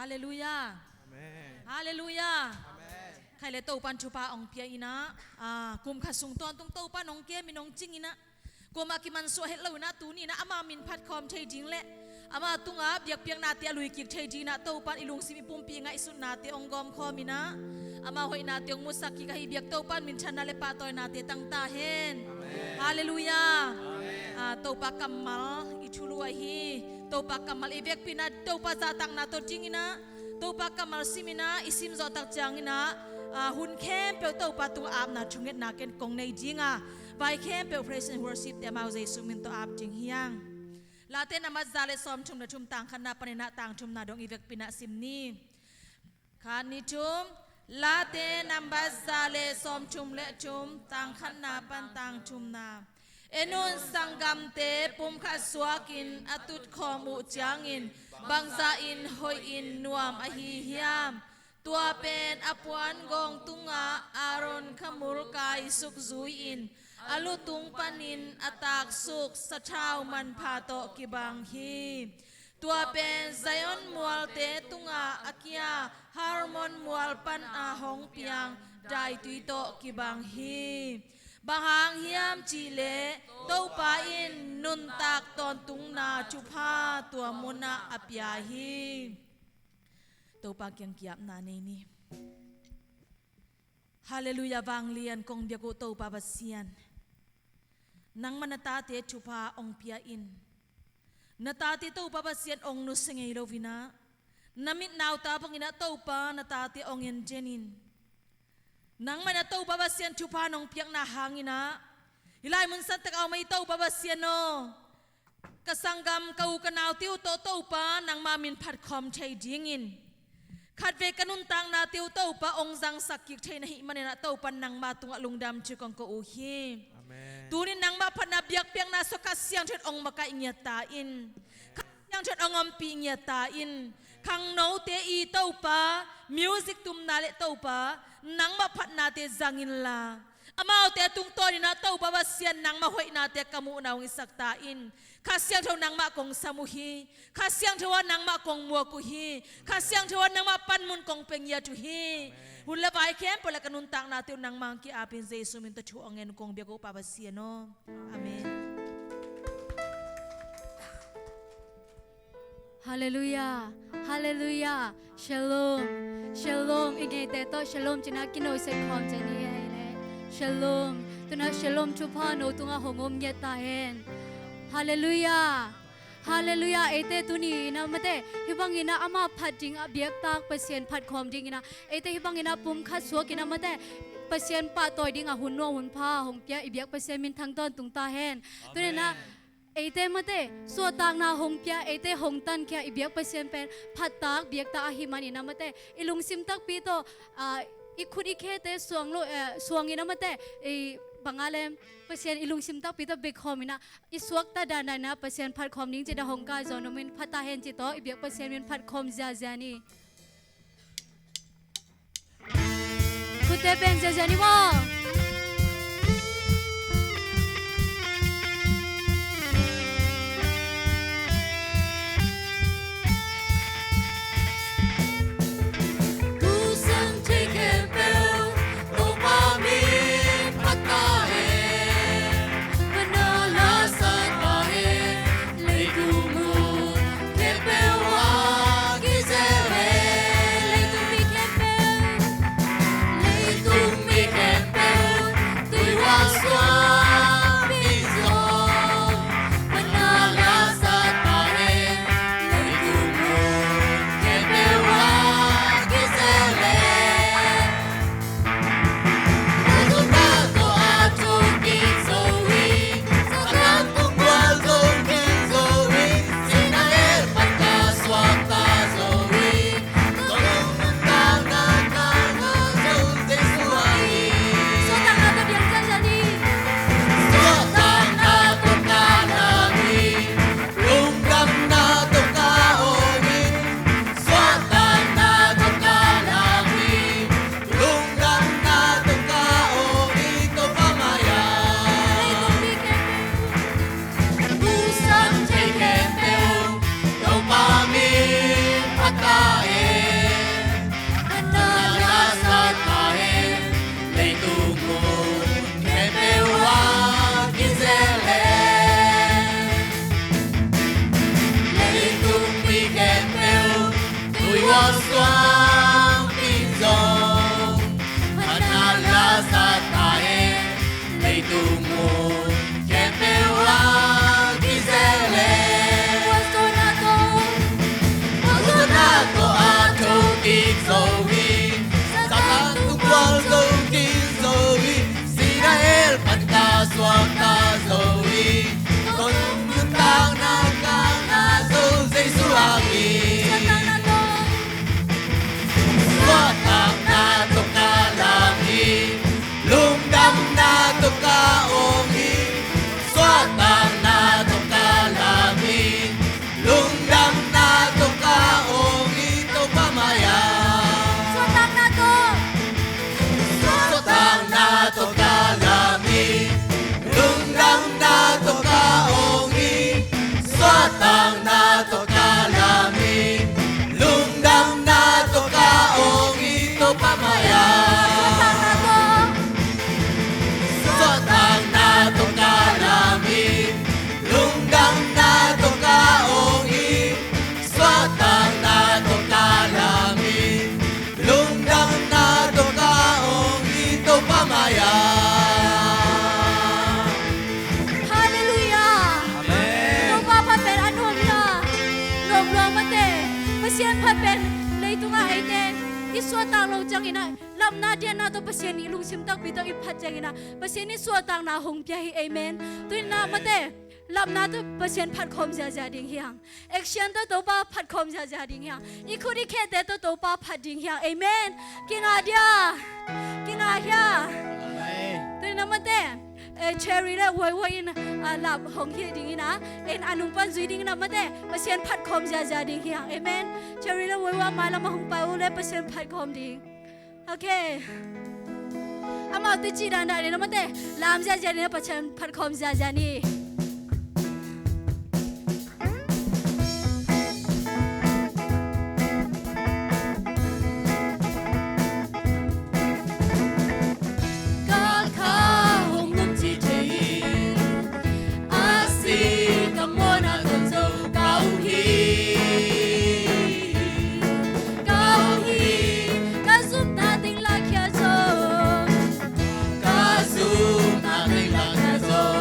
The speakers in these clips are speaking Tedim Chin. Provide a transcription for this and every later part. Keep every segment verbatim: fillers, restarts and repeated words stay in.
Halleluiah. Amen. Halleluiah. Amen. Khai le Topan thupha hong pia in ah, ah, kum khat sung tawntung Topan hong kem in hong cing in ah, kuamah kimansuah het lo in ah, tuni in ah ama min phat khawm thei ding le ama tungah biakpiaknate a lui kik thei ding in ah Topan i lungsim i pumpi ngaihsutnate hong gawm khawm in ah, ama hoihnate hong musak kik ahi biak Topan minthanna le pahtawinate tang ta hen. Amen. Halleluiah. Amen. Ah, Topa kammal i thulu ahi, Topa kammal i vekpi in ah, Topa zahtakna tawh ding in ah, Topa kammal sim in ah, i sim zawh tak ciang in ah, ah, hun khempeuh Topa tungah apna thungetna ken kong nei ding a, vai khempeuh praise and worship te amau Jesu min tawh ap ding hi hang. Late nambat za le sawmthum le thum, tang khatna pan in ah tang thumna dong i vekpi in ah sim ni. Khat, nih, thum. Late nambat za le sawmthum le thum, tang khatna pan tang thumna. En un, sanggamte pumkhat suakin a tutkhawm uh ciangin bangzah in hoihin nuam ahi hiam? Tua pen a puangawng tungah Aaron khamul kaisuk zui-in a lutung panin a taksuk sathau manpha tawh kibang hi. Tua pen Zion mualte tungah a kia Hermon mual pana hong piang daitui tawh kibang hi. Bang hang hiam cihleh Topa in nuntak tawntungna thupha tua munah a pia hi. Topa kiang ki-apna nei ni. Halleluiah. Vanglian kong biak uh Topa Pasian, nangmah na tate thupha hong pia in, na tate Topa Pasian hong nusia ngei lo in ah, na mit nauta bang in ah Topa na tate hong en den in, nangmah na Topa Pasian thupha nong piakna hang in ah, hih lai mun santak a om ahi Topa Pasian aw, ka sanggam, ka u ka naute uh tawh Topa nangmah min phat khawm thei dingin, khatvei ka nuntaknate uh Topa hong zangsak kik thei na hih man in ah Topa nangmah tungah lungdam thu kong ko uh hi. Amen. Tuni nangmah phatna biakpiakna sua Kha Siangtho in hong makaih ngiat ta in, Kha Siangtho in hong ompih ngiat ta in, khangnote i Topa, music tumna le Topa nangmah phatnate zang inla, amaute tungtawn in ah Topa Pasian nangmah hoihnate ka muhna hong hisak ta in. Kha Siangtho nangmah kong sam uh hi. Kha Siangtho ah nangmah kong muak uh hi. Kha Siangtho ah nangmah panmun kong pia ngiat uh hi. Amen. Hun le vai khempeuh le ka nuntaknate uh nangmah hong ki-apin Jesu min tawh thu hong ngen uh kong biak uh Pa Pasian aw. Amen. Halleluiah. Halleluiah. Shalom. Shalom. I ngeite tawh shalom ci-in ah kino sek khawm ci-in hi le. Shalom. Tu-in ah shalom thupha no tungah hong om ngiat ta hen. Halleluiah. Halleluiah. Eite tuni in ah mate, hih bang in ah ama phat ding a biaktak Pasian phat khawm ding in ah, eite hih bang in ah pumkhat suak in ah mate, Pasian pahtawi ding a hun nuam hun pha hong pia i biak Pasian minthang tawntung ta hen. Tu-in ah, amen, eite mate, suahtakna hong pia, eite hong tankhia i biak Pasian pen phattak biaktak ahih man in ah mate, i lungsim takpi tawh, ah, i khut i khete suang lo, eh, suang in ah mate, i bang a lem, Pasian i lungsim takpi tawh bia khawm in ah, i suakta dandan in ah Pasian phat khawm ding ci-in ah hong kaizaw nuam in, phat ta hen ci tawh i biak Pasian min phat khawm ziazia ni. Khutte beng ziazia ni maw. Suang ding zong phatna la sa ta hen. Leitung mun khempeuh ah kizel leh, gualzawhna tawh, gualzawhna tawh a tho kik zo hi. Satan thu gualzo kik zo hi. Sihna hell pan ka suakta zo hi. Tua nuntakna ka ngah zo Jesu ahi. Suahtakna tawh, suahtakna tawh ka lam hi. Lungdamna tawh ka awng hi. Suahtakna tawh ka lam hi. Lungdamna tawh ka awng hi Topa mai-ah. Suahtakna tawh, suahtakna tawh ka lam hi. Lungdamna tawh ka awng hi. Suahtakna tawh ka lam hi. Lungdamna tawh ka awng hi Topa mai-ah. Suahtakna tawh, suahtakna tawh ka lam hi. Lungdamna tawh ka awng hi. Suahtakna tawh ka lam hi. Lungdamna tawh ka awng hi Topa mai-ah. Halleluiah. Amen. Topa phat pen a nuam hi a. Nuam lua mate. Pasian phat pen leitungah eite i suahtak loh ciangin ah, lapna diatna tawh Pasian i lungsim takpi tawh i phat ciangin ah, Pasian i suahtakna hong pia hi. Amen. Tu-in ah mate, lapna tawh Pasian phat khawm ziazia ding hi hang. Action tawh Topa phat khawm ziazia ding hi hang. I khut i khete tawh Topa phat ding hi hang. Amen. Kinga dia, kinga hia. Amen. Tu-in ah mate, eh, Cherry le Wai Wai in, ah, lap hong hi ding in ah, en a nung pan zui ding in ah mate, Pasian phat khawm ziazia ding hi hang. Amen. Cherry le Wai Wai a mailam ah hong pai uh le Pasian phat khawm ding. Okay. Amaute cih dandan in ah mate, lam ziazia ding in ah Pasian phat khawm ziazia ni. Ka kha hong nung ci thei hi. A si ka mawhna tawh zo ka uh hi. Ka uh hi. Ka zumna teng lakhia zaw. Ka zumna teng lakhia zaw.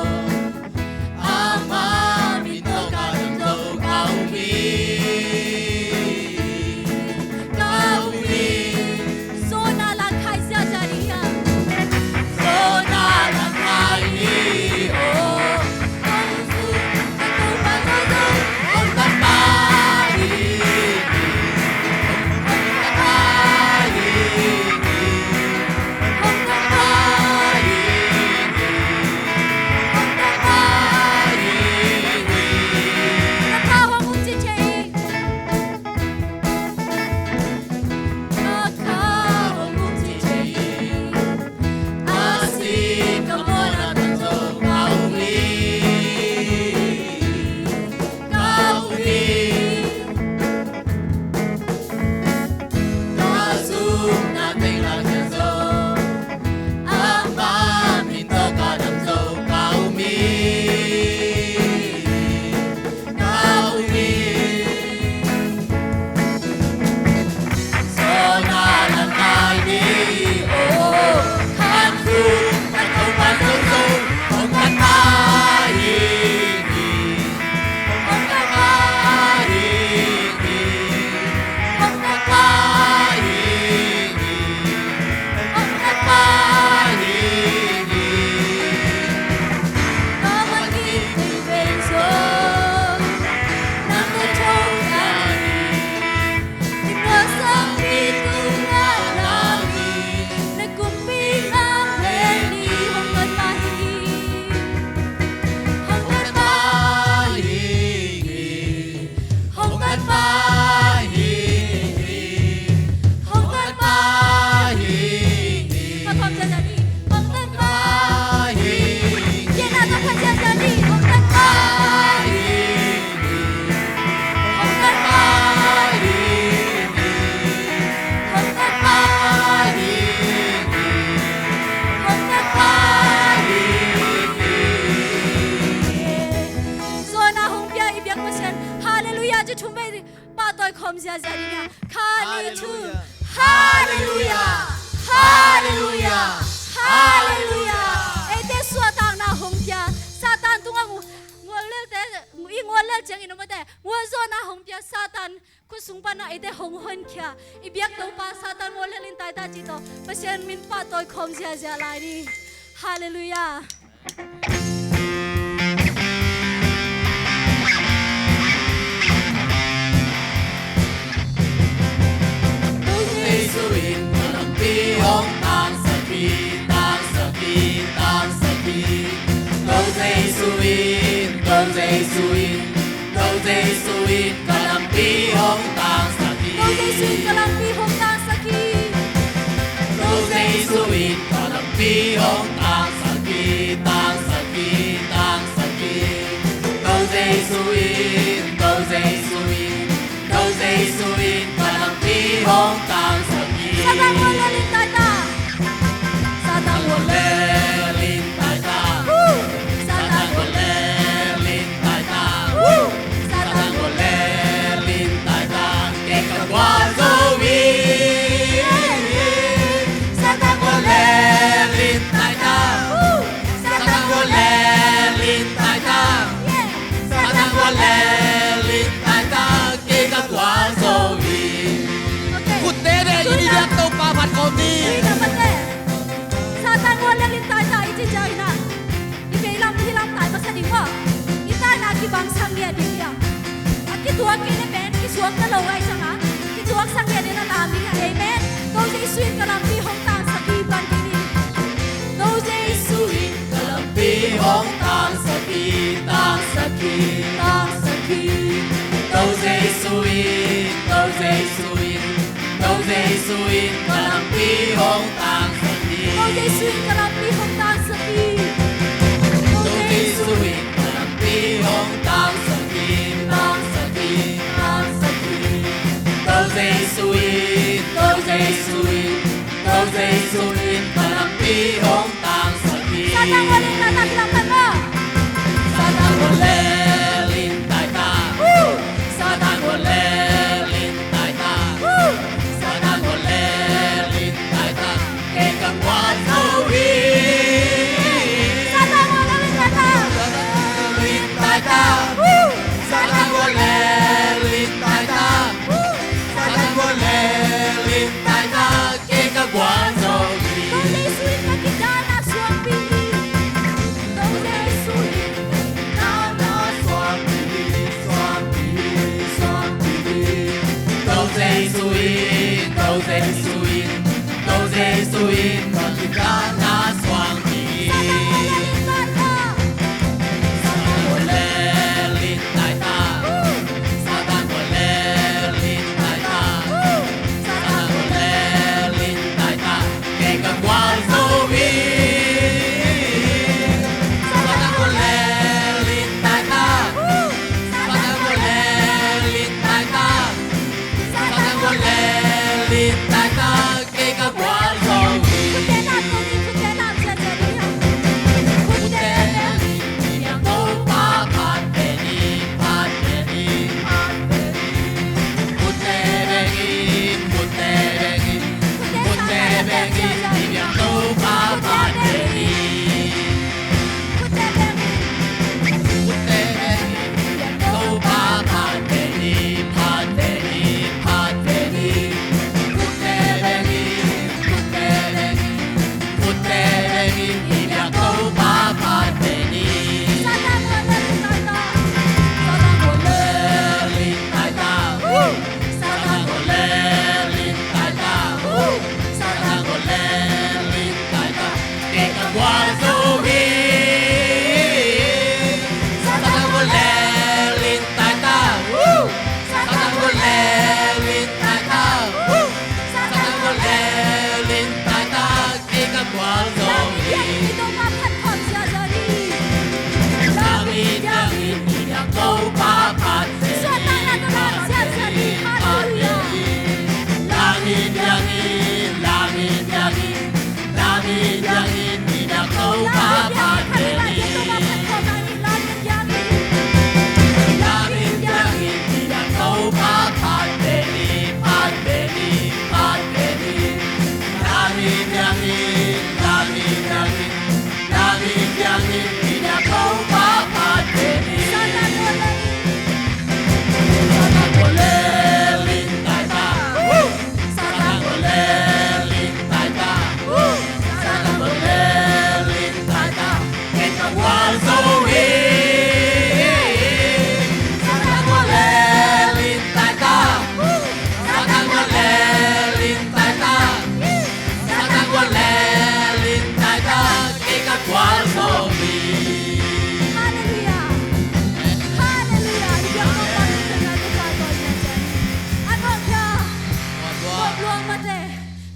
Kha ni thu. Halleluiah. Halleluiah. Halleluiah. Eite suahtakna hong pia. Satan tungah ngu-, ngual lelte, i ngual lel ciangin om mate, ngualzawhna hong pia. Satan khut sung panah eite hong honkhia. I biak Topa Satan ngual lel in taita cih tawh Pasian min pahtawi khawm ziazia lai ni. Halleluiah. Topa Jesu in ka lampi hong tangsak hi, tangsak hi, tangsak hi. Topa Jesu in, Topa Jesu in, Topa Jesu in ka lampi hong tangsak hi. Topa Jesu in ka lampi hong tangsak hi. Topa Jesu in ka lampi hong tangsak hi, tangsak hi, tangsak hi. Topa Jesu in, Topa Jesu in, Topa Jesu in ka lampi hong tangsak hi. Satan ngual lel in taita. Satan ngual lel in taita. Woo! Satan ngual lel in taita. Woo! Satan ngual lel in taita. Kei ka gualzo hi. Satan ngual lel in taita. Woo! Satan ngual lel in taita. Satan ngual lel in taita. Kei ka gualzo hi. Okay. Khut tete in i biak Topa phat khawm ni. Satan ngual lel in taita i ci ciangin ah, i veilam i lamtai masa ding maw? I taina kibang sang ngiat ding hiam? A kituak kei le pen kisuak na lo ngai ciang a, kituak sang ngiat ding na lam ding hiam? Amen. Topa Jesu in ka lampi hong tangsak hi pan ding hi. Topa Jesu in ka lampi hong tangsak hi, tangsak hi, tangsak hi. Topa Jesu in, Topa Jesu in, Topa Jesu in ka lampi hong tangsak hi. Topa Jesu in ka lampi hong tangsak hi. Topa Jesu in ka lampi hong tangsak hi, tangsak hi, tangsak hi. Topa Jesu in, Topa Jesu in, Topa Jesu in ka lampi hong tangsak hi. Satan ngual lel in taita, kilamdang maw. Satan ngual lel in taita. Woo! Satan ngual lel in taita. Woo! Satan ngual lel in taita. Kei ka gualzo hi. Satan ngual lel in taita. Satan ngual lel in taita. Woo! Satan ngual lel in taita. Woo! Satan ngual lel in taita. Kei ka gualzo hi. Topa Jesu in ka kidanna suangpi hi. Topa Jesu in ka kidanna suangpi hi, suangpi hi, suangpi hi. Topa Jesu in, Topa Jesu in, Topa Jesu in ka kidanna suangpi hi. Satan ngual lel in taita. Satan ngual lel in taita. Satan ngual lel in taita. Satan ngual lel in taita. Kei ka gualzo hi. Satan ngual lel in taita. Satan ngual lel in taita. Satan ngual lel in taita. Kei ka gualzo hi.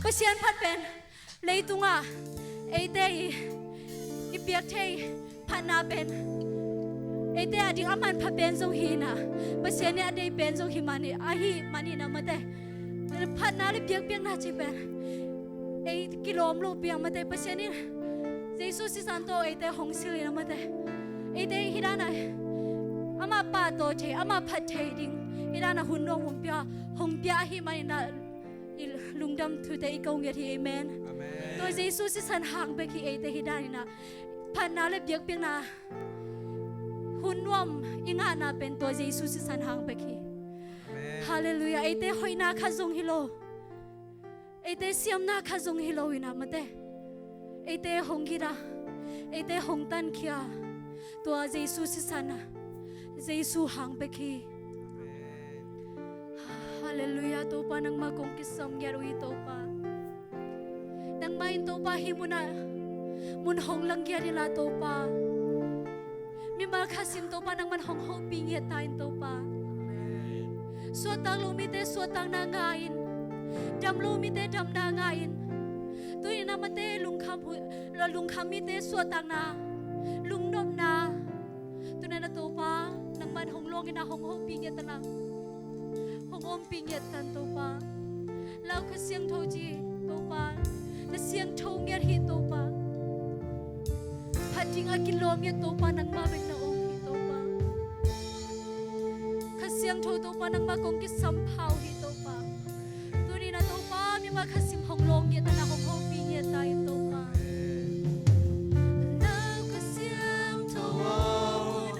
Pasian phat pen leitungah eite i, i piak thei phatna pen eite a ding a manpha pen zong hi inah, Pasian in a dei pen zong hi mani, ahi mani na mate. Phatna le biakpiakna ci pen ei kilawm lo piang mate, Pasian in Jesu sisan tawh eite hong silh inah mate. Eite hih danah amah pahtawi thei, amah phat thei ding hih danah hun nuam hong pia, hong pia ahi mani na, i lungdam thute i ko ngiat hi. Amen. Amen. Tua Jesu sisan hang bek hi eite hih dan inah phatna le biakpiakna hun nuam i ngahna pen tua Jesu sisan hang bek hi. Amen. Halleluiah. Eite hoihna khat zong hi lo, eite siamna khat zong hi lo inah mate. Eite hong gita, eite hong tankhia tua Jesu sisan ah Jesu hang bek hi. Amen. Halleluiah, Topa nangmah kong kisam ngiat uh hi Topa. Nangmah in Topa hih munah mun hong lang ngiat inla Topa, mimal khat sim Topa nangman hong hopih ngiat ta in Topa. Suahtak lo mite suahtakna ngah in, dam lo mite damna ngah in. Tuni inah mate lungkham, lungkham mite suahtakna, lungnopna, tuni inah Topa nangman hong luang inah hong hopih ngiat ta lang, hong ompih ngiat ta in Topa. Lau Kha Siangtho ci Topa, na siangtho ngiat hi Topa. Phat ding a kilawm ngiat Topa nangmah bek na om hi Topa. Kha Siangtho Topa nangmah kong kisam pha uh hi Topa. Tuni inah Topa mimal khat sim hong luang ngiat ta, na hong hopih ngiat ta in Topa. Lau Kha Siangtho hong luang.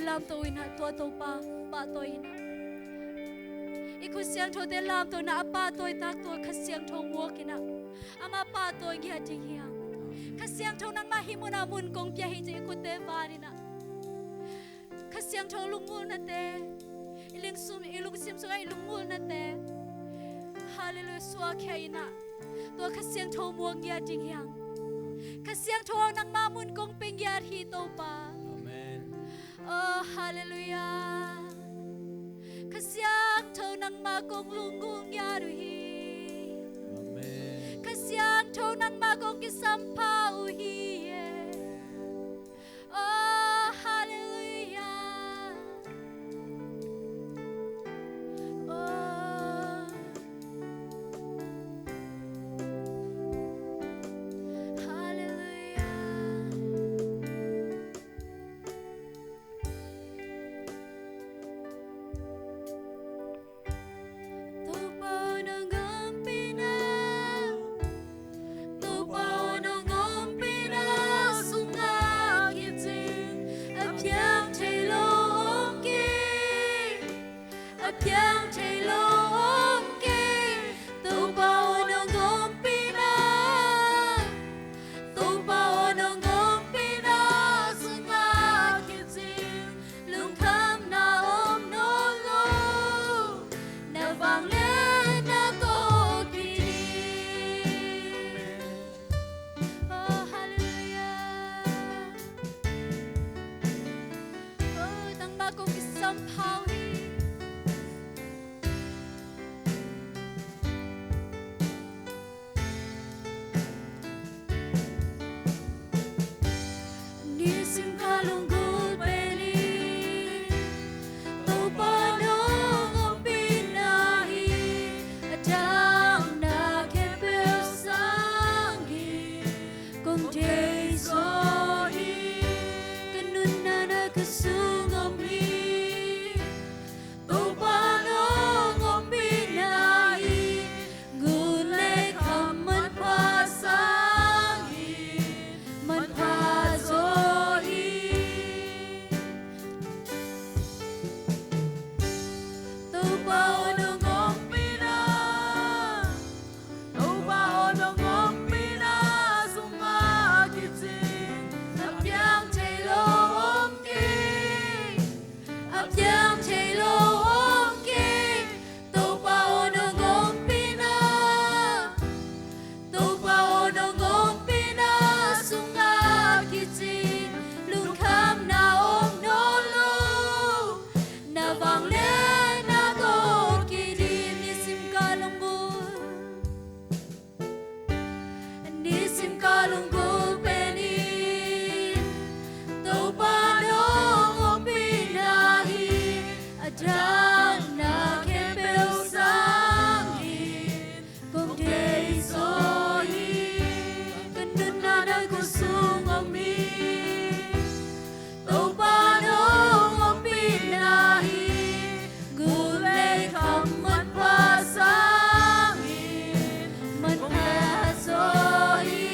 lamto in ah tua Topa pahtawi in ah, i khut siangthote lamto in ah a pahtawi tak tua Kha Siangtho muak in ah ama pahtawi ngiat ding hi hang. Kha Siangtho nangmah hih munah mun kong pia hi ci i khutte van in ah Kha Siangtho lunggulhnate, i lungsum, i lungsim sungah i lunggulhnate, halleluiah, suahkhia in ah tua Kha Siangtho muak ngiat ding hi hang. Kha Siangtho nangmah mun kong pia ngiat hi Topa. Amen. Oh, halleluiah. Kha Siangtho nangmah kong lunggulh ngiat uh hi. Amen. Kha Siangtho nangmah kong kisampha uh hi. Oh, halleluiah. Oh, halleluiah. Topa aw nong ompihna, Topa aw nong ompihna sungah kicing a piang thei lo om kei, a piang thei lo om kei. Topa aw nong ompihna, Topa aw nong ompihna sungah kicing lungkhamna om nawn lo, na vangliatna tawh kidin. Oh, halleluiah. Oh, nangmah kong kisampha uh hi. Nisim ka lunggulh pen in Topa nong ompihna hi. A dang na khempeuh sangin kong deih zaw hi. Ka nunna na ka sung om hi. Topa nong ompihna hi. Ngun le kham manpha sangin manpha zaw hi. Topa aw nong ompihna, Topa aw nong ompihna sungah kicing a piang thei lo om kei, a piang thei lo om kei. Topa aw nong ompihna, Topa aw nong ompihna sungah kicing lungkhamna om nawn lo, na vangliatna tawh kidin. Nisim ka lunggulh, nisim ka lunggulh pen in Topa nong ompihna hi. A dang na khempeuh sangin kong deih zaw hi. Ka nunna na ka sung om hi. Topa nong ompihna hi. Ngun le kham manpha sangin manpha zaw hi.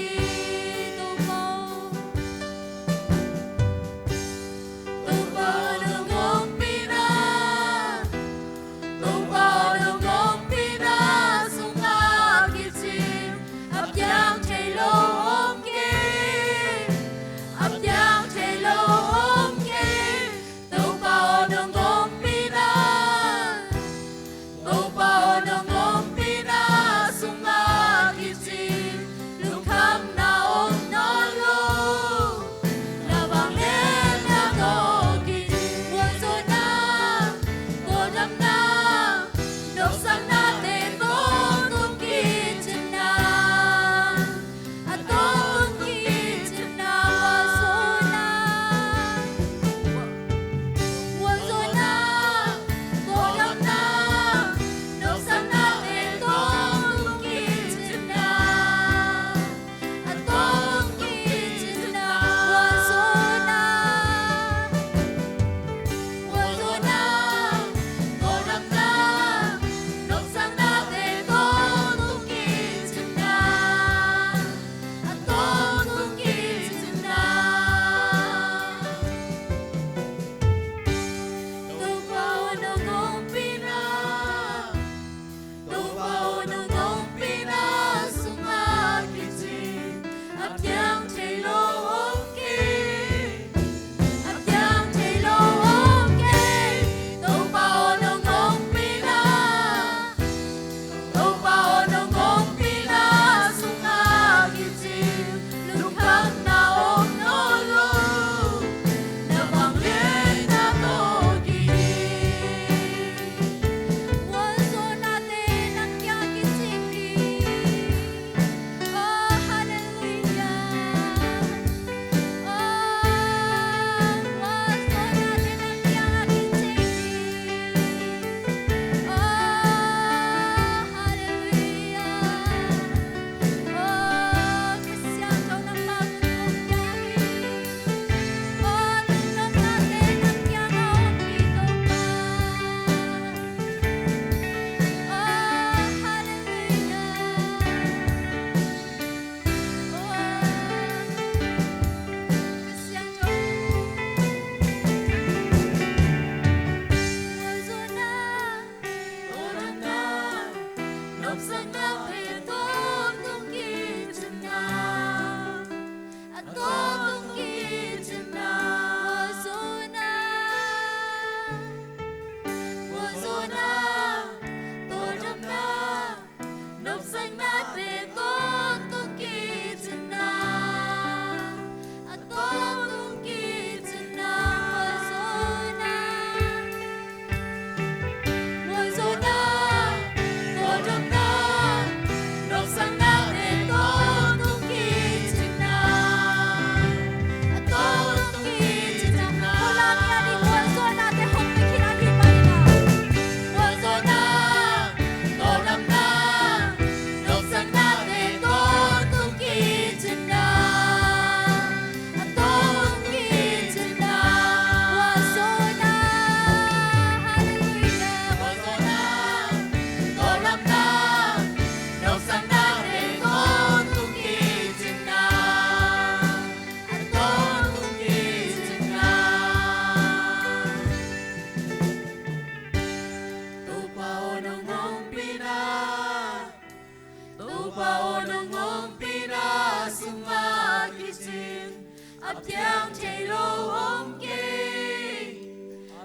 A piang thei lo om kei,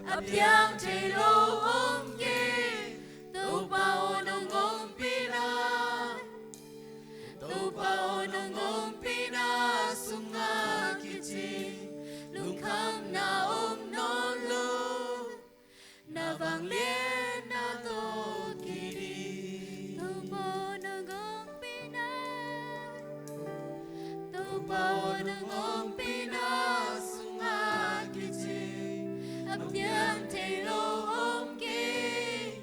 a piang thei lo om kei, Topa aw nong ompihna. Topa aw nong ompihna sungah kicing lungkhamna om nawn lo. Na vangliatna tawh kiding. Topa aw nong ompihna, Topa aw nong ompihna sungah kicing a piang thei lo om kei,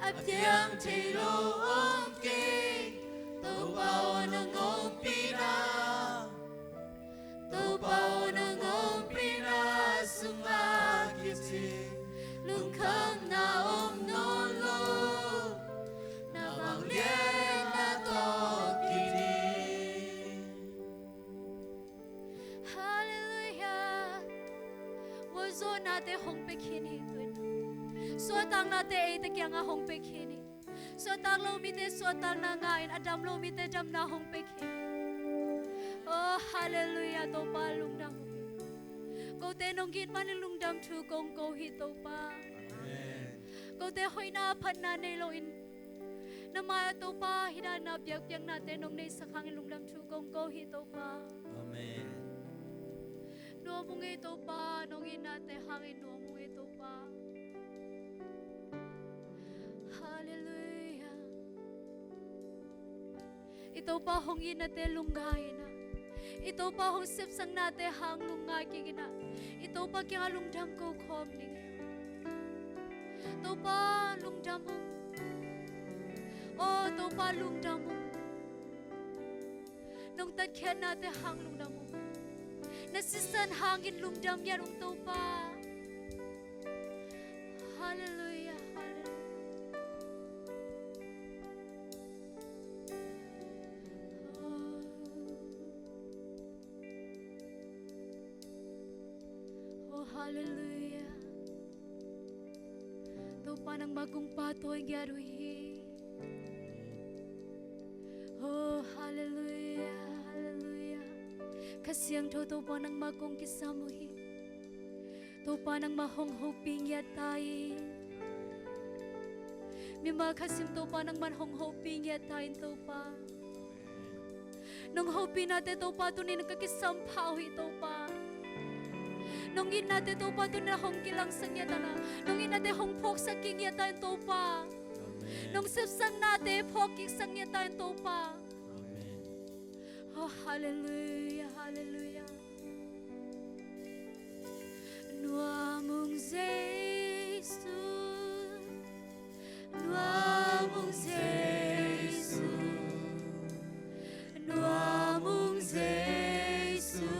a piang thei lo om kei. Topa aw nong ompihna, Topa aw nong ompihna sungah kicing lungkhamna om nawn lo. Na vangliatna tawh kiding. Halleluiah. Gualzawhnate hong pia khin hi tu-in. Suahtaknate eite kiangah hong pia khin hi. Suahtak lo mite suahtakna ngah in, a dam lo mite damna hong pia khin. Oh, halleluiah, Topa lungdam. Kote nong it manin lungdam thu kong ko hi, Topa. Amen. Kote hoihna phatna nei loin, na mai-ah Topa, hih dan a biakpiaknate nong neihsak hangin lungdam thu kong ko hi, Topa. Amen. Nuam ung ei, Topa, nong itnate hangin nuam ung ei, Topa. Halleluiah. I Topa hong itnate lungngai in ah, i Topa hong sepsaknate hang lungngai kik in ah, i Topa kiangah lungdam ko khawm ning. Topa lungdam ung. Oh, Topa lungdam ung. Nong tatkhiatnate hang lungdam ung. Na sisan hangin lungdam ngiat ung, Topa. Halleluiah, halleluiah. Oh, halleluiah. Topa nangmah kong pahtawi ngiat uh hi. Oh, halleluiah, halleluiah. Kha Siangtho Topa nangmah kong kisam uh hi. Topa nangmah hong hopih ngiat ta in. Mimal khat sim Topa nangmah hong hopih ngiat ta in, Topa. Nong hopihnate Topa tuni-in ka kisam pha uh hi, Topa. Nong itnate Topa tuni-in hong kilangsak ngiat ta in ah, nong itnate hong phawksak kik ngiat ta in, Topa. Nong sepsaknate phawk kiksak ngiat ta in, Topa. Oh, halleluiah, halleluiah. Nuam ung Jesu, nuam ung Jesu, nuam ung Jesu,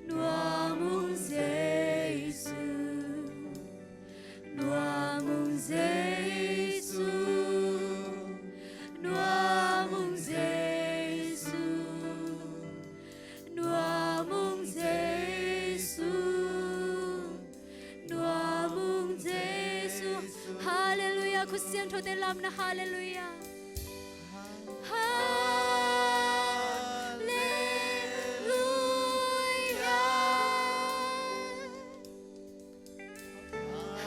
nuam ung Jesu. Nuam ung Jesu, nuam ung Jesu, nuam ung Jesu, nuam ung Jesu. Halleluiah, khutsiangthote lam in ah, halleluiah. Halleluiah.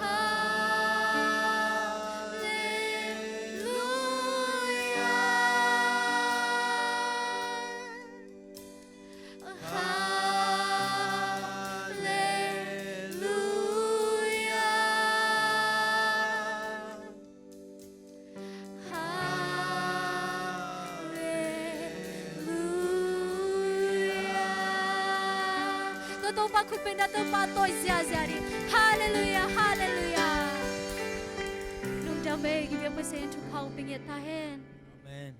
Halleluiah. Halleluiah. Halleluiah. Tua Topa khut bengna Topa tawi ziahziah ding. Halleluiah, halleluiah. Lungdam ei, i biak Pasian in thupha hong pia ngiat ta hen. Amen.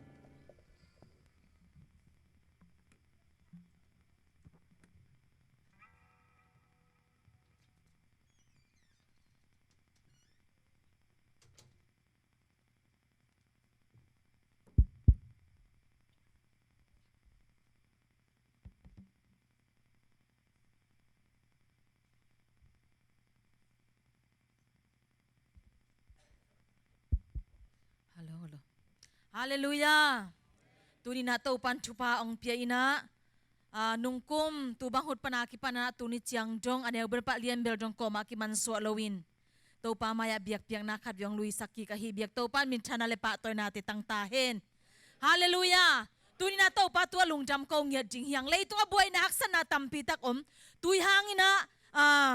Hallo, hallo. Halleluiah. Tuni-in ah Topa'n thupha hong pia in ah, ah, nungkum tu bang hun pana kipan ah tuni ciang dong a neu bel pah lian bel dong kawmah kimansuah loin Topa mai-ah biakpiakna khat vei hong luisak kik ahi biak Topa in minthana le pahtawinate tang ta hen. Halleluiah. Tuni-in ah Topa tua lungdam ko ngiat ding hi hang. Leitung a buaina haksatna tampi tak om. Tui hangin ah, ah,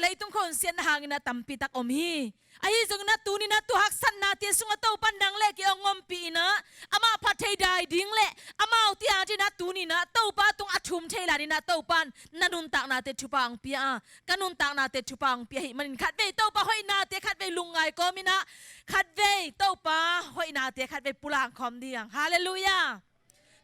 leitung khawng siatna hangin ah tampi tak om hi. Ahi zongin ah tuni-in ah tua haksatnate sungah Topa in nang le kei hong ompih in ah amah phat thei dai ding le amaute adingin ah tuni-in ah Topa tungah a thum thei lai dingin ah Topa in na nuntaknate thupha hong pia a, ka nuntaknate thupha hong pia ahih manin khatvei Topa hoihnate khatvei lungngai kawmin ah khatvei Topa hoihnate khatvei pulak khawm ding. Halleluiah.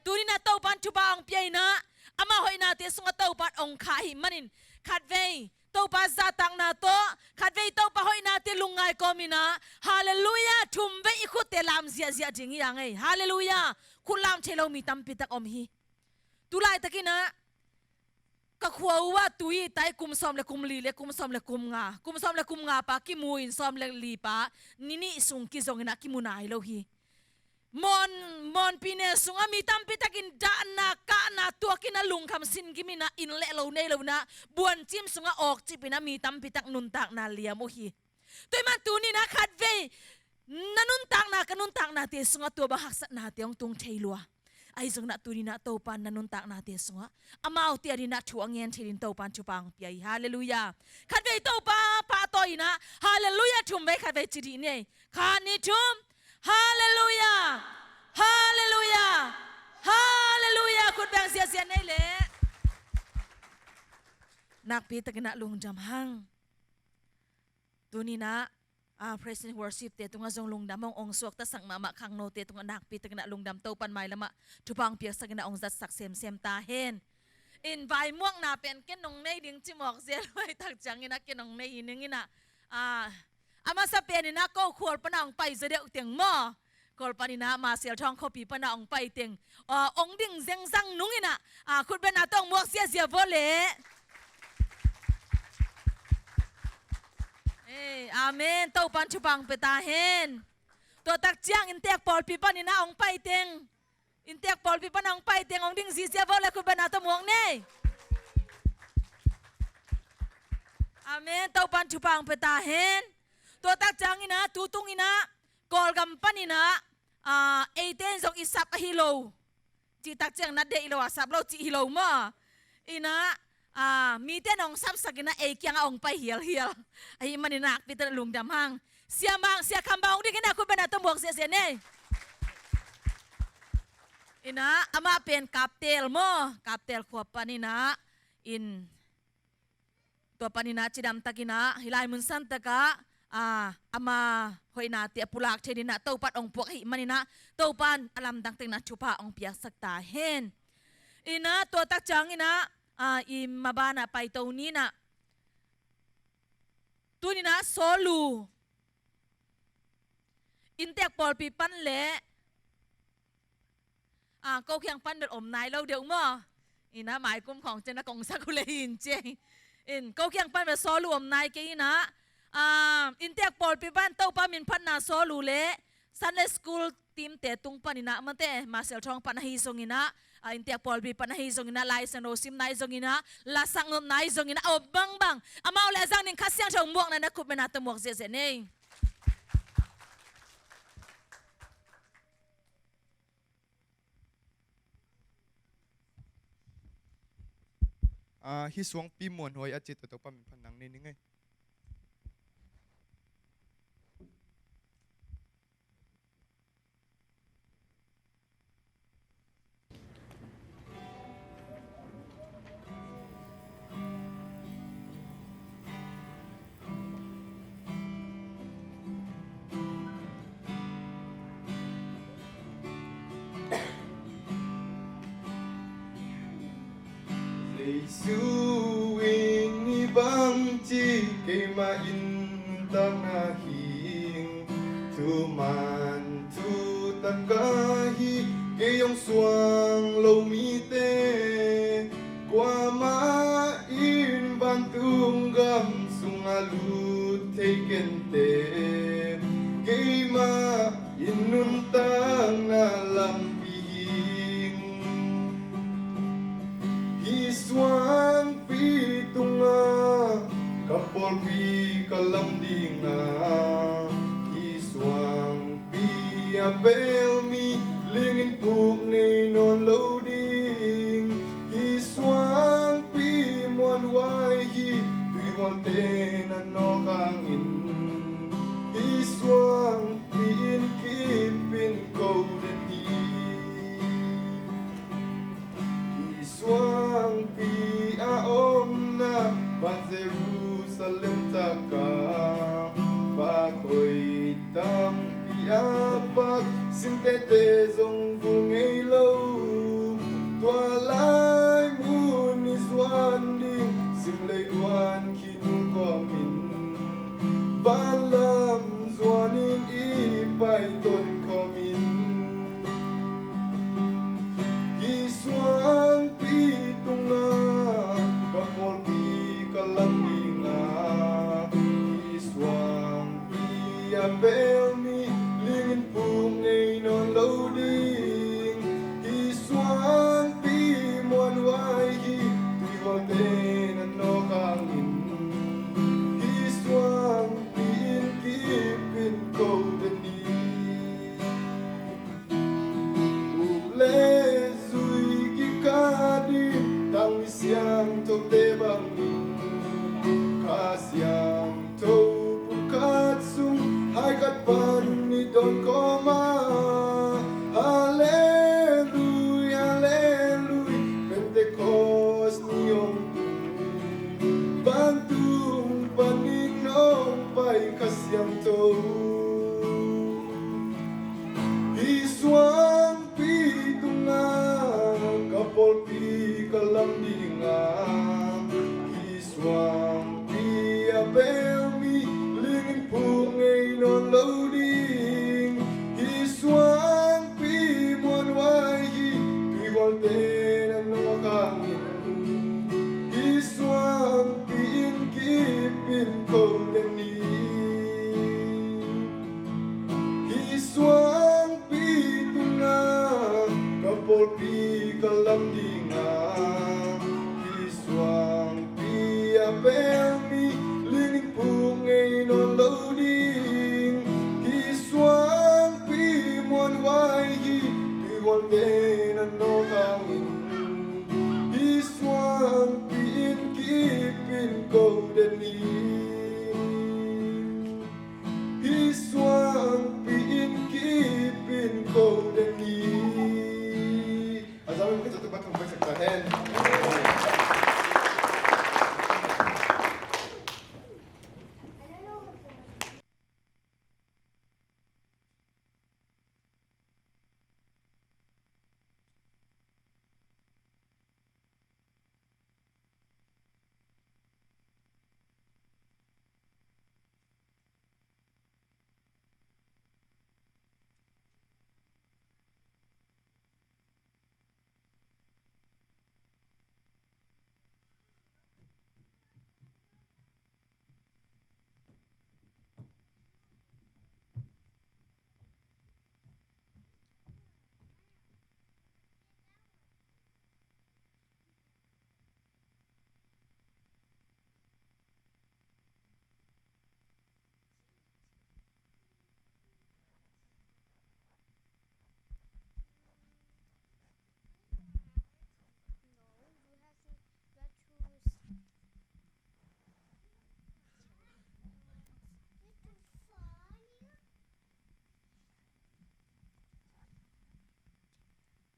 Tuni-in ah Topa in thupha hong pia in ah ama hoihnate sungah Topa in hong khah ahih manin khatvei Topa zahtakna tawh khatvei Topa hoihnate lungngai kawmin ah, halleluiah, thumvei i khutte lam ziahziah ding hi hang ei. Halleluiah. Khut lam thei lo mi tampi tak om hi. Tu laitakin ah ka khua uh ah tui tai kum sawm le kum li le kum sawm le kum nga, kum sawm le kum nga pa kimu in sawm le li pa ni nih sung kizongin ah kimu nai lo hi. Mawn, Mawnpi ne sungah mi tampi takin dahna kahna tuakin ah lungkham sin gimin ah inn le lo nei loin ah buancim sungah awkcipin ah mi tampi tak nuntakna liam uh hi. Tua ahih man tuni-in ah khatvei na nuntakna ka nuntaknate sungah tua bang haksatnate hong tung thei lua. Ahi zongin ah tuni-in ah Topa in na nuntaknate sungah amaute adingin ah thu a ngen thei dingin Topa in thupha hong pia hi. Halleluiah. Khatvei Topa pahtawi in ah halleluiah thumvei khatvei ci dih ni ei. Khat nih thum. Halleluiah. Halleluiah. Halleluiah. Khut beng ziahziah ni ei leh. Nakpi takin ah lungdam hang. Tuni-in ah, ah, praise and worship-te tungah zong lungdam hong, hong suaktasak mahmah khangnote tungah nakpi takin ah lungdam, Topa in mailamah thupha hong piaksakin ah hong zatsak semsem ta hen. In vaimuakna pen ken hong nei ding ci mawk zel, huai tak ciangin ah ken hong nei hi ning in ah, ah, a masa penin ah ko khual pan ah hong pai zaw deuh teng maw. Khual panin ah Marshall Thawng khuapi pan ah hong pai teng, ah, hong ding zengzang nungin ah, ah, khutbetna tawh hong muak ziahziah vua leh. Ei, amen. Topa in thupha hong pia ta hen. Tua tak ciang inntek pawlpi panin ah hong pai teng, inntek pawlpi pan ah hong pai teng hong ding ziahziah vua leh khutbetna tawh muak ni ei. Amen. Topa in thupha hong pia ta hen. Tua tak ciangin ah tu tungin ah Kawlgam panin ah, ah, eite in zong i sap ahi lo cih tak ciang na deih lo a, sap lo cih hi lo maw. In ah, ah, mite in hong sapsakin ah ei kiangah hong pai hialhial. Ahih manin ah nakpi takin ah lungdam hang. Sia Mang, Sia Kham Bang hong dingin ah khutbetna tawh muak ziahziah ni ei. In ah amah pen Kaptel maw, Kaptel khua panin ah in Tua panin ah cidam takin ah hih lai mun santak ah, ah, ama hoihnate a pulak thei dingin ah Topa in hong puak ahih manin ah Topa in a lamdang takin ah thupha hong piaksak ta hen. In ah tua tak ciangin ah, ah, i maban ah paito ni in ah tuni-in ah Sawlu inntek pawlpi pan leh, ah, ko kiang pan bel om nai lo deuh maw. In ah maikum khawng ciang na kongsak uh leh hi in ci ei. In ko kiang pan bel Sawlu om nai kei in ah, ah, inntek pawlpi pan Topa minphatna Sawlu leh Sunday school team-te tung panin ah mate, Marshall Thawng pan ahi zongin ah, ah, inntek pawlpi pan ahi zongin ah, Lai Siangtho simna ahi zongin ah, lasak nopna ahi zongin ah, a om bangbang amau leh a zang ding Kha Siangtho muakna in ah khutbetna tawh muak ziahziah ni ei. Ah, hih suangpi muanhuai a ci tawh Topa minphatna nei ning ei. Jesu in hih bangci keimah in takna hi ing. Thuman thutak ahi kei hong suang lo mite, kuamah in vantung gam sungah lut thei kenteh, keimah in nuntakna lampi hi ing. Pawlpi ka lam ding a, hih suangpi a bel mi lingin puk ngei nawn lo ding. Hih suangpi muanhuai hi, tuihualte na nawk hangin, hih suangpi in kip in ko den hi. Hih suangpi a omna van Jerusalem tak a, pak hoih tampi a pak, sim teitei zong vul ngei lo. Tua lai mun i zuan ding, sim lei luan khin uh kawmin, van lam zuanin i paitawn kawmin, hih suangpi tungah ka pawlpi ka lam ding a, hih suangpi a bel mi lingin puk ngei nawn lo ding. Hih suangpi muanhuai hi, tuihualte na nawk hangin, hih suangpi in kip in ko den hi. Uk le zui kikah ding, tangmi siangthote bangin, Kha Siangtho pulkhat sung hai khat pan i dawn kawm a, Halleluia, Halleluia, Pentecost ni hong tung, vantung panin hong pai Kha Siangtho. Hih suangpi tungah ka pawlpi ka lam ding a, hih suangpi a bel mi lingin puk ngei nawn lo ding. Hih suangpi muanhuai hi, tuihualte na nawk hangin, hih suangpi in kip in ko den hi. Hih suangpi tungah ka pawlpi ka lam ding a, hih suangpi a bel mi lingin puk ngei nawn lo ding. Hih suangpi muanhuai hi, tuihualte na nawk hangin, hih suangpi in kip in ko den hi. Hih suangpi in kip in ko den hi. A zang in ka tu pa thong pa sak ta hen.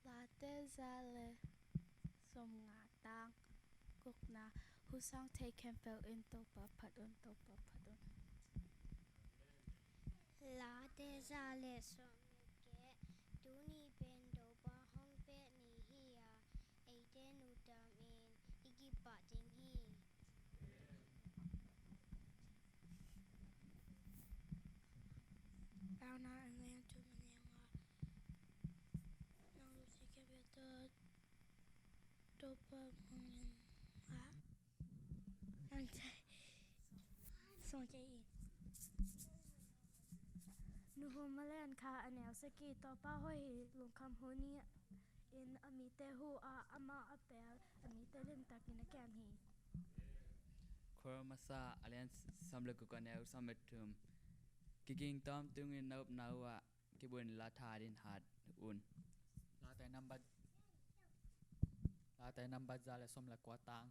Late za le sawmnga, tang gukna. Husang thei khempeuh in Topa phat un, Topa phat un. Late za le sawmnih, tuni pen Topa hong pet ni hi a, eite nu dam in i kipah ding hi. Pauna a ngen tu mani nga. Nang lu si ke bia to. Topa mangin a. Nang te. Song ke i. Nuhu malen kha a neu saki, Topa hoih hi, lungkham hu ni in a mite hu a, amah a pel a mite limtakin a kem hi. Proverbs masa a lian sawm le guk, a neu sawm le thum. Kiging tawmtungin na upna uhah kibun la tha ding hat un. Late nambat, Late nambat za le sawm le kua, tang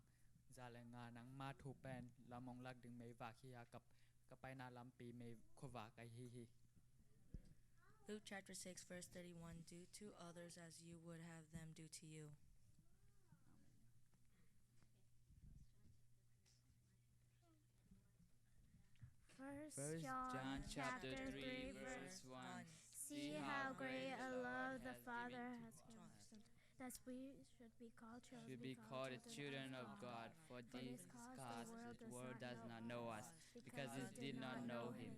za le nga. Nangma thu pen lam hong lak ding meivak hi a, ka, ka paina lampi mei khuavak ahi hi. Luke chapter six, verse thirty-one. Do to others as you would have them do to you. First John chapter three, verse one. See how great a love the Father has given us, that we should be called children of God. For this cause the world does not know us, because it did not know him.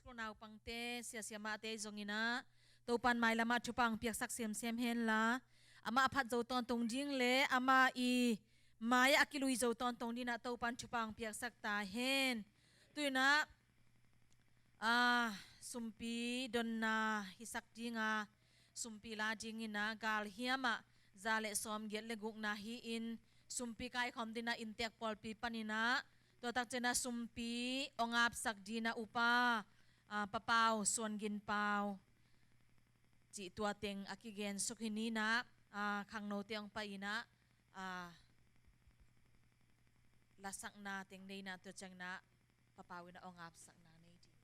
Naupangte, siasia mahte zongin ah, Topan mailamah thupha hong piaksak semsem henla, amah a phat zo tawntong ding le amah i mai-ah a kilui zo tawntong dingin ah Topan thupha hong piaksak ta hen. Tu-in ah, ah, sumpi donna hisak ding a, sumpi la dingin ah galhiam ah za le sawmgiat le gukna hi-in, sumpi kaikhawm dingin ah inntek pawlpi panin ah, tua takciangin ah sumpi hong apsak dingin ah upa, ah, Pa Pau, Suan Gin Pau cih tua teng a kigensuk hi-in ah, ah, khangnote hong pai-in ah, ah, lasakna teng nei-in ah, tua ciangin ah Pa Pau in ah hong apsakna nei ding.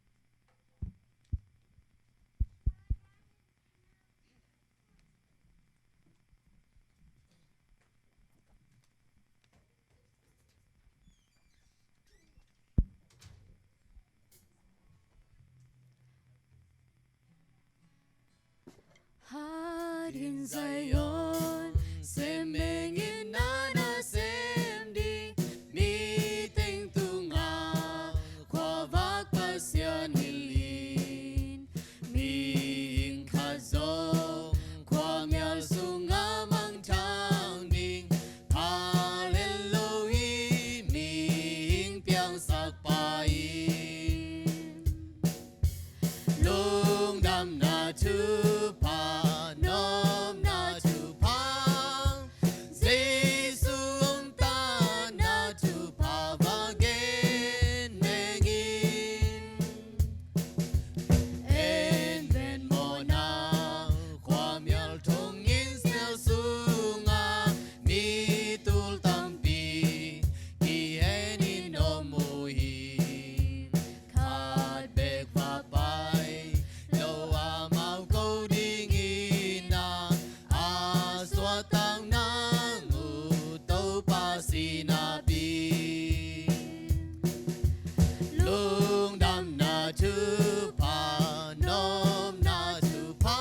'Hadin Zion sem mengin na nasem ding, mi teng tungah khuavak Pasian hilh in, mihing khat zong khuamial sungah mangthang ding, pha lel lo hi mihing piangsak pa in. Lungdamna thupha, nopna thupha, Jesu hong tanna thupha va gen mengin. En ven mawhna, khuamial thong in sial sungah mi tul tampi ki-en in om uh hi. Khat bek va pai lo amau ko dingin ah, a suahtak nang uh Topa si napi. Lungdamna thupha, nopna thupha,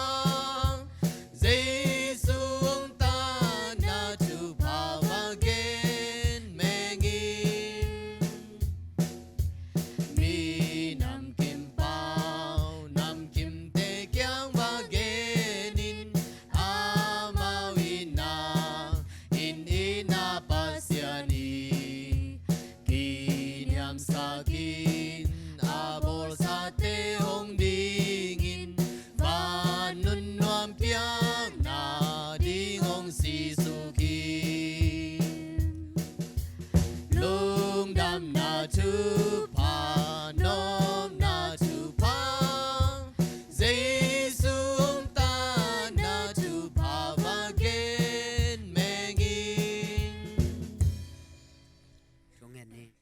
Jesu hong tanna thupha va gen mengin. Mi namkim pau, namkimte kiang va gen in, amau in ah, in in ah Pasian i kiniamsak in, a bawlsate hong dingin, van nun nuam piakna ding hong sisuk hi. Lungdamna thupha, nopna thupha, Jesu hong tanna thupha va gen mengin. Thungen ni.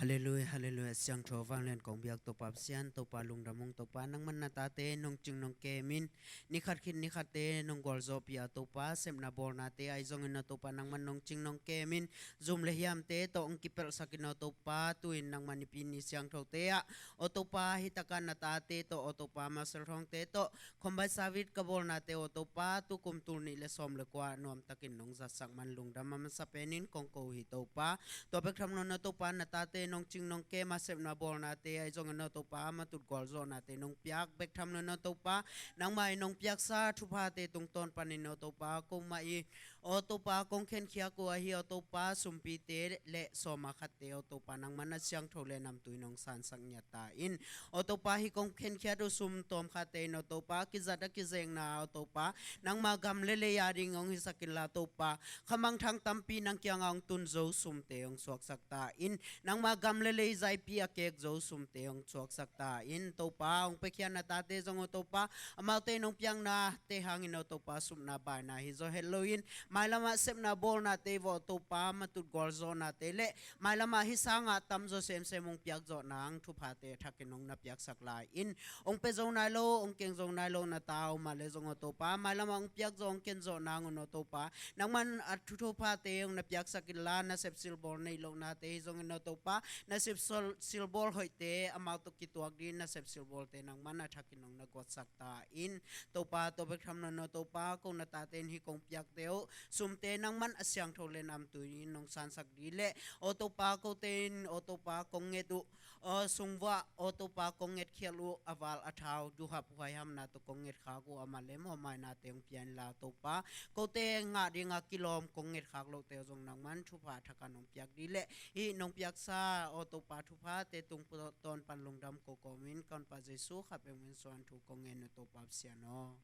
Halleluia, halleluia. Siangtho vanglian kong biak Topa Pasian, Topa lungdam ung Topa, nangman na tate nong cing nong kem in, ni khat khit ni khatte nong gualzawhpih a Topa, sepna bawlnate ahi zongin aw Topa, nangman nong cing nong kem in, zum le hiamte tawh hong kipelhsak in aw Topa, tu-in nangman i pi ni siangthote ah aw Topa, hi takah na tate tawh aw Topa, Marcel Thawngte tawh combine service ka bawlnate aw Topa, tu kum tul nih le sawm le kua nuamtakin nong zatsak man lungdam a masa penin kong ko uh hi Topa. Tua bek tham lo in aw Topa, na tate nong cing nong kem a sepna bawlnate ahi zongin aw Topa, matut gualzawhnate nong piak bek tham lo in aw Topa, nangmah in nong piaksa thuphate tungtawn panin aw Topa, komah i aw Topa, kong khenkhiak uh ahi aw Topa, sumpite le sawma khatte aw Topa, nangman na siangtho le namtui nong sansak ngiat ta in. Aw Topa, hih kong khenkhiat uh sum tawmkhatte in aw Topa, kizat a kizekna aw Topa, nangma gam le lei a ding hong hisak inla Topa, khamangthang tampi nang kiangah hong tun zo sumte hong suaksak ta in, nangma gam le lei zaipi a kek zo sumte hong suaksak ta in. Topa, hong piakhia na tate zong aw Topa, amaute nong piaknate hangin aw Topa, supna baina hi zaw het loin, mailamah sepna bawlnate vawh Topa, matut gualzawhnate le mailamah hih sangah tamzaw semsem hong piakzawh nang thuphate thakin hong na piaksak lai in, hong pia zo nai lo, hong keng zo nai lo na ta aw mah le zong aw Topa, mailamah hong piakzawh hong kenzawh nang un aw Topa, nangman a thu thuphate hong na piaksak inla, na sepsil bawl neih lohnate hi zongin aw Topa, na sepsil silbawl hoihte, amau tawh kituak ding nasep silbawlte nangman a thakin nong na guatsak ta in, Topa, tua bek tham lo in aw Topa, ko na tate in hih kong piakte uh sumte nangman a siangtho le namtui in nong sansak ding leh aw Topa, kote in aw Topa kong nget uh aw sungvuah aw Topa kong ngetkhial uh a val a thau, duhhap huaihamna tawh kong ngetkhak uh a malem hawmainate hong pia inla aw Topa, kote ngah dinga kilawm kong ngetkhak lohte uh zong nangman thupha thak a nong piak ding leh hih nong piaksa aw Topa thuphate tung tawn pan lungdam ko kawmin ka honpa Jesu khat peuh min suan thu kong ngen uh Topa Pasian aw.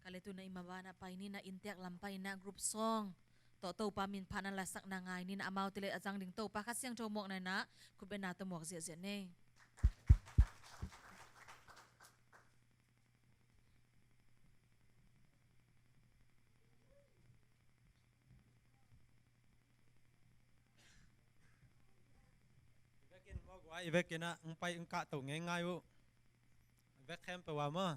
Ka le tuna i mabana pai ni na inntek lam pai na group song tawh Topa min phatna lasakna ngai ni na amaute le a zang ding Topa Kha Siangtho muakna na khutbetna tawh muak ziahziah ni. I vekin maw guai, i vekin ah hong pai hong kahto ngeingai uh. I vek khempeuh ah maw.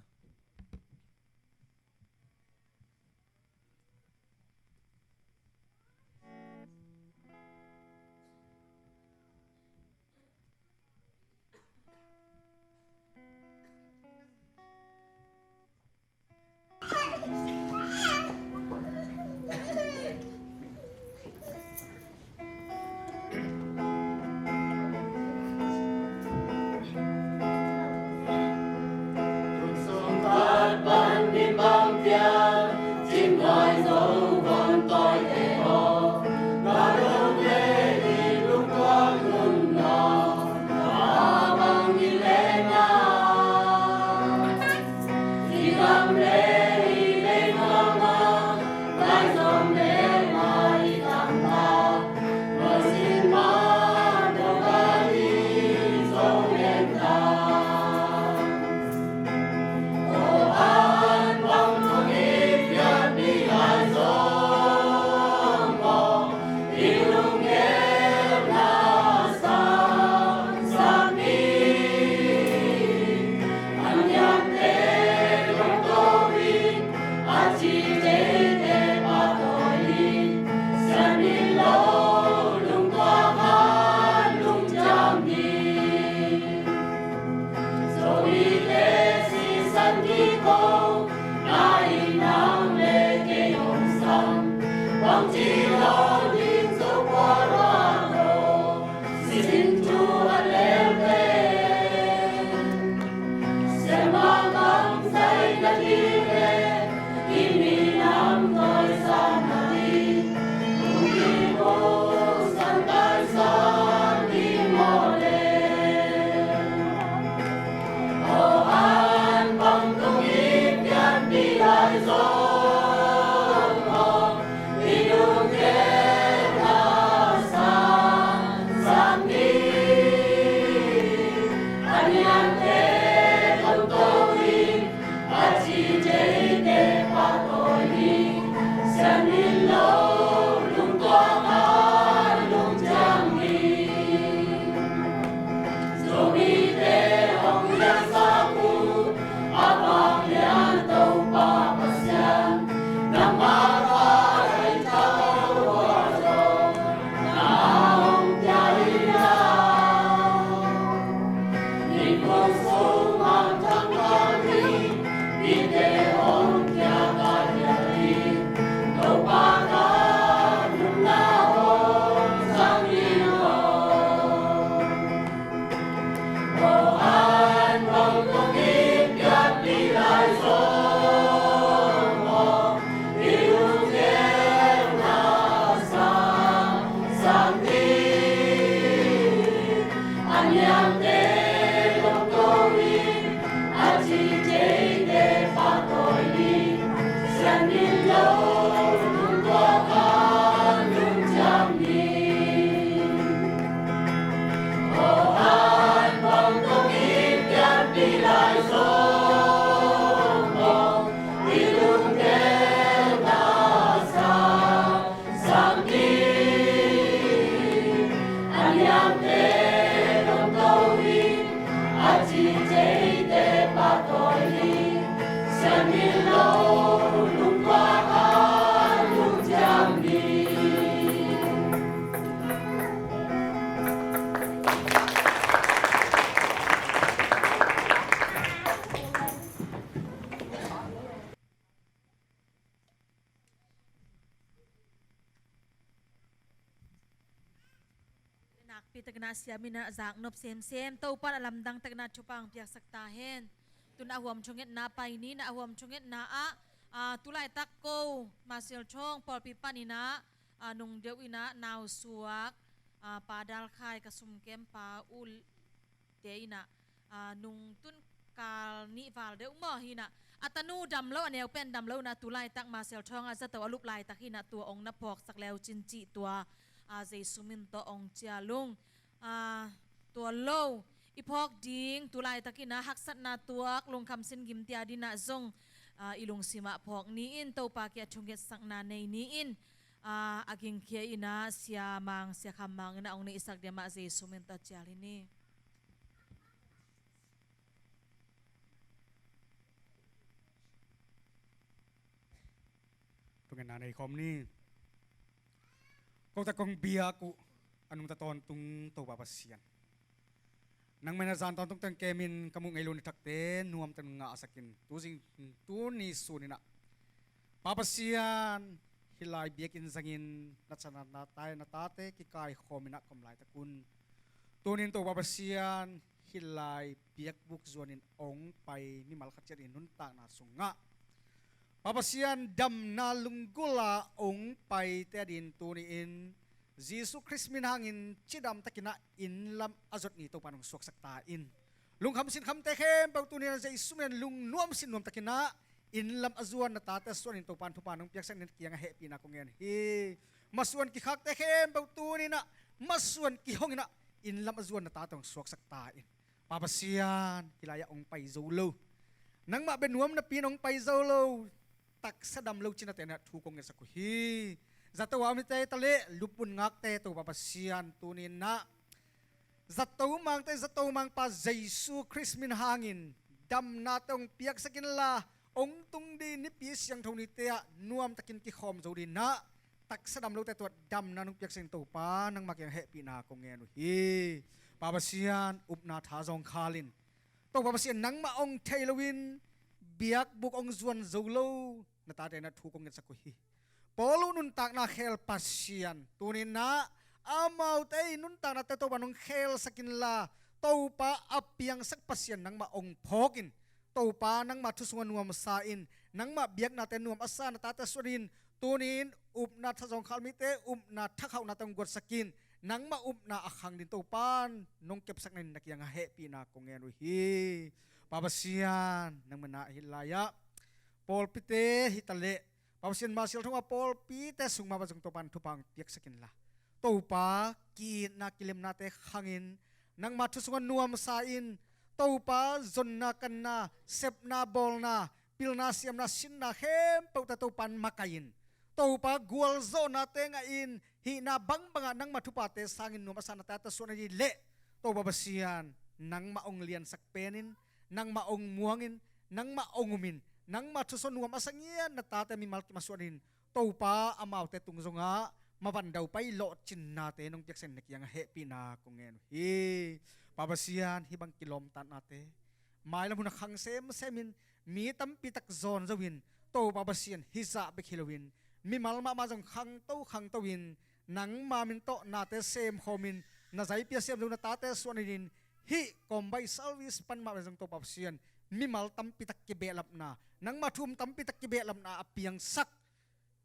Nakpi takin ah siam in ah zaknop semsem, Topa in a lamdang takin ah thupha hong piaksak ta hen. Tu-in ah a huam thungetna pai ni. In ah a huam thungetna ah, aa, tu laitak ko Marcel Thawng pawlpi panin ah, aa, nung deuh in ah nausuak, aa, Pa Dal Khai, ka sumkempa u te in ah, aa, nung tun kal nih val deuh maw hi in ah, a tanu dam lo, a neu pen dam lo in ah, tu laitak Marcel Thawng ah zato a lup laitak hi in ah, tua hong na phawksak le uh cin cih tua, aa, Jesu min tawh hong cial ung. Aa, tua lo i phawk ding tu laitak in ah haksatna tuak, lungkham sin gim te ading ah zong, aa, i lungsim ah phawk ni in, Topa kiang ah thungetsakna nei ni in, aa, a gingkhia in ah Sia Mang, Sia Kham Mang in ah hong neihsak ding mah Jesu min tawh cial hi ni. Thungetna nei khawm ni. Ko tak kong biak uh a nungta tawntung Topa Pasian, nangmah in a zan tawntung teng kemin ka muh ngei lo ni thakte nuam teng ngahsak in, tu zing, tuni sun in ah Pa Pasian, hih lai biakinn zangin na chana na tai na tate kikaikhawm in ah ka om laitak un, tuni in Topa Pasian, hih lai biakbuk zuanin hong pai mimal khat ciat in nuntakna sungah Pa Pasian, damna lunggulh a hong paite ading tuni in Jesu Khrist min hangin cidam takin ah inn lam a zuat ni Topa in hong suaksak ta in. Lungkham sinkhamte khempeuh tuni in ah Jesu min lungnuam sinnuam takin ah inn lam a zuan na tate suanin Topa in thupha nong piaksak na kiangah hehpihna kong ngen uh hi. Masuan kikhakte khempeuh tuni in ah masuan kihong in ah inn lam a zuan na tate hong suaksak ta in. Pa Pasian, hih lai-ah hong pai zo lo, nangmah bia nuam napi in hong pai zo lo, taksa dam lo cinate ading ah thu kong ngetsak uh hi. Zato a om hite hi taleh lupmun ngakte Topa Pasian, tuni in ah zato mangte zato mangpa Jesu Khrist min hangin damnate hong piaksak inla, hong tung ding Nipi siangtho nite ah nuamtakin kikhawm zo ding in ah taksa dam lote tungah damna nong piaksak in Topa nangmah kiangah hehpihna kong ngen uh hi. Pa Pasian, upna tha zawngkhal in Topa Pasian, nangmah hong thei loin biakbuk hong zuan zo lo na tate ading ah thu kong ngetsak uh hi. Paul uh nuntakna khel Pasian, tuni in ah amaute i nuntaknate Topa in hong khelsak inla, Topa a piangsak Pasian nangmah hong phawk in, Topa nangmah thu sungah nuamsa in, nangmah biaknate nuam a sa na tate suan in, tuni in upna tha zawngkhal mite upna thakhauhnate hong guatsak in, nangmah upna a khang ding Topa nong kepsak nading na kiangah hehpihna kong ngen uh hi. Pa Pasian, nangmah in ah hih lai-ah pawlpite hi taleh Pa Pasian, Marcel Thawng a pawlpite sung mah bang zong Topa in thupha hong piaksak inla, Topa ki-itna kilemnate khang in, nangmah thu sungah nuamsa in, Topa zonna kanna, sepna bawlna, pilna siamna, sinna khempeuhte Topa in makaih in, Topa gualzawhnate ngah in, hihna bangbangah nangmah thuphate sangin nuam a sa na tate suan nading leh Topa Pasian, nangmah hong liansak pen in, nangmah hong muang in, nangmah hong um in, nangmah thusuah nuam a sa ngiat na tate mimal kim a suan in, Topa amaute tung zongah mavan daupai lawhcinnate nong piaksak in na kiangah hehpihna kong ngen uh hi. Pa Pasian, hih bang kilawmtatnate mailam hun a khang semsem in, mi tampi tak zawn zo in, Topa Pasian, hih zah bek hi loin mimal mahmah zong khangto khangto in, nangma min tawh nate semkhawm in, na zaipi a siam zo na tate suan nading in, hih kawmbai service pan mah bang zong Topa Pasian, mimal tampi tak kibehlapna, nangma thu um tampi tak kibehlapna a piangsak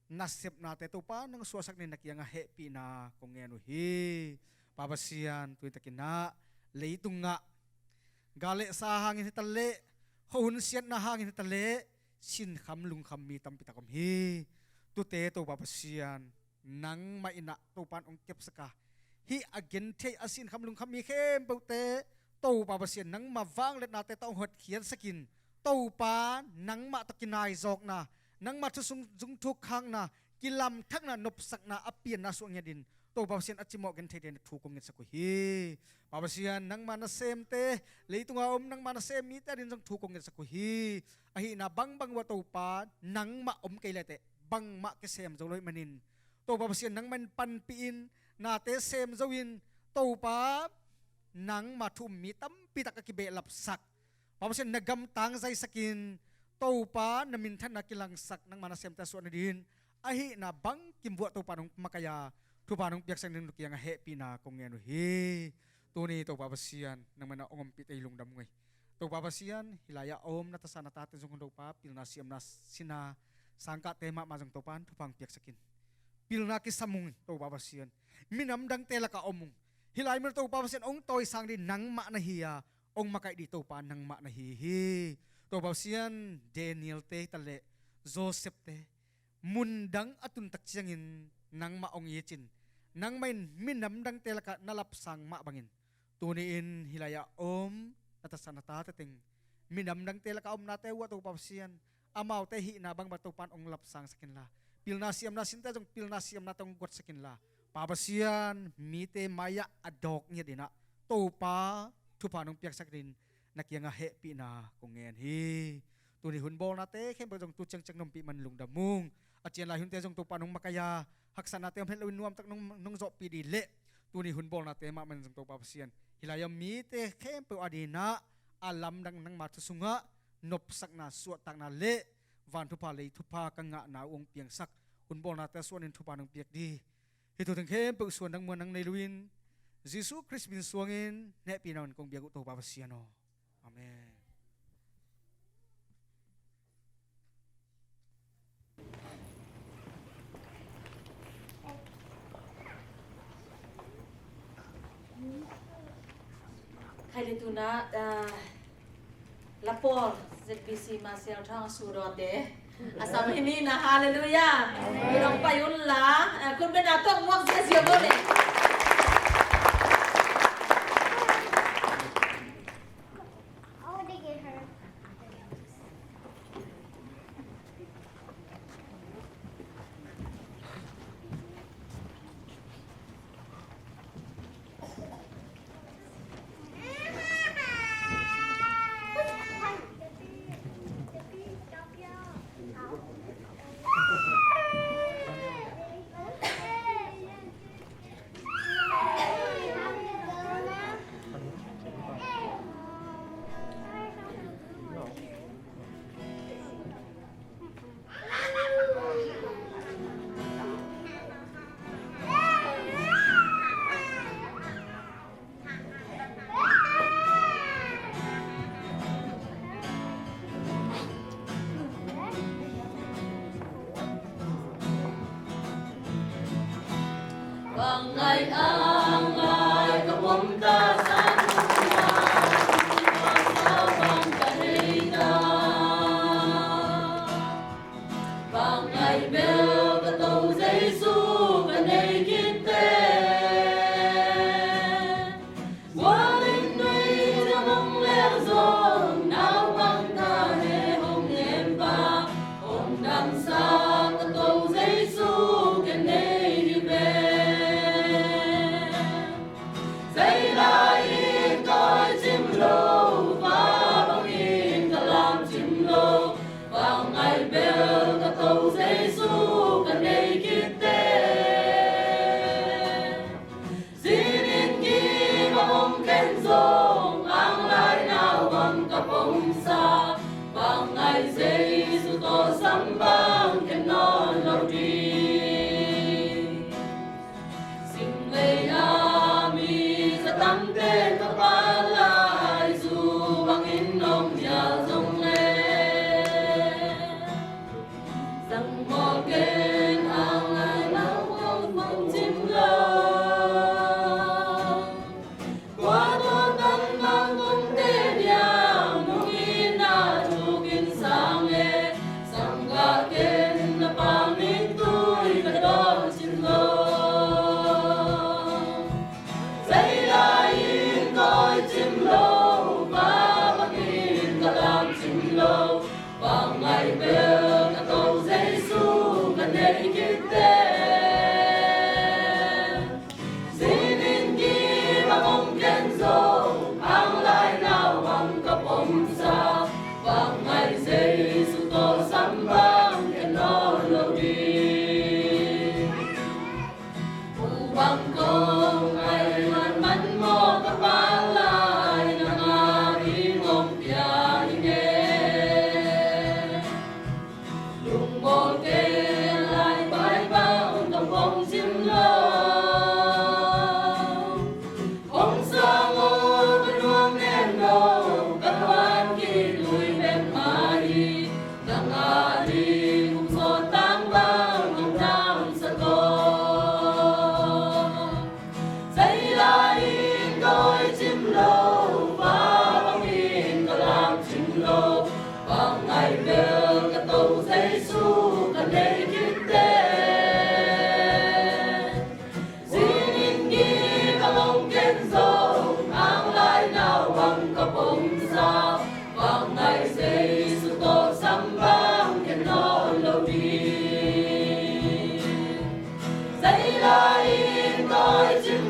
nasepnate Topa nong suahsak nading na kiangah hehpihna kong ngen uh hi. Pa Pasian, tuni takin ah leitungah gal le sa hangin hi taleh, khuahun siatna hangin hi taleh, sinkham lungkham mi tampi tak om hi. Tute Topa Pasian, nangmah in ah Topa in hong kepsak a, hih a gentheih a sinkham lungkham mi khempeuhte Topa Pasian, nangma vangliatnate tawh hong hotkhiatsak in, Topa nangmah tawh kinaizawkna, nangmah thu sung zungthuk khakna, kilamthakna, nopsakna a pianna suah ngiat in, Topa Pasian, a cimawh gentheite na thu kong ngetsak uh hi. Pa Pasian, nangma nasemte, leitunga om nangma nasem mite ading zong thu kong ngetsak uh hi. Ahihna bangbang uah Topa nangmah om kei leteh bangmah kisem zo lo ahih manin, Topa Pasian, nangmah in panpih in, nate sem zo in, Topa nangma thu um mi tampi tak a kibehlapsak, Pa Pasian, na gam tangzaisak in, Topa na minthanna kilangsak nangma nasemte a suah nading in, ahihna bangkim uah Topa nong makaih a, thupha nong piaksak nading na kiangah hehpihna kong ngen uh hi. Tuni Topa Pasian, nangmah in hong ompih teh i lungdam ung ei. Topa Pasian, hih lai-ah a om na tasa na tate zong hun Topa, pilna siamna sina sangkahte mahmah zong Topa in thupha hong piaksak in. Pilna kisam ung Topa Pasian. Minam dangte lakah om ung. Hih lai mun Topa Pasian hong tawisang ding nangmah na hi a, hong makaih ding Topa nangmah na hi hi. Topa Pasian, Daniel-te hi ta leh Joseph-te mundang a tun tak ciangin nangmah hong it in, nangmah in minam dangte lakah na lapsang mah bangin, tuni-in hih lai-ah a om na tasa na tate teng minam dangte lakah a omnate uh ah Topa Pasian, amaute hihna bangbang Topa in hong lapsangsak inla, pilna siamna sinte zong pilna siamnate hong guatsak inla, Pa Pasian, mite mai-ah a dawk ngiat in ah Topa, thupha nong piaksak ding na kiangah hehpihna kong ngen hi. Tuni hun bawlnate khempeuh zong tu ciangciang na ompih man lungdam ung. A cian lai hunte zong Topa nong makaih a, haksatnate om het loin nuamtak nong, nong zawhpih ding leh, tuni hun bawlnate mahmah in zong Topa Pasian, hih lai-ah mite khempeuh adingin ah a lamdang nangma thu sungah nopsakna, suahtakna leh van thupha lei thupha ka ngahna uh hong piangsak hun bawlnate a suanin thupha nong piak ding, hih thu teng khempeuh suandang muan nang nei loin, Jesuh Khrist min suangin hehpihna in kong biak uh Topa Pasian aw. Amen. Khai le tuna, ah, Lapor Z B C Marshall Thang Sudawte a sam hi ni na, halleluiah. Amen. Midong pai unla, ah, kun bena tong muak ziazia bo le. Bang ngaih bel ka To Jesu ka nei khit teh, gualin nui ciang hong leng zong naupang ta he hong en pa, hong damsak ka To Jesu ka nei hi ve. Zei lai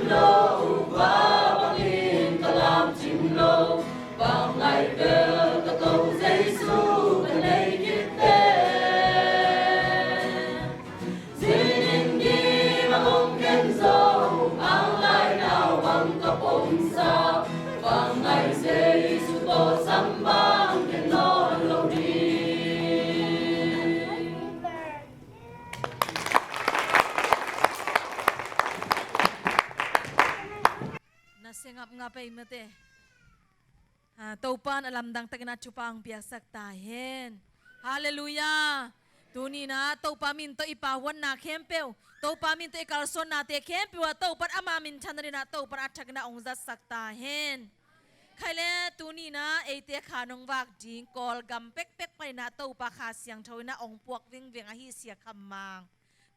Lo, va bangin ka lam cing lo, bang ngai bel ka Topa Jesu ka nei khit teh. Zinin gim a kong khen zo, ang lai nau bang ka pom sa, bang ngai Jesu tawh sam bang khen nawn lo ding. Na se ngapngap ei mate. Ah, Topa'n a lamdang takin a thupha hong piaksak ta hen. Halleluiah. Tuni-in ah Topa min tawh i pahuatna khempeuh, Topa min tawh i kalsuannate khempeuh ah Topa'n ama minthanna dingin ah Topa'n a thakin ah hong zatsak ta hen. Khai le tuni-in ah eite kha nong vak ding Kawlgam pekpek panin ah Topa Kha Siangtho in ah hong puak vingveng ahi Sia Kham Mang.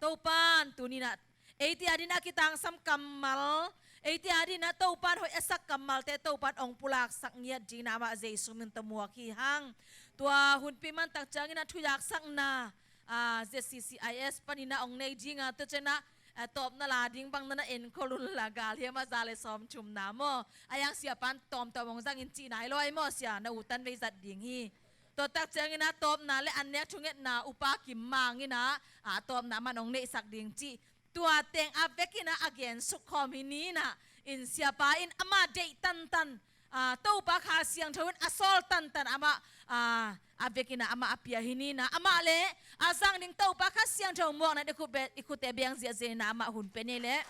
Topa'n tuni-in ah eite adingin a kitangsam kammal, eite adingin ah Topa'n hoih a sak kammalte Topa'n hong pulaksak ngiat dingin ah amah Jesu min tawh muak hi hang. Tua hunpi mantak ciangin ah thuyaksakna, ah, Z C C I S panin ah hong nei ding a, tua ciangin ah, ah, tawpna la ding bang na na enkhol un la, galhiam a za le sawmthumna maw. A yang siapa'n tawmtawm hong zangin cih nai lo ai maw sia, na utan vei zat ding hi. Tua tak ciangin ah tawpna le an nek thungetna Upa Kim Mang in ah, ah, tawpna man hong neihsak ding cih. Tua teng a vekin ah a gensuk khawm hi ni in ah, in siapa in amah deih tantan, ah, Topa Kha Siangtho in a sawl tantan amah, ah, a vekin ah amah a pia hi ni in ah, amah le a zang ding Topa Kha Siangtho muakna i khut be-, i khutte beng ziahziah in ah amah hun pia ni leh.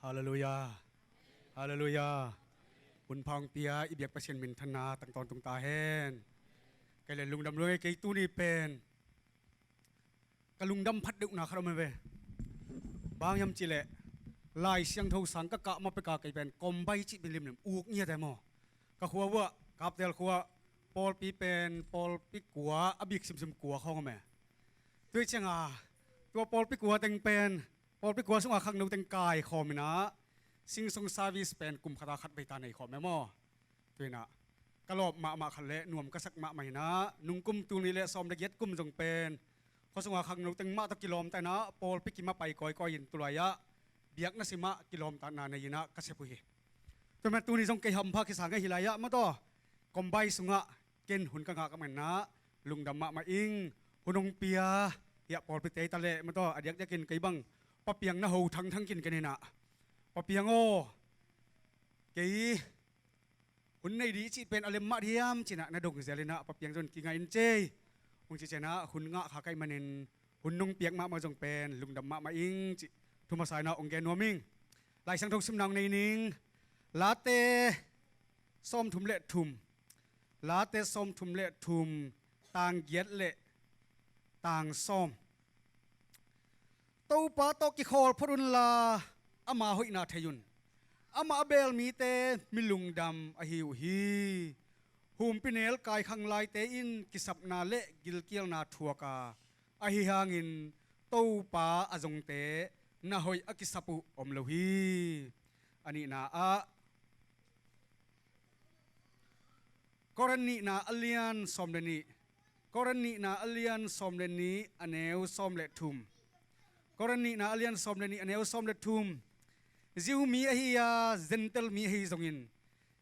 Halleluiah. Halleluiah. Hun pha hong pia i biak Pasian minthanna tang tawntung ta hen. Kei le lungdam lua ing ei, kei tuni pen ka lungdam phat deuhna khat om ei ve. Bang hiam cih leh Lai Siangtho sang ka kah ma pek a kei pen Kombai cih pen limlim uk ngiat ei maw. Ka khua uah, Kaptel khua, pawlpi pen pawlpi kua, a bik simsim kua khawng om ei. Tua ciang a, tua pawlpi kua teng pen, pawlpi kua sung a khangno teng kaikhawm in ah, singsong service pen kum khat a khat vei ta nei khawm ei maw. Tua in ah ka lawp mahmah khat le nuam ka sak mahmah in ah, nungkum tul nih le sawm le giat kum zong pen khua sung a khangno teng mah tawh kilawm ta in ah, pawlpi kim ah pai kawikawi in tu lai ah biakna sim ah kilawmtatna nei in ah ka sep uh hi. Tua mah tuni zong kei hampha kisa ngei hi lai ah mah tawh Kombai sungah ken hun ka ngah ka man in ah lungdam mahmah ing. Hun hong pia hiah pawlpite hi ta leh mah tawh a diakdiakin kei bang Pa Piang na ho thangthang kin ken in ah, Pa Piang aw, kei hun nei ding cih pen a lem mah diam ci in ah na dong zel in ah Pa Piang zong kingah in cei hong ci ciang ah hun ngah kha ka hih manin hun nong piak mahmah zong pen lungdam mahmah ing cih thu masa in ah hong gen nuam ing. Lai Siangtho simna hong nei ning. Late sawmthum le thum. Late sawmthum le thum, tang giat le tang sawm. Topa tawh kikhawl phot unla, ama hoihna thei un. Amah a beel mite mi lungdam ahi uh hi. Humpinel kaikhang laite in kisapna le gilkialna thuak a, ahi hangin Topa a zongte na hoih a kisap uh om lo hi. A nihna ah Korin nihna a lian sawm le nih. Korin nihna a lian sawm le nih a neu sawm le thum. Korin nihna a lian sawm le nih a neu sawm le thum. Jew mi ahi a, Gentile mi ahi zongin,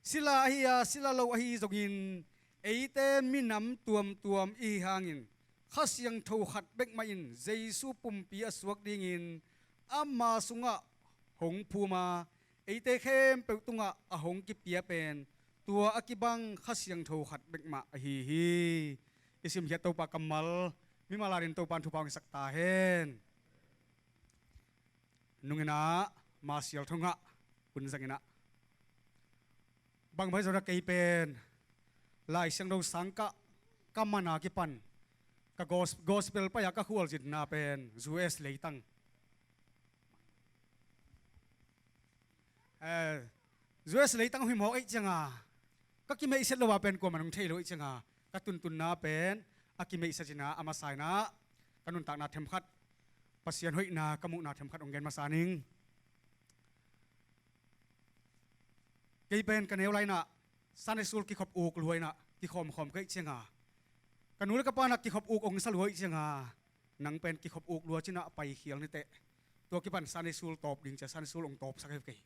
sila ahi a, sila lo ahi zongin, eite minam tuamtuam i hi hangin Kha Siangtho khat bek mah in Jesu pumpi a suak dingin ama sungah hong phum a, eite khempeuh tungah a hong kipia pen tua a kibang Kha Siangtho khat bek mah ahi hi. I simkhiat Topa kammal mimal adingin Topa'n thupha hong hisak ta hen. Nung in ah Masial Thongah hun zang in ah, bang bai zong a kei pen Lai Siangtho sang ka, ka man a kipan ka gos-, gospel pai a ka khualzinna pen U S leitang. Eh, U S leitang hong hi mawk ahih ciang a, ka kimeihset lo a pen kuaman hong thei lo ahih ciang a, ka tuntunna pen a kimeihset in ah a masa in ah ka nuntakna themkhat, Pasian hoihna ka muhna themkhat hong gen masa ning. Kei pen ka neu lai in ah Sunday school kikhop uk lua inah kikhawmkhawm ka hih cianga, ka nu le ka pa inah kikhop uk ong sa lua hih cianga, nang pen kikhop uk lua cinah paikhial niteh. Tua kipan Sunday school tawp ding cia Sunday school ong tawpsak hi kei.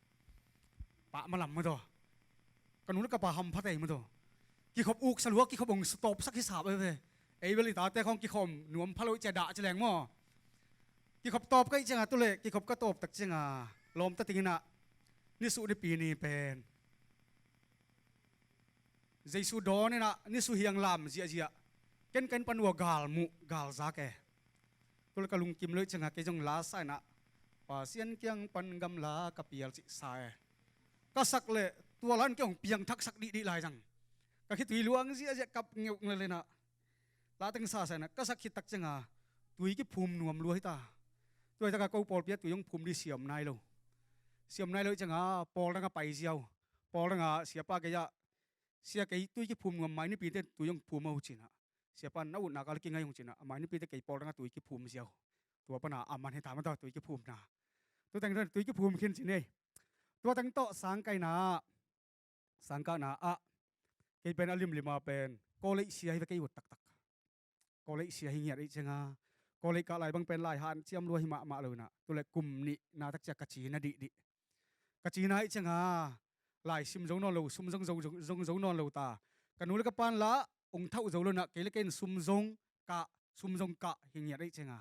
Pah malam mataw. Ka nu le ka pa hampha tei mataw. Kikhop uk sa lua, kikhop ong tawpsak hi sap ei ve. Ei bel i tate khawng kikhawm nuam pha lo hih cia dah ci leng maw. Kikhop tawp ka hih cianga, tule kikhop ka tawp tak cianga, lawmta tinginah nisuh nipi ni pen Jesu dawn inah nisuh hiang lam ziahziah. Ken ka inn pan uh a gal muh, gal zak e. Tule ka lungkim lo hih cianga kei zong lasa inah Pasian kiang pan gamla ka pial cih sa e. Ka sak le tua lan kei hong piangthaksak dihdih lai zang. Ka khitui luang ziahziah kap ngeuh ngel inah lateng sasa inah ka sak khit tak cianga tui kiphum nuam lua hita. Tua hi taka ko pawlpi ah tui hong phum dih siam nai lo. Siam nai lo hih cianga pawl danga pai ziau. Pawl danga siapa gei ah, sia kei tui kiphum nuam, mai nipite tui hong phum aw cinah. Siapa na utna kal kingai hong cinah, a mai nipite kei pawl danga tui kiphum ziau. Tua pana a man hita mataw tui kiphumna. Tuteng tui kiphum khin ci ni. Tua teng tawh sangkaina, sangkahna ah kei pen a limlima pen college sia hi ve kei ut taktak. College sia hi ngiat hih cianga, college kah lai bang pen lai hanciam lua hi mahmah lo inah, tule kum nihna tak cia ka cina dihdih. Ka cina hih cianga lai sim zo nawn lo, sum zong zo, zong, zong zo nawn lo ta. Ka nu le ka pan lah ong thauh zo lo inah kei le kei in sum zong kah, sum zong kah hi ngiat hih cianga,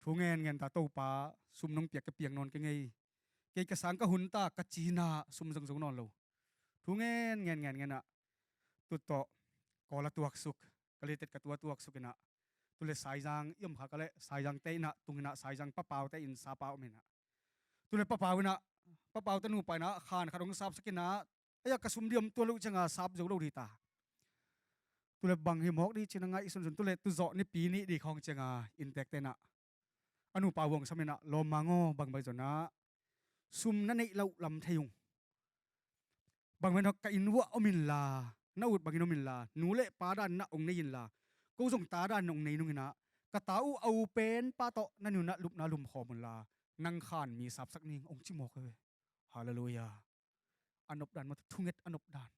thu ngenngen ta, Topa sum nong piak ka piak nawn kei ngei. Kei ka sang ka hun ta, ka cina sum zong zo nawn lo. Thu ngenngen ngenngen ah tut tawh kawl a tuaksuk, ka litet ka tua tuaksuk inah, tule Saizang i om kha ka leh Saizangte inah tung inah Saizang papaute inn sapa om inah, tule papau inah, papaute nupa inah khan khat hong sapsak inah, ei-a ka sum dih om tua lo cianga sap zo lo dih ta. Tule bang hi mawk dih cina ngaih sunsun, tule tuzawh nipi nih dih khawng cianga inntekte inah a nupa uh hong sam inah, lawmmang aw, bangbang zonah sum na neih loh lam thei ung. Bangbang zonah ka inn uah om inla, na ut bangin om inla, nu le pa dan na ong nei inla, ko zong ta dan na ong nei nung inah, ka ta uh a u pen pa tawh na ni unah lupna lumkhawm unla, nang khan mi sapsak ning, ong ci mawk hi ve. Halleluiah. A nopdan maw, thunget a nopdan.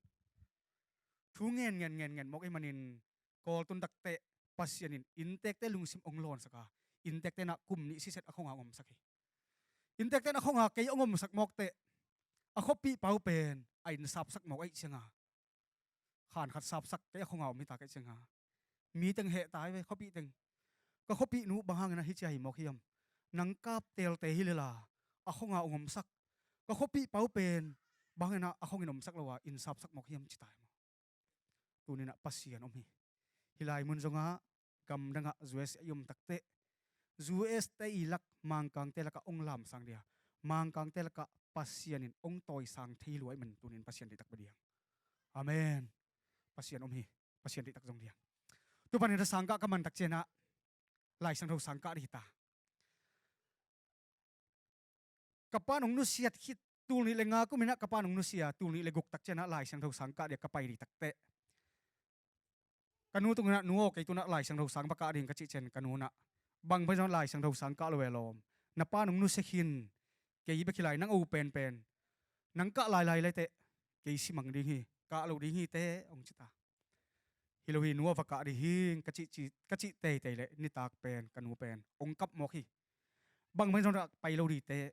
Thu ngen ngen ngen ngen mawk ahih manin, kawl tun takteh Pasian in inntekte lungsim ong lawnsak a, inntekte inah kum nih siset a khonga ong omsak hi. Inntekte inah a khonga kei ong omsak mawkteh, a khuapih pau pen a inn sapsak mawk ahih cianga, khan khat sapsak kei a khonga om hita ka hih cianga, mi teng heh ta hi ve, khuapih teng. Ka khuapih nu bang hangin ah hih cia hi mawk hiam? Nang kap telte hi lela a khonga ong omsak, ka khuapih pau pen bang hangin ah a khongin omsak lo a inn sapsak mawk hiam ci ta hi maw? Tuninah Pasian om hi. Hih lai mun zongah gamdangah U S A i om takteh, U S te i lak Mangkangte lakah ong lamsang dia, Mangkangte lakah Pasian in ong tawisang thei lua ahih man tunin Pasian deihtak bia diang. Amen. Pasian om hi. Pasian deihtak zong diang. Tupanin a sangkah ka man tak cianah Lai Siangtho sangkah dih hita. Ka pa nong nusiat khit tul nih le nga kuminah ka pa nong nusia, tul nih le guk tak cianah Lai Siangtho sang kah dia ka pai dih takteh, ka nu tunginah, nu aw, kei tunah Lai Siangtho sang va kah ding ka cih cian ka nu nah, bang pai zong Lai Siangtho sang kah lo e lawm, na pa nong nusia khin, kei bek hi lai, nang o penpen, nang kah lailai lai teh kei simang ding hi, kah lo ding hi teh, ong ci ta. Hi lo hi, nu aw, va kah dih hing ka cih, ci, ka cih teitei leh nitak pen ka nu pen ong kap mawk hi. Bang bang zong rak pai lo dih teh,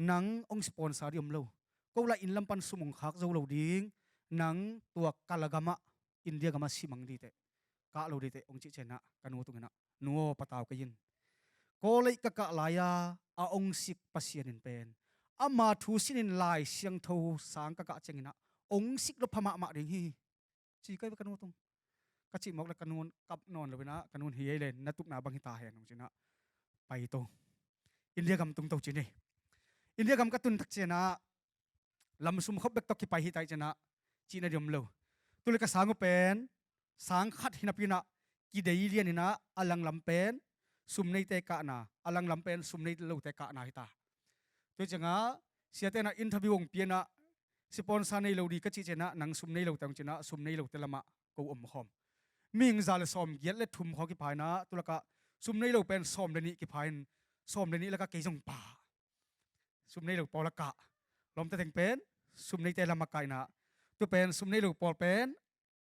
nang ong sponsor dih om lo, ko lah inn lam pan sum ong khak zo lo ding, nang tua kalagamah, India gamah simang dih teh, kah lo dih teh, ong cih cianah ka nu tunginah, nu aw, patau kei in. Kawlei ka kah lai-a a ong sik Pasian in pen ama thu sinin Lai Siangtho sang ka kah cianginah ong sik lo pha mahmah ding hi, ci kai ve ka nu tung. Ka cih mawk le ka nun kap nawn loinah, ka nun hi ei le, na tupna bang hi ta hen, ong cinah, pai to, India gam tung to ci ni. India gam ka tun tak cianah lam sum khop bek tawh kipai hi ta ih cianah cihna dih om lo. Tule ka sang uh pen sang khat hi napinah kidei lianinah a langlam pen sum neite kahna, a langlam pen sum nei lote kahna hi ta. Tua ciangah siate nah interview ong pianah, sponsor nei lo dih ka cih cianah, nang sum nei lote ong cinah, sum nei lote lamah ko om khawm. Mihing za le sawm giat le thum khawng kipha inah, tulakah sum nei lo pen sawm le nih kipha in, sawm le nih lakah kei zong pha. Sum nei lo pawl a kah. Lawmta teng pen sum neite lam a kah inah, Tu pen sum nei lo pawl pen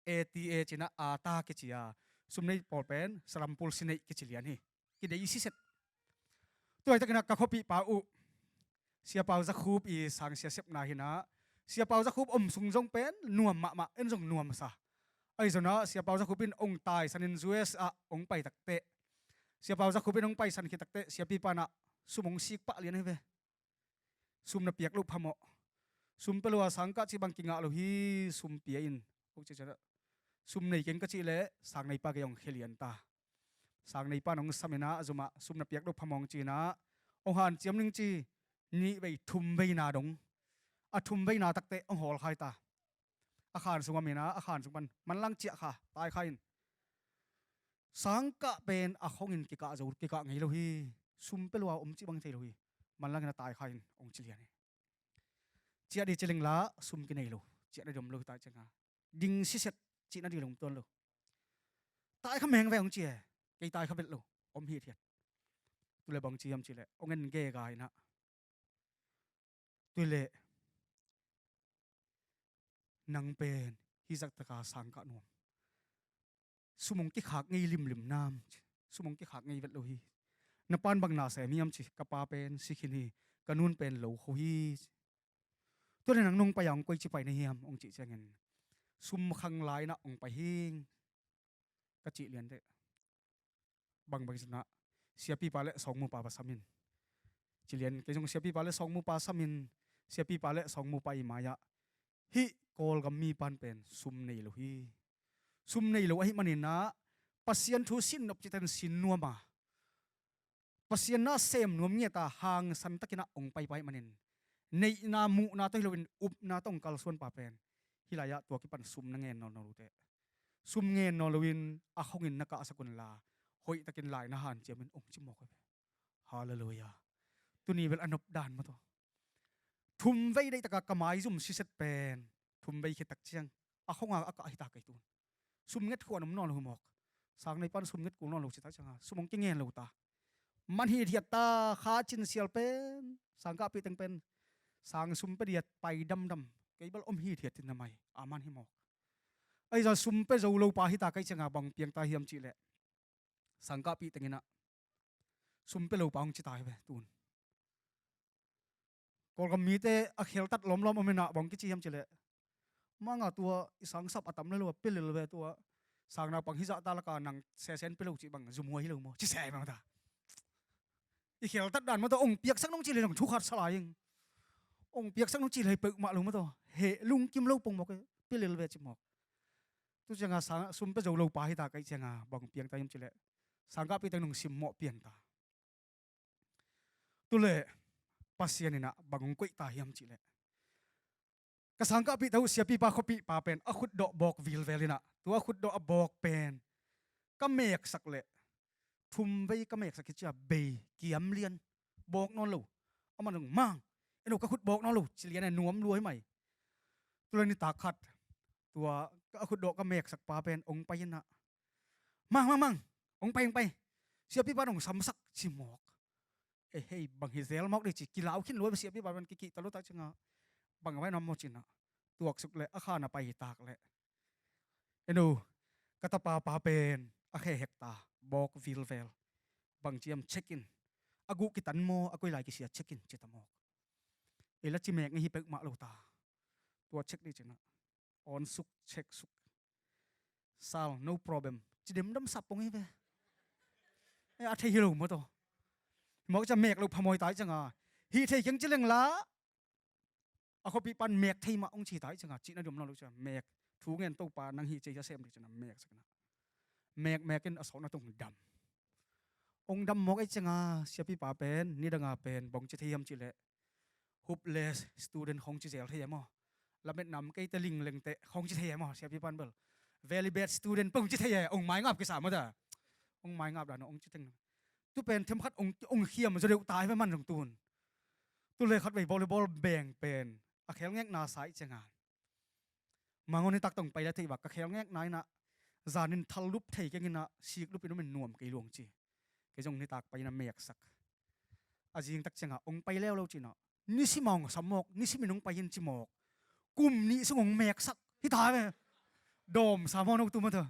A T A ci-in ah, ata kici a, sum nei pawl pen sarampul si neih kici lian hi. Kidei siset. Tua hi takin ah ka khuapipa uh Sia Pau Za Khup i sang sia sepna hi-in ah, Sia Pau Za Khup om sung zong pen nuam mahmah, en zong nuamsa. Ahi zongin ah Sia Pau Za Khup in hong taisanin U S ah hong pai takteh, Sia Pau Za Khup in hong paisan khit takteh, siapipa in ah sum hong sik pah lian hi ve. Sum na piak loh phamawh. Sum pia lo a sangkah cih bang kingah lo hi, sum pia in. Hong ci ciangin ah, sum nei keng ka cih leh sangneipa gei hong khia lian ta. Sangneipa in hong sam-in ah, a zum ah sum na piak loh phamawh ci-in ah, hong hanciam ning ci, nih vei thum veina dong. A thum veina takteh hong hawl kha hi ta. A khan sung om-in ah, a khan sung pan manlang ciah kha, tai kha in. Sangkah pen a khongin kikah zo, kikah ngei lo hi. Sum pia lo a om cih bang thei lo hi. Manlangin a tai kha in hong ci lian hi. Ciah ding ci leng lah sum kinei lo. Ciah nading om lo, tai ciangin ah. Ding siset, cih nading lo om tuan lo. Tai kha meng ve hong ci e. Kei tai kha vet lo. Om hithiat. Tu leh bang ci hiam cih leh, hong en gega in ah, tu leh nang pen hih zahtak a sangkah nuam, sum hong kikhak ngei limlim nam? Sum hong kikhak ngei vet lo hi. Na pa'n bang na sem hiam ci. Ka pa pen si khin hi. Ka nu'n pen lo kho hi. Tu leh nang nong pai a hong koici pai na hiam? Hong cih ciangin, sum khang lai-in ah hong pai hing, ka cih lian teh, bangbang ci-in ah, siapipa leh sawngmupa va sam in. Ci lian, kei zong siapipa leh sawngmupa sam in, siapipa leh sawngmupa i mai-ah, hih Kawlgam mipa'n pen sum nei lo hi. Sum nei lo ahih manin ah, Pasian thu sin nop cihte in sin nuam a, Pasian na sem nuam ngiat a, hangsan takin ah hong paipai ahih manin, neihna muhna tawh hi loin upna tawh hong kalsuanpa pen hih lai-ah tua kipan sum na ngen nawn lo uh teh, sum ngen nawn loin a khongin na kahsak un la, hoihtakin lai na hanciam in, hong ci mawk hi ve. Halleluiah. Tuni bel a nop dan maw taw. Thum vei deihtak a ka maizum siset pen, thum vei khit tak ciang a khong a kah hi ta kei tun. Sum nget khuan om nawn lo hi mawk. Sangneipa'n sum nget kul nawn lo ci ta ciangin ah, sum hong kingen lo ta. Man hithiat ta, kha cin sial pen, sangkahpih teng pen sang sum pia ding a pai damdam. Kei bel om hithiat in na mai, a man hi mawk. Ahi zongin sum pia zo lo pa hi ta ka hih ciangin ah, bang piang ta hiam cih leh, sangkahpih tengin ah sum pia lo pa hong ci ta hi ve tun. Kawlgam mite a kheltat lawmlawm om in ah, bang kici hiam cih leh, manga tua i sangsap a tam lel uh a, pia lel ve tua. Sang naupang hih zahtak lak a nang sesen pia lo cih bang zumhuai hi lo maw, ci se maw ta. I kheltat dan maw taw, hong piaksak nung cih leh nang thu khat sa lai ing. Hong piaksak nung cih leh peuhmah lo maw taw. Heh lungkim lo pong mawk e, pia lel ve ci mawk. Tu ciangin ah sang, sum pia zo lo pa hi ta ka hih ciangin ah, bang piang ta hiam cih leh, sangkahpih teng nong simmawh pian ta. Tu leh Pasian in ah bang hong koih ta hiam cih leh, ka sangkahpihte uh siapipa khuapihpa pen a khutdawh bawk vilvel in ah, tua a khutdawh a bawk pen ka meksak leh, thum vei ka meksak hi ci a, bei kiam lian, bawk nawn lo. Aman zong, "Mang, en o, ka khut bawk nawn lo," ci lian e, nuam lua hi mai. Tu leh nitak khat, tua a khutdawh ka meksak pa pen hong pai in ah, "Mang, mang, mang, hong pai, hong pai. Siapipa'n hong samsak," ci mawk. "E hei, bang hi zel mawk ding," ci, kilau khin lua, siapipa pen kikihta lua ta ciangin ah, "Bang a vai nuam maw?" ci-in ah, tuaksuk leh a khan a pai tak leh, "En o, ka tapa pa pen a khe hek ta, bawk vilvel. Bang ci hiam, check in. A guh kitan maw, a koi lai kisia, check in," ci ta mawk. "Ei la, ci mek ngei hi, peuhmah lo ta. Tua check ding," ci-in ah, on suk, check suk. "Sal, no problem," ci demdam sap pong hi ve. E, a thei hi lo maw taw. Mawk ci a mek loh phamawh ta hi ciangin ah, "Hih thei keng," ci leng lah, a khuapihpa'n "Mek thei mah," hong ci ta hi ciangin ah, cih nading om nawn lo ci a, "Mek, thu ngen, Topa nang hih ci hi a sem ding," ci-in ah meksak in ah, mekmek in a sawtna tung dam. Hong dam mawk ahih ciangin ah, siapipa pen nidang a pen bang ci thei hiam cih leh, "Hopeless student" khong ci zel thei e maw. Lametna om keite, linglengte khong ci thei e maw, siapipa'n bel. "Very bad student" pong ci thei e, hong maingap kisa maw ta. Hong maingap dan hong ci teng. Tu pen themkhat hong, hong khiam zaw deuh ta hi ve, aman zong tun. Tu leh khatvei volleyball beng pen a khelngekna sa ahih ciangin ah, "Mang aw, nitak tawh hong pai lel thei vak, ka khelngekna in ah, zanin thal lup thei keng in ah, sik lup in om in nuam kei lua," hong ci. Kei zong nitak pai in ah meksak. A zing tak ciangin ah hong pai leuleu ci-in ah, "Nisim a hong sam mawk, nisimin hong pai in," ci mawk. Kum nih sung hong meksak. Hi ta ve. Dawm sa maw no tu mata.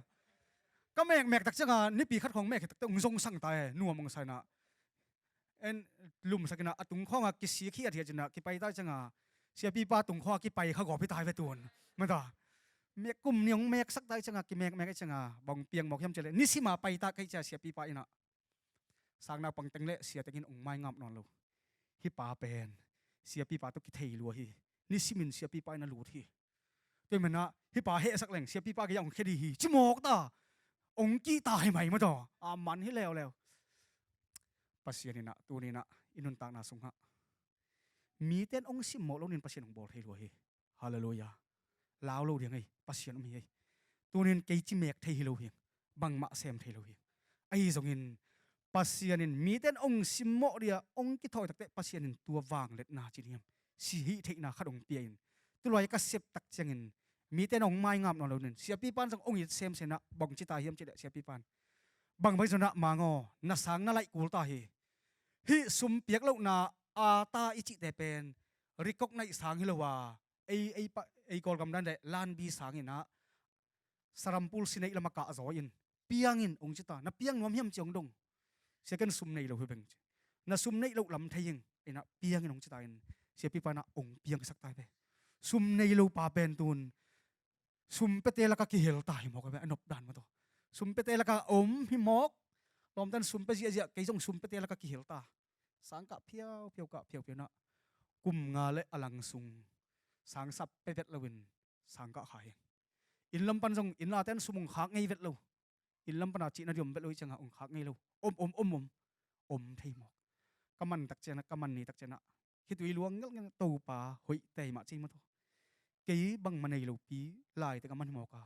Ka mekmek tak cianga nipi khat khawng mek hi takte ung zong sang ta e, nuam ung sa inah. En, lumsak inah a tung khawnga kisik hi a thiat inah kipai ta cianga siapipa tung khawnga kipai kha gawp hi ta ve tun. Mata. Mek kum ni ung meksak ta cianga kimekmek cianga bang piang mawk hiam cile nisima pai ta kei cia siapipa inah. Sang naupang teng le sia tengin ung maingap nawn lo. Hi pa pen siapipa tu kithei lua hi. Nisimin siapipa in a lut hi. Tua hi manah hi pa hehsak leng siapipa kei a ung khedi hi. Cimawk ta. Ung kih ta hi mai mataw. A man hi leuleu. Pasian inah tuninah i nuntakna sungah miten ung simmawh lonin Pasian ung bawl thei lua hi. Halleluia. Lau lo ding ei, Pasian um hi ei. Tunin kei cimek thei hi lo hi. Bangmah sem thei lo hi. Ahi zongin Pasian in miten ong simmawh dia ong kithawi takte Pasian in tua vangliatna ci ding hiam, si hih theihna khat ong pia in, tulai ka sep tak ciangin miten ong maingap nawn lo nin siapipan zong ong it semsem ah bang ci ta hiam cih leh siapipan bang bai zonah mangaw na sang na laih kul ta hi. Hih sum piak lohna a ta i cihte pen recognize sang hi lo a, ei, ei, ei Kawlgam dan leh lanbi sanginah sarampul sineih lamah kah zawi in piangin ong ci ta, na piang nuam hiam ci ong dong. Second sum nei lo hi beng ci. Na sum neih loh lam thei ing inah piangin ong ci ta in siapipa inah ong piangsak ta hi ve. Sum nei lo pa pen tun sum pete laka kihel ta hi mawk a ve, a nop dan mataw. Sum pete laka om hi mawk. Lawmtan sum pe ziahziah kei zong sum pete laka kihel ta. Sangkah phiauphia kah phiauphia nah kum nga le a lang sung sangsap pe vet loin sangkah kha hi. Inn lam pan zong inn late an sum ong khak ngei vet lo. Inn lam pana cihna diom vet lo ih ciangah ong khak ngei lo. Om om om om om thei mawk. Ka man tak cianah ka man ni tak cianah khitui luang ngelhngelh Topa hoih tei mah ci mataw. Kei bangmah nei lopi laitek a man hi mawk a,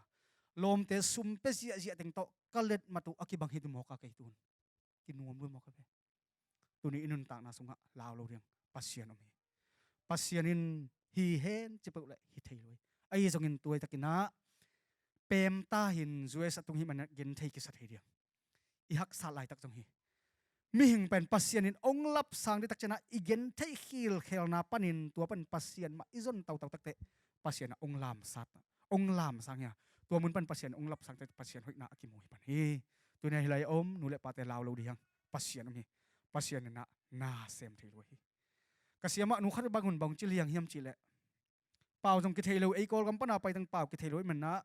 lawmte sum pe ziahziah teng tawh ka let matuh a kibang hi tu mawk a kei tun. Kinuam lui mawk a ve. Tuni i nuntakna sungah lau lo riang Pasian om hi. Pasian in hi hen ci peuh leh hi thei lo hi. Ahi zongin tuai takinah pemta hin zuesa tung hi manah gen thei kisa thei riang. I haksat laitak zong hi. Mihing pen Pasian in ong lapsang dih tak cianah i gen theih khilkhelna panin tua pan Pasian mah i zon tautau takte Pasian ah ong lamsat, ong lamsang hi a. Tua mun pan Pasian ong lapsang takte Pasian hoihna a kimu hi pan hi. Tunia hilai a om nu le pate lau lo dih hiang. Pasian om hi. Pasian inah na sem thei lua hi. Ka siamah nu khat bang hun bang ci liang hiam cihleh pau zong kithei lo, ei Kawlgam pana paiteng pau kithei lo ih manah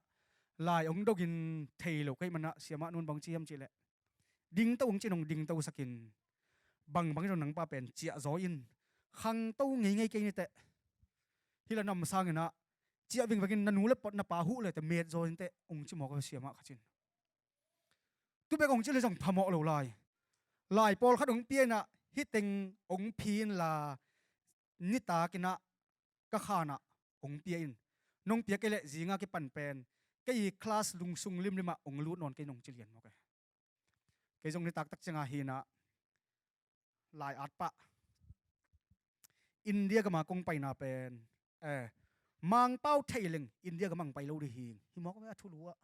lai ong dogin thei lo ka ih manah siamah nun bang ci hiam cihleh dingto ong ci nong dingto sakin bangbang zong nangpa pen ciah zaw in khangto ngeingei kei niteh. Hila nam sanginah ciah vingvengin na nu le pot na pa huh le teh met zaw inteh ong ci mawk a siamah khat cin. Tubek ong ci le zong phamawh lo lai. Lai pawlkhat ong pia inah hiteng ong phi inla nitakinah ka khanah ong pia in. Nong pia kei leh zinga kipan pen kei i class lungsung limlimah ong lut nawn kei nong ci lian mawk e. Kei zong nitak tak cianga hinah lai at pah India gama kong paina pen eh, Mangpau thei leng India gama ang pai lo dih hing. Hi mawk a ve a thulu ah.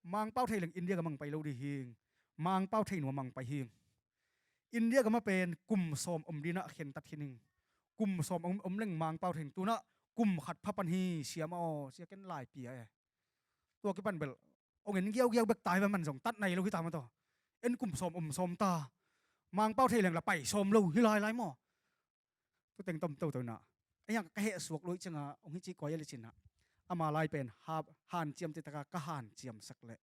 Mangpau thei leng India gama ang pai lo dih hing. Mangpau thei nua mang pai hing. India gama pen kum sawm om dinah khentat khin ing. Kum sawm om, om leng Mangpau thei ing tunah kum khat pha pan hi siamah aw sia ken lai pia e. Tua kipan bel ong en giaugiau bek tai ve man zong tat nai lo hi ta mataw. En kum sawm om sawm ta. Mangpau thei leng la pai sawm lo hi lailai maw. Tuteng tom toto inah ei hang ka heh suak luih cianga ong hi cih kuai a le cinah ama lai pen hanciam citaka ka hanciamsak leh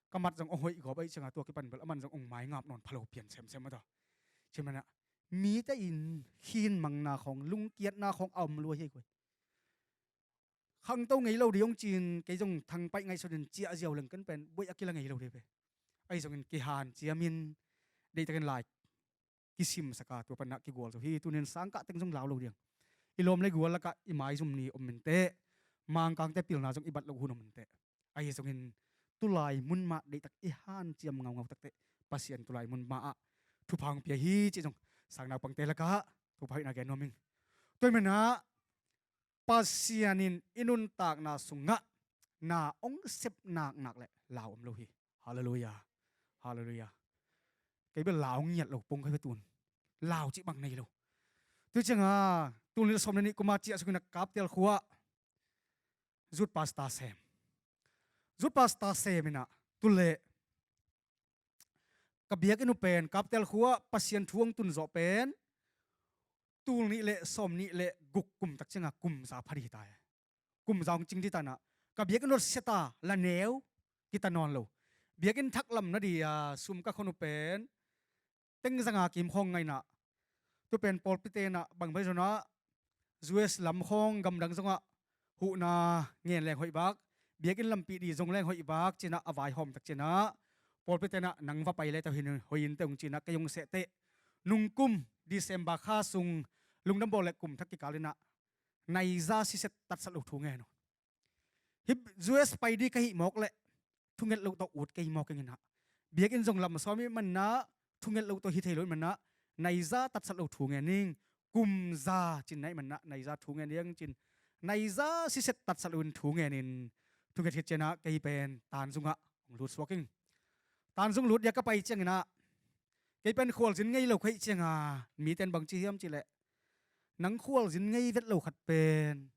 ka mat zong ong hoih gawp aih cianga tua kipan bel aman zong ong maingap nawn phalo pian semsem mataw. Cimanah mite in khin mangna khawng lungkiatna khawng a om lua hi kuai. Khangto ngei lo dih ong cin kei zong thangpaih ngaihsutin ciah ziau leng kan pen buaih a kila ngei lo dih ve. Ahi zongin kihanciamin deihtakin lai kisimsaka tua panah kigual zo hi. Tunin sangkah teng zong lau lo diang. I lawm le gual lakah i maizum ni om minteh. Mangkangte pilna zong i bat lo hun om minteh. Ahi zongin tulai mun mah deihtak i hanciam ngaungau takte Pasian tulai mun mah ah thupha hong pia hi cih zong sang naupangte lakah thupha hoihna gen nuam ing. Tua hi manah Pasian in i nuntakna sungah na ong sep naknak le lau om lo hi. Halleluia. Halleluia. Kei bel lau ngiat lo pong kei bel tun lau cih bang nei lo. Tui cianga tul nih le sawm le nih kuma ciah sukin a Kaptial khua Youth pastor sem. Youth pastor sem in ah, tu leh ka biakinn uh pen Kaptel khua-ah Pasian thu hong tun zawh pen tul nih le sawm nih le guk kum tak ciangah kum za pha ding hi ta hi. Kum za hong cing ding hi ta in ah, ka biakinn uh sia ta, la neu kita nawn lo. Biakinn thak lam na ding a sum ka khon uh pen teng zanga kim khawng ngah in ah, tu pen pawlpite in ah bang pai zong ah, U S lam khawng gamdang zongah huhna ngen leng hoih bak, biakinn lampi ding zong leng hoih bak ci-in ah a vaihawm tak ciangah, pawlpite in ah nang va pai le tawh hin hoih in teh hong ci-in ah kei hong seh teh. Nungkum December kha sung lungdam bawl le kum thak kikal in ah nai za siset tatsat lo thu ngen uh. Hih U S pai ding ka hih mawk leh thunget loh tawh ut kei mawk ing in ah, biakinn zong lam sawm ahih manin ah thunget loh tawh hi thei lo ahih manin ah, nai za tatsat lo thu ngen ing. Kum za ci-in na hih manin ah nai za thu ngen ing ci-in, nai za siset tatsat lo in thu ngen in, thunget khit ciangah kei pen Tanzung ah hong lut suak ing. Tanzung lut ding a ka pai ciangin ah, kei pen khualzin ngei lo ka hih ciangah mite in bang ci hiam cih leh, nang khualzin ngei vet lo khat pen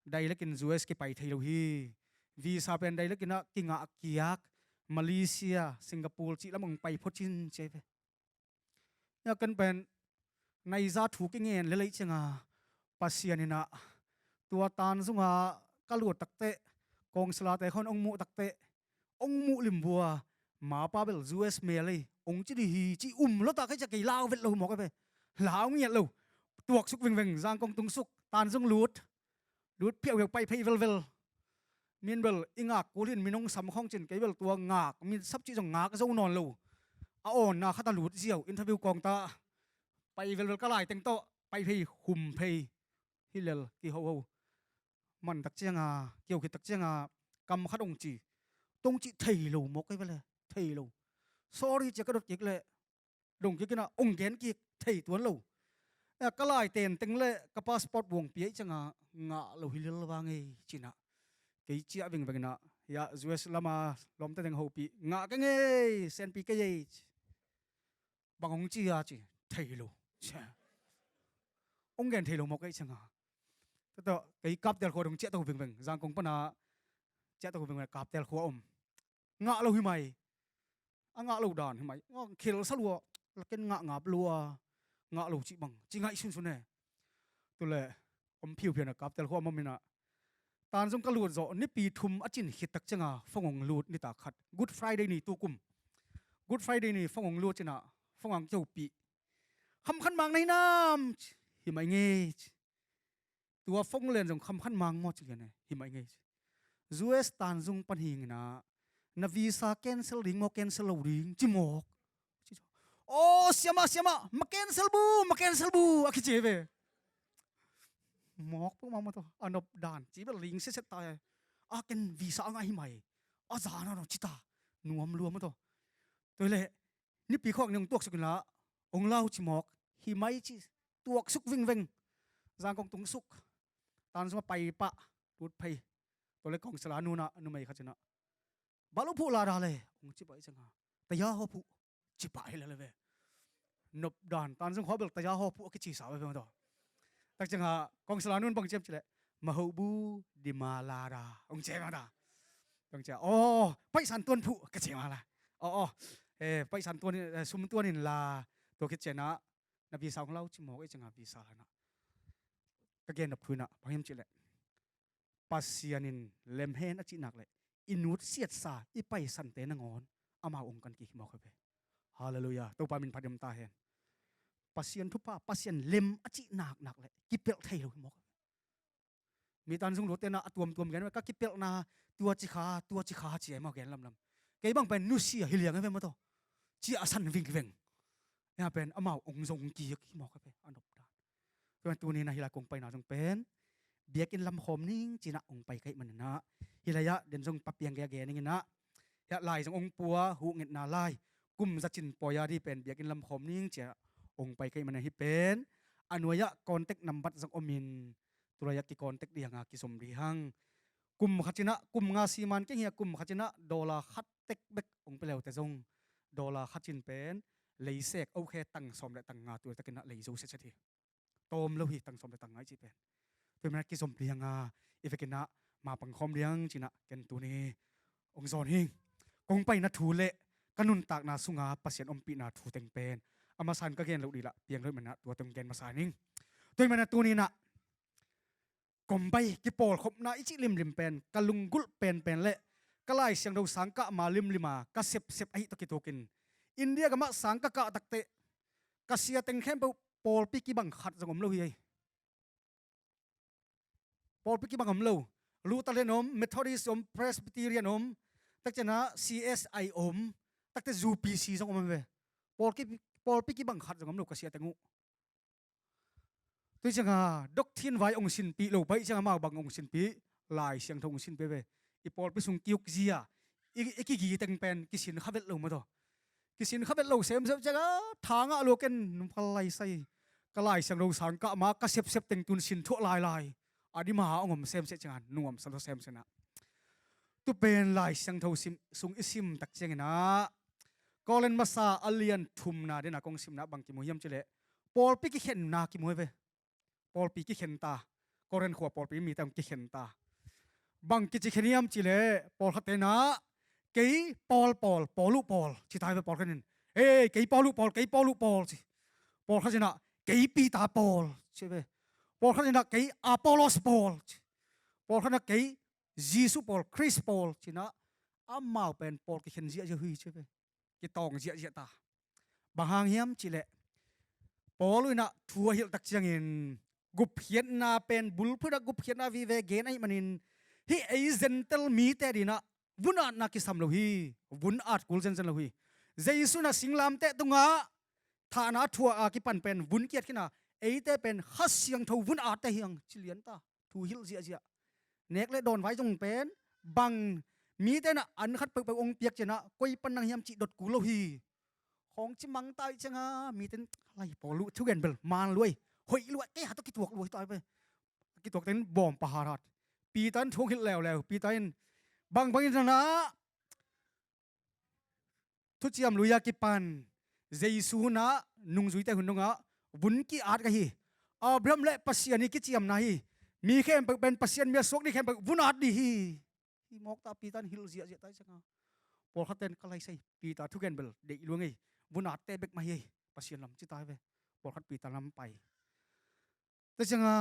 direct in U S kipai thei lo hi. Visa pen direct in ah kingah kiak, Malaysia, Singapore cih lam hong pai phot cin ci hi ve. Ken pen nai za thu kingen lel ahih ciangah, Pasian in ah tua Tanzung ah ka lut tak teh, kawngsilate khawng hong muh tak teh, hong muh lim vua, mapa bel U S mel ei hong ci ding hi ci um lo ta ka hih ciang kei lau vet lo mawk hi ve. Lau ngiat lo. Tuaksuk vingveng, Zangkong tung suk, Tanzung lut. Lut phiauhiau, pai phei velvel. Min bel i ngak kul hi in, min hong sam khawng ci-in, kei bel tua ngak, min sap cih zong ngak zo nawn lo. A awnna khat ah lut ziau, interview kawng ta. Pai velvel, ka lai teng tawh pai phei, hum phei. Hi lel, kihoho. Man tak ciangah, kio khit tak ciangah, kam khat hong ci. Tong cih thei lo mawk hi ve le, thei lo. Sorry ci-a ka dot kik leh, dong kik in ah, hong gen kik, thei tuan lo. Eh, ka lai ten teng le ka passport buang pia ahih ciangah ngah lo hi lel vang ei ci-in ah, kei ciah vingveng in ah, hiah U S lam a lawmte teng hopih, ngah keng ei, senpi kei ei ci. Bang hong ci a ci, thei lo. Hong gen thei lo mawk ahih ciangah, tua tawh kei Kaptel khua dong ciah to vingveng, Zangkong pan a ciah to vingveng, Kaptel khua om. Ngah lo hi mai. A ngah lo dan hi mai. Ngah khel sa lua. Laken ngah ngap lua. Ngah lo cih bang ci ngaih sunsun e. Tu leh om phiuphiu in ah Kaptel khua om om in ah, Tanzung ka lut zawh Nipi thum a cin khit tak ciangah phone hong lut nitak khat. Good Friday ni tukum. Good Friday ni phone hong lut ci-in ah, phone hong kihopih. Khamkhan Mang na hi nam? Hi mai ngei ci. Tua phone lian zong Khamkhan Mang maw ci lian e, hi mai ngei ci. U S Tanzung pan hi ing in ah, na visa cancel ding maw, cancel lo ding ci mawk. Aw, siamah, siamah, ma cancel bu, ma cancel bu, a kici ve. Mawk peuhmah maw tawh, a nop dan ci bel ling setset ta e. A ken visa a ngah hi mai. A za na no ci ta. Nuam lua maw tawh. Tua leh Nipi khawng ni hong tuaksuk inla, hong lau ci mawk, hi mai ci, tuaksuk vingveng. Zangkong tung suk. Tanzung a pai pah, lut phei. Tua leh kawngsila nu in ah, numei khat in ah, bang lo phuh la da le, hong ci pah ahih ciangah, taya haw phuh, ci pah hi lel ve. Nop dan, Tanzung khua bel taya haw phuh a kici sa ve maw tawh. Tak ciangah kawngsila nu in bang ci hiam cih leh, ma haw bu, di ma la da, hong ci maw tawh. Hong ci a, aw, paihsan tuan phuh, ka ci maw la. Aw, aw, eh, paihsan tuan in, eh, sum tuan inla, tua khit ciangah, na visa hong lau ci mawk ahih ciangah visa la in ah. Ka gen nop thu in ah, bang hiam cih leh, Pasian in lem hen a cih nak leh, i nutsiatsa, i paisante nangawn amau hong kan kik hi mawk hi ve. Halleluiah. Topa min phat ding om ta hen. Pasian thupha, Pasian lem a cih nak nak leh kipelh thei lo hi mawk hi ve. Mi Tanzung lutte in ah a tuamtuam gen ve, ka kipelhna tua ci kha, tua ci kha ci e maw, gen lamlam. Kei bang pen nusia hi liang e ve maw tawh. Ciahsan vingveng. Hia pen amau hong zong kik hi mawk hi ve, a nop dan. Tua tuni in ah hih lai kong paina zong pen biakinn lam khawm ning ci-in ah hong pai ka hih manin ah, hih lai-ah den zong Pa Piang kiang gen ning in ah, hih lai zong hong pua, huhngetna lai, kum za cin pawi a ding pen biakinn lam khawm ning ci-in ah hong pai ka hih manin ah, hih pen a nuai-ah contact number zong om in, tu lai-ah ki contact ding hang a, kizom ding hang. Kum khat in ah, kum nga siman keng hi a, kum khat in ah dollar khat tek bek hong pia le uh teh zong, dollar khat cin pen leisek, okay, tang sawm le tang nga, tu laitakin ah lei zo setset hi. Tawm lo hi, tang sawm le tang nga i cih pen. Tua manin ah kizom ding hang a, i vekin ah mapang khawm diang cinah ken tuni hong zawn hi. Kong paina thu le ka nuntakna sunga Pasian ompihna thu teng pen a masa in ka gen loh dih lah piang loh manah tua teng gen masa ning. Tua manah tuninah kombai kipawlkhopna i cih limlim pen ka lunggulh penpen le ka Lai Siangtho sangkah ma limlima ka sepsep ahi tawh kitukin India gamah sang ka kah takteh ka sia teng khempeuh pawlpi kibang khat zong om lo hi ei. Pawlpi kibang om lo. Lutheran om, Methodist om, Presbyterian om, takcianah C S I om, takte U P C zong om ve. Pawlpi, pawlpi kibang khat zong om lo ka sia teng uh. Tui cianga doctrine vai ong sinpih lo pai cianga mau bang ong sinpih, Lai Siangtho ong sinpih ve. I pawlpi sung kiuk zia i, i kigi teng pen kisin khavet lo mataw. Kisin khavet lo semsem cianga thangah luaken numphal laisai ka Lai Siangtho sangkah ma ka sepsep teng tun sin thuah lailai a dima ong om semseh cianga nuam sa lo semsena. Tupen Lai Siangtho sung i sim tak cianginah Korin masa a lian thumna dena kong simna bang kimu hiam cileh pawlpi kikhenna kimu hi ve. Pawlpi kikhenta. Korin khua pawlpi mite hong kikhenta. Bang kici khen hiam cileh pawlkhat tenah kei Paul Paul, Paul uh Paul ci tai ve pawlkhat in. Ei, kei Paul uh Paul, kei Paul uh Paul ci. Pawlkhat inah kei Peter Paul ci ve. Pawlkhat inah kei Apollos Paul ci. Pawlkhat inah kei Jesu Paul, Khrist Paul cinah amau pen Paul kikhen ziahziah hi ci ve. Kitawng ziahziah ta. Bang hang hiam cileh Paul inah thu a hilh tak ciangin gupkhiatna pen bulphuh inah gupkhiatna vive gen ahih manin hih ei Gentile mite dinah vun atna kisam lo hi. Vun at kul zenzen lo hi. Jesu inah singlamteh tungah thahna thuah a kipan pen vun kiat khin a eite pen Kha Siangtho vun atte hiang ci lian ta. Thu hilh ziahziah. Nek le dawn vai zong pen bang mite inah an khat peuhpeuh ong piak cianah koi pan nang hiam cih dot kul lo hi. Khawng ci mangta ih cianga mite in lai Paul uh thugen bel man luai, hoih luai, kei ha tawh kituak luai ta ve. Kituak ten bawm paharat. Peter in thu hilh leuleu. Peter in bangbang in tanah thuciam lui a kipan Jesu hunah nungzuite hun dongah vun ki-at ka hi. Abraham le Pasian i kiciamna hi. Mi khempeuh pen Pasian mi a suak ni khempeuh vun at dih hi. Hi mawk ta Peter in hilh ziahziah ta hi cianga pawlkhat ten ka laisai Peter thugen bel deih luang ei. Vun atte bek mah hi ei. Pasian lam ci ta hi ve. Pawlkhat Peter lam pai. Tua cianga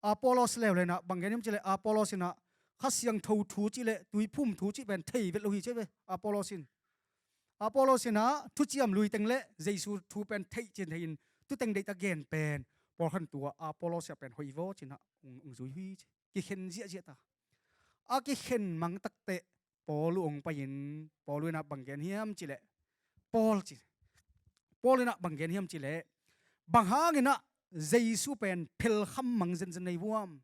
Apollos leuleu inah bang gen hiam cileh Apollos inah Kha Siangtho thu cih le tuiphum thu cih pen thei vet lo hi ci ve Apollos in. Apollos inah thuciam lui teng le Jesu thu pen theih cin thei in tuteng deihta gen pen pawlkhat in tua Apollos ah pen hoih vaw cinah ung, ung zui hi ci. Kikhen ziahziah ta. A kikhen mang takteh Paul uh ong pai-in Paul uh inah bang gen hiam cileh Paul ci. Paul inah bang gen hiam cileh bang hanginah Jesu pen phelkham mang zenzen nei vuam.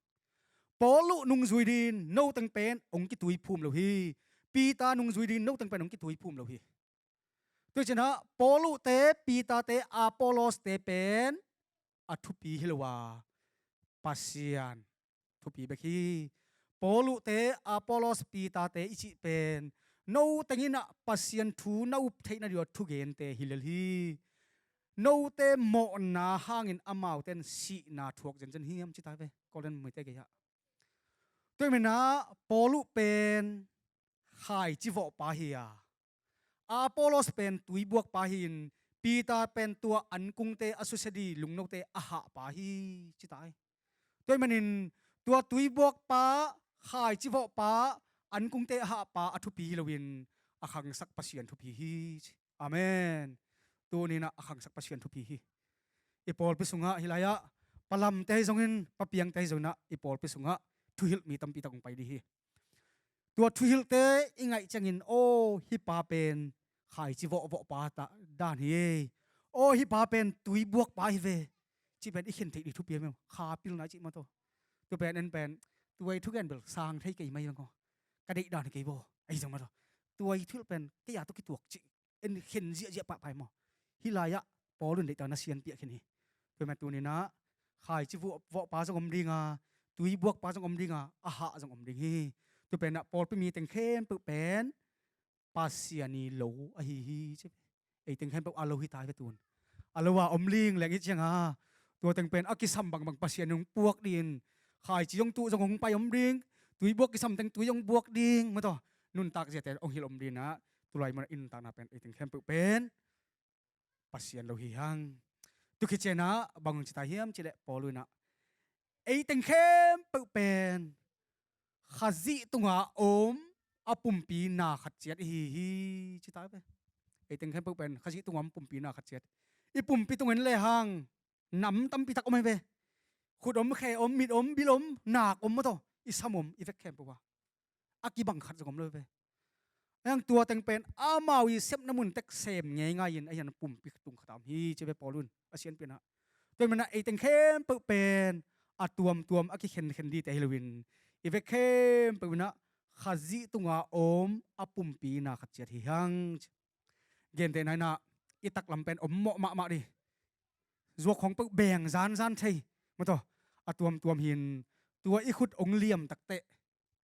Paul uh nungzui din noteng pen ong kituiphum lo hi. Peter nungzui din noteng pen ong kituiphum lo hi. Tua cinah Paul uhte, Peter te, Apollos te pen a thupi hi lo a Pasian thupi bek hi. Paul uhte, Apollos, Peter te i cih pen noteng inah Pasian thu na up theihna dih a thugente hi lel hi. Note mawhna hangin amaute in sihna thuak zenzen hiam ci ta ve Korin mite gei-ah. Tua hi menah Paul uh pen khaici vawhpa hi a Apollos pen tuibuakpa hi-in Peter pen tua ankungte a susia dih lungnote a hahpa hi ci ta hi. Tua hi manin tua tuibuakpa, khaici vawhpa, ankungte a hahpa a thupi hi loin a khangsak Pasian thupi hi ci. Amen. Tuninah a khangsak Pasian thupi hi. I pawlpi sungah hih lai-ah palamte ahi zongin papiangte ahi zonginah i pawlpi sungah thuhilh mi tampi tak hong pai dih hi. Tua thuhilhte i ngaih ciangin aw hih pa pen khaici vawhvawhpa dan hi ei. Aw hih pa pen tuibuakpa hi ve. Cih pen i khen theih dih thupi a mem kha pilna i cih mataw. Tua pen en pen tua i thugen bel sang thei kei mai bang aw. Ka deih dan hi kei baw ahi zong mataw. Tua i thuhilh pen kei a tawh kituak cih en khen ziahziah pahpai maw. Hih lai-ah Paul in deihta na sianpiah khin hi. Tua mah tuninah khaici vawhpa zong om dinga, tuibuakpa zong om dinga, a hah zong om ding hi. Tua penah pawlpi mi teng khempeuh pen Pasian i lo ahi hi ci. Ei teng khempeuh a lo hi ta hi ve tun. A lo a om ling leng hi cianga tua teng pen a kisam bangbang Pasian hong puak dih in khaici zong tuh zong hong pai om ding. Tui buak kisam teng tui hong buak ding, mataw. Nuntak ziate hong hilh om dinah, tulai munah i nuntakna pen, ei teng khempeuh pen Pasian lo hi hang. Tu khit cianah bang hong ci ta hiam cileh Paul unah, ei teng khempeuh pen Khazih tunga om a pumpi na khat ciat ihi hi, ci ta ve. Ei teng khempeuh pen Khazih tunga om pumpi na khat ciat. I pumpi tungah lehang nam tampi tak om hi ve. Khut om, khe om, mit om, bil om, nak om, mataw, i sam om, i vek khempeuh ah a kibang khat zong om lo hi ve. Ahi hang tua teng pen amau i sepna mun tek sem ngeingai-in, ahi hang pumpi tung khat a om hi, ci ve Paul un a sianpi-in ah. Tua ahih manah ei teng khempeuh pen a tuamtuam a kikhenkhen dite hi loin, i vek khempeuh inah Khazih tunga om a pumpi na khat ciat hi hang. Gentehna inah i taklam pen ommawh mahmah dih. Zuak khawng peuh beng zanzan thei, mataw, a tuamtuam hi-in, tua i khut hong liam takteh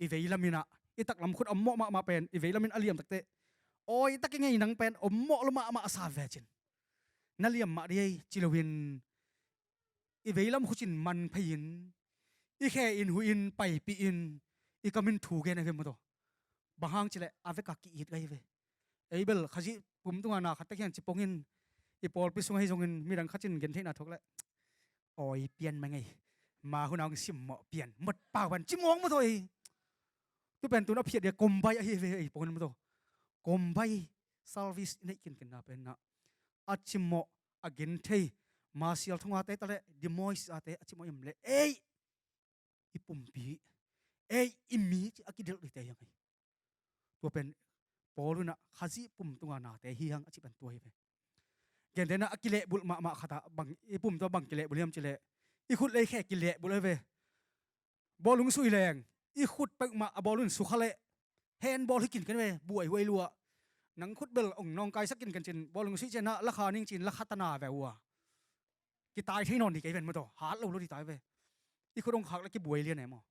i veilam inah, i taklam khut ommawh mahmah pen i veilam in a liam takteh, awi tak i ngei nang pen ommawh lua mahmah a sa ve cin. Na liam mah dih ei ci loin, i veilam khut in man phei-in, i khe in, hu in, paipih in, i kam in thu gen a hi ve, mataw. Bang hang cileh a veka ki-it gai hi ve. Ei bel Khazih pum tunga na khat tek hi hang ci pongin, i pawlpi sung ahi zongin midang khat in gentheihna thuak leh, awi pian mah ing ei, ma hun a hong simmawh pian, mot pau pan ci mawk, mataw, ei. Tu pen tun a phiat dia kombai ahi ve, ei pongin, mataw. Kombai service i neih kinkinna pen inah a cimawh, a genthei, masial thongate taleh dimois ate a cimawh i om leh, ei, i pumpi, ei, i mi ci a kidelh dihte hi hang ei. Tua pen Paul unah Khazih pum tunga nate hi hang a cih pen tua hi ve. Gentehna a kilehbulh mahmah khatah bang, i pum tua bang kilehbulh hiam cileh, i khut leh i khe kilehbulh hi ve. Bawlung sui leng i khut peuhmah a bawlung sukha leh, hen bawl hi kinken ve, buaihuai lua. Nang khut bel hong nawngkaisak kinken cin, bawlung sui cianah lakha ning cin lakha tana ve uh a, kitai thei nawn dih kei ven, mataw, hat lo lo dih tai ve. I khut hong khak leh kibuai lian e maw.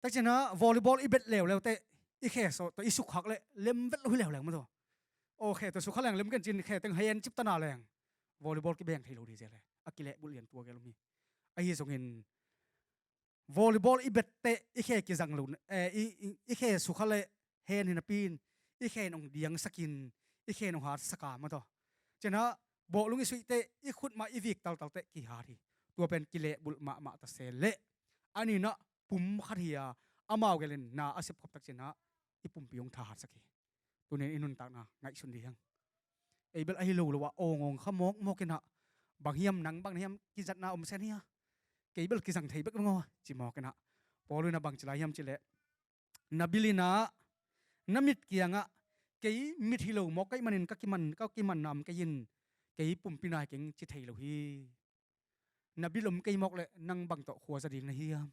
Tak cianah volleyball i bet leuleu teh, i khe sawh tawh i sukkhak leh lem vet lo hi leuleu, mataw. Aw, khe tawh sukha leng lem ken cin, khe teng hei en ciptana leng volleyball kibeng thei lo dih zel e. A kilehbulh lian tua gel om hi. Ahi zongin volleyball i bet teh i khe kizang lo, eh, i, i, i khe sukha leh hen hi napi-in, i khe in hong diangsak in, i khe in hong hatsak a, mataw. Cianah bawlung i suih teh i khut mah i vik taltal teh kihat hi. Tua pen kilehbulh mahmah ta se leh, a ninah pum khat hi-a, amau gelin na a sepkhop tak cianah i pumpi hong thahatsak hi. Tunin i nuntakna ngaihsun dih hang. Ei bel ahi lo lo ah awngawng kha mawkmawk inah, bang hiam, nang bang na hiam, kizatna om sen hi a, kei bel kizang thei bek lo maw, ci mawk inah, Paul unah bang ci lai hiam cileh, na bil inah, na mit kiangah, kei mit hi lo mawk ka hih manin ka kiman, ka kimanna om kei in, kei pumpi na hi keng ci thei lo hi. Na bil om kei mawk leh nang bang tawh khua za ding na hiam?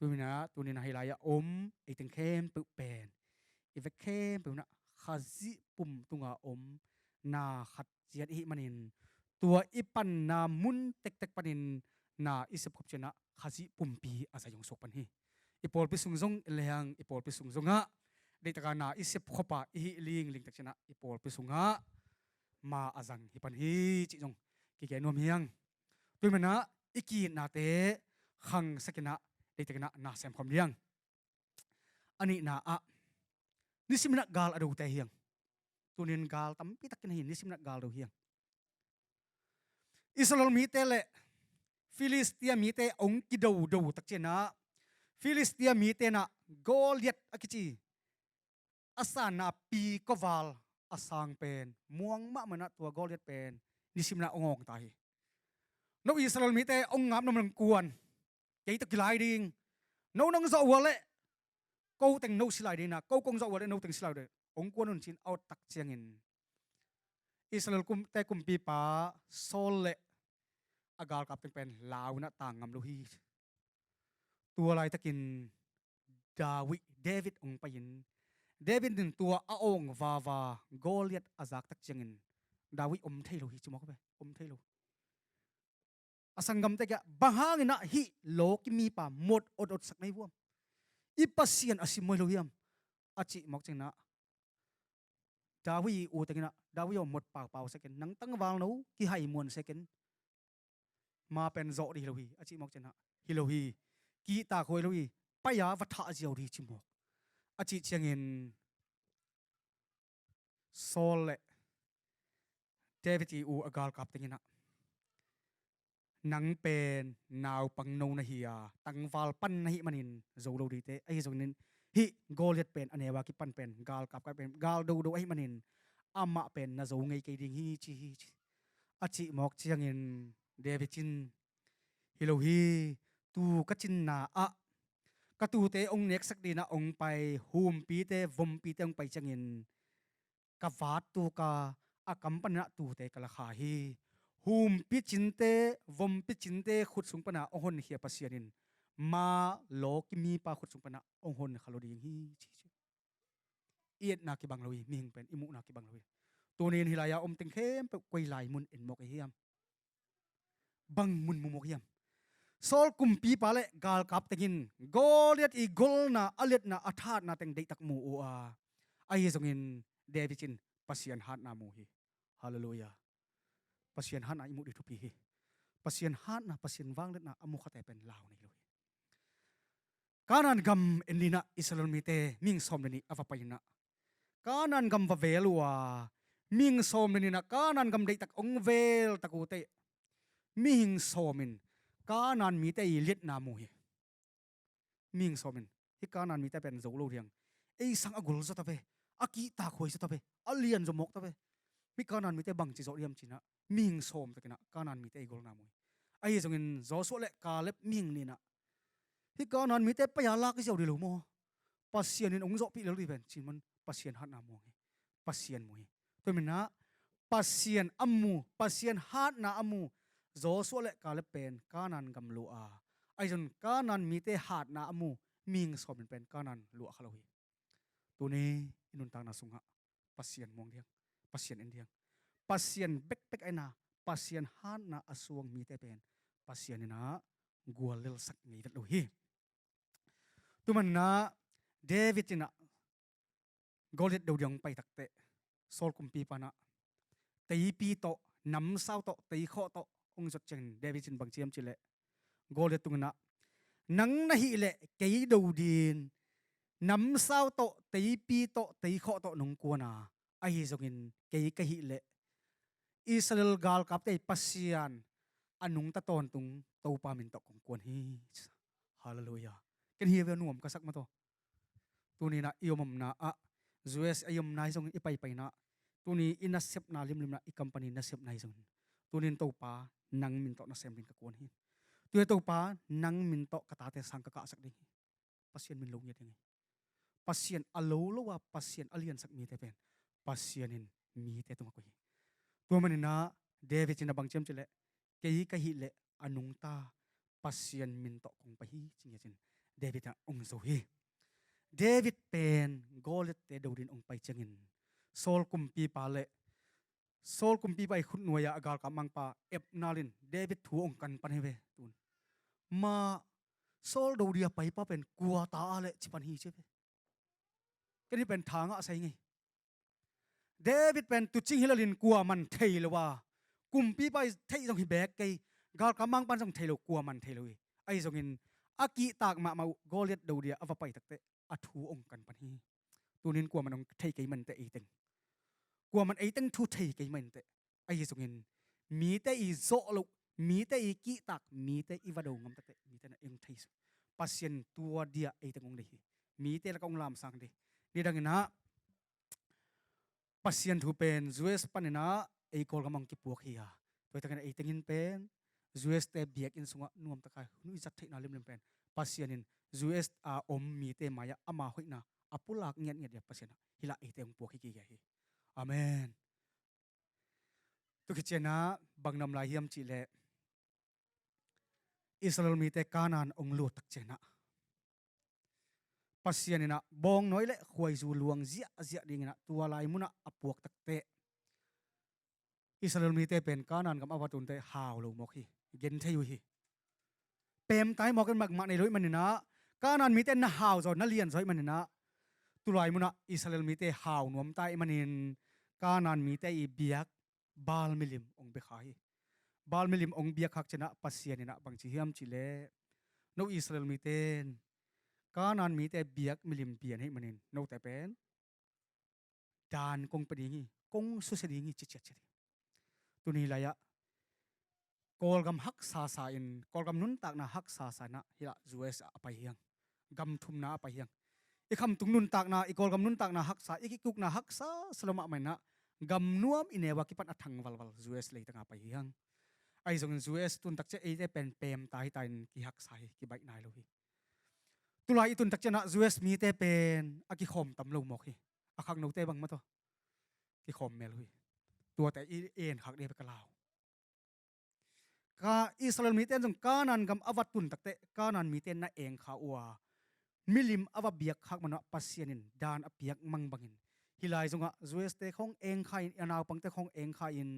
Tuninah, tuninah hih lai-ah om ei teng khempeuh pen, i vek khempeuh inah Khazih pum tunga om na khat ciat i hih manin, tua i panna mun tektek panin na i sepkhop cianah Khazih pumpi a zai hong suak pan hi. I pawlpi sung zong, i lehang i pawlpi sung zongah deihtaka na i sepkhop a i hih lingling tak cianah i pawlpi sungah ma a zang hi pan hi cih zong kigen nuam hi hang. Tua ahih manah i ki-itnate khangsak inah, deihtaka na sem khawm dih hang. A nihna ah, nisiminah gal a dote hi hang. Tunin gal tampi takin ahi, nisiminah gal do hi hang. Israel mite leh Filistia mite hong kidodo tak cianah, Filistia mite inah Goliath a kici a sanna pi khuaval a sang pen muang mahmah inah, tua Goliath pen nisiminah hong awng ta hi. No Israel mite hong ngap nuam leng kuan, kei tawh kilai ding. No nong zawh uh a leh ko teng no si lai ding inah, ko kong zawh uh a leh no teng si lai ding, hong kuan un, ci-in a awt tak ciangin Israel kum, te kumpipa Saul leh a galkap teng pen lau inah tang ngam lo hi. Tua laitakin David, David hong pai-in, David in tua a awng vava Goliath a zak tak ciangin David om thei lo hi, ci mawk ve, om thei lo. A sanggamte kiangah, bang hang inah hih lawki mipa mot awtawtsak na hi uh hiam? I Pasian a simmawh hi lo hiam? A cih mawk cianginah David i u teng inah, David aw, mot paupau se ken, nang tangval no kihai muan se ken, ma pen zawh dih hi lo hi, a cih mawk cianginah, hi lo hi, kihtak huai lo hi, pai-a va thah ziau dih ci mawk. A cih ciangin Saul le David i u a galkap teng in ah, nang pen naupang no na hi a, tangval pan na hih manin zo lo dite. Ahi zongin hih Goliath pen a neu a kipan pen galkap ka pen gal dodo ahih manin amah pen na zo ngei kei ding hi ci hi ci. A cih mawk ciangin David in, hi lo hi, tu ka cinna ah ka tute hong neksak dingin ah hong pai, humpite vompite hong pai ciangin ka vat tuk a, a kam panin ah tute ka la kha hi. Humpi cinte, vompi cinte khut sung pana hong honkhia Pasian in ma lawki mipa khut sung pana hong honkha lo ding hi ci ci. I etna kibang lo hi, mihing pen i muhna kibang lo hi. Tuni in hih lai-a om teng khempeuh koi lai mun en mawk i hiam? Bang mun mu mawk hiam? Saul kumpipa le galkap teng in Goliath i golna, a liatna, a thatna teng deihtak mu uh a, ahi zongin David in Pasian hatna mu hi. Halleluiah. Pasian hatna i muh ding thupi hi. Pasian hatna, Pasian vangliatna a mukhate pen lau nei lo hi. Kanaan gam en dingin ah Israel mite mihing sawm le nih a va pai in ah, Kanaan gam va vel uh a, mihing sawm le nih in ah Kanaan gam deihtak hong vel tak uh teh, mihing sawm in Kanaan mite i liatna mu hi. Mihing sawm in, hih Kanaan mite pen zo lo ding, ei sang a gol zaw ta ve, a kihtak huai zaw ta ve, a lian zaw mawk ta ve, hih Kanaan mite bangci zawh hiam ci-in ah mihing sawm tak in ah Kanaan mite i golna mu hi. Ahi zongin Joshua le Caleb mihing nih in ah, hih Kanaan mite pai-a lak i ziau ding lo maw? Pasian in hong zawhpih lel ding pen ci-in man Pasian hatna mu hi. Pasian mu hi. Tua manin ah Pasian a mu, Pasian hatna a mu Joshua le Caleb pen Kanaan gam luah a, ahi zongin Kanaan mite hatna a mu mihing sawm in pen Kanaan luah kha lo hi. Tuni i nuntakna sungah Pasian muang ding, Pasian en ding, Pasian bekbek a en a, Pasian hatna a suang mite pen Pasian in ah guallelsak ngei vet lo hi. Tua manin ah David in ah Goliath do ding hong pai tak teh, Saul kumpipa in ah teipi tawh, namsau tawh, teikhawh tawh hong zot ciangin David in bang ci hiam cih leh, Goliath tung in ah, nang na hih leh kei do dingin namsau tawh, teipi tawh, teikhawh tawh nong kuan a, ahi zongin kei ka hih leh Israel galkapte i Pasian a nungta tawntung Topa min tawh kong kuan hi. Halleluiah. Ken hi ve, nuam ka sak mah tawh. Tuni in ah i om omna ah, U S A i omna hi zongin, i paipaina, tuni i nasepna limlim in ah, i company nasepna hi zongin, tuni in Topa nang min tawh nasem dingin ka kuan hi. Tuni Topa nang min tawh ka tate sang ka kahsak ding hi. Pasian min lo ngiat ding hi. Pasian a lo lo a, Pasian a liansak mite pen Pasian in mite tungah koih hi. Tua manin ah David in a bang ci hiam cih leh, kei ka hih leh a nungta Pasian min tawh kong pai hi ci ngiat in David in ah hong zo hi. David pen Goliath-te do dingin hong pai ciangin Saul kumpipa le Saul kumpipa i khutnuai-a a galkap mangpa Abner in David thu hong kan pan hi ve. Tun ma Saul do dingin a paipa pen kua ta a leh ci pan hi ci ve. Ken hih pen tha ngah sa ing ei. David pen tuucing hi lel in kuaman thei lo a, kumpipa i theih zong hi beek kei, galkap mangpa in zong thei lo, kuaman thei lo hi. Ahi zongin a kihtak mahmah uh Goliath do dingin a va pai tak teh a thu hong kan pan hi. Tuni in kuaman hong thei kei mah inteh ei teng. Kuaman ei teng thu thei kei mah inteh. Ahi zongin mite i zawh loh, mite i kihtak, mite i va do ngam tak teh mite in ah ei hong theisak. Pasian tua dingin ei teng hong deih hi. Mite lakah hong lamsang ding. Nidang in ah Pasian thu pen U S panin ah ei Kawlgam ah hong kipuak hi a, tua hi takin ah ei teng in pen U S-te biakinn sungah nuamtak a hun i zat theihna limlim pen Pasian in U S a om mite mai-ah ama hoihna a pulak ngiatngiat dingin Pasian in ah hih lai-ah eite hong puak hi kei hi. Amen. Tua khit ciangin ah bang na om lai hiam cih leh, Israel mite Kanaan hong lut tak ciangin ah Pasian in ah bawngnawi le khuaizu luang ziahziah dingin ah tua lai munah a puak tak teh Israel mite pen Kanaan gam a va tun teh hau lo mawk hi. Genthei uh hi. Pemtai mawk in mahmah nei lo ahih manin ah, Kanaan mite na hau zaw, na lian zaw ahih manin ah, tulai munah Israel mite hau nuam ta ahih manin Kanaan mite i biak Baal milim hong bia kha hi. Baal milim hong bia khak ciangin ah Pasian in ah bang ci hiam cih leh, No Israel mite in Kanaan mite biak milim bia na hih manin note pen daan kong pia ding hi, kong susia ding hi, ci ciatciat hi. Tuni lai-ah Kawlgam haksa sa in, Kawlgam nuntakna haksa sa in ah hih lah U S ah a pai hi hang. Gam thumna a pai hi hang. I khamtung nuntakna, i Kawlgam nuntakna haksa, i kikukna haksa sa lo mahmah in ah gam nuam i neu a kipan a thang valval U S leitang a pai hi hang. Ahi zongin U S tun takciang eite pen pemta hi ta in kihaksa hi, kibaih nai lo hi. Tulai i tun takciang ah U S mite pen a kikhawm tam lo mawk hi. A khangnote bang mah tawh kikhawm mel uh hi. Tuate i en khak dih bek a lau. Ka Israel mite in zong Kanaan gam a va tun takteh Kanaan mite in na eng kha uh a, milim a va biak khak man uh ah Pasian in daan a piak mang bangin hih lai zongah U S te khawng eng kha in, a naupangte khawng eng kha in,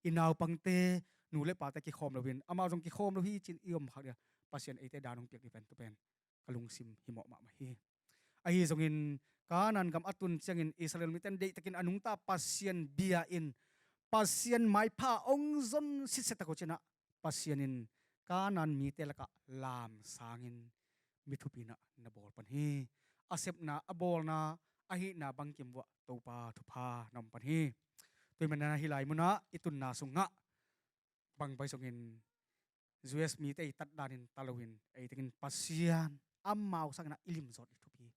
i naupangte, nu le pate kikhawm lo in, amau zong kikhawm lo hi ci-in i om khak dih a, Pasian eite daan hong piak dih pen tu pen ka lungsim himawh mahmah hi. Ahi zongin Kanaan gam a tun ciangin Israel mite in deihtakin a nungta Pasian bia in Pasian maipha hong zon sitset tak uh cin ah Pasian in Kanaan mite lakah laam sangin mi thupi in ah na bawl pan hi. A sepna, a bawlna, a hihna bangkim vuah Topa thupha na om pan hi. Tua ahih manin ah hih lai munah i tunna sungah bang pai zongin U S mite i tat danin ta loin ei tengin Pasian amau sangin ah i lim zawt i thupi,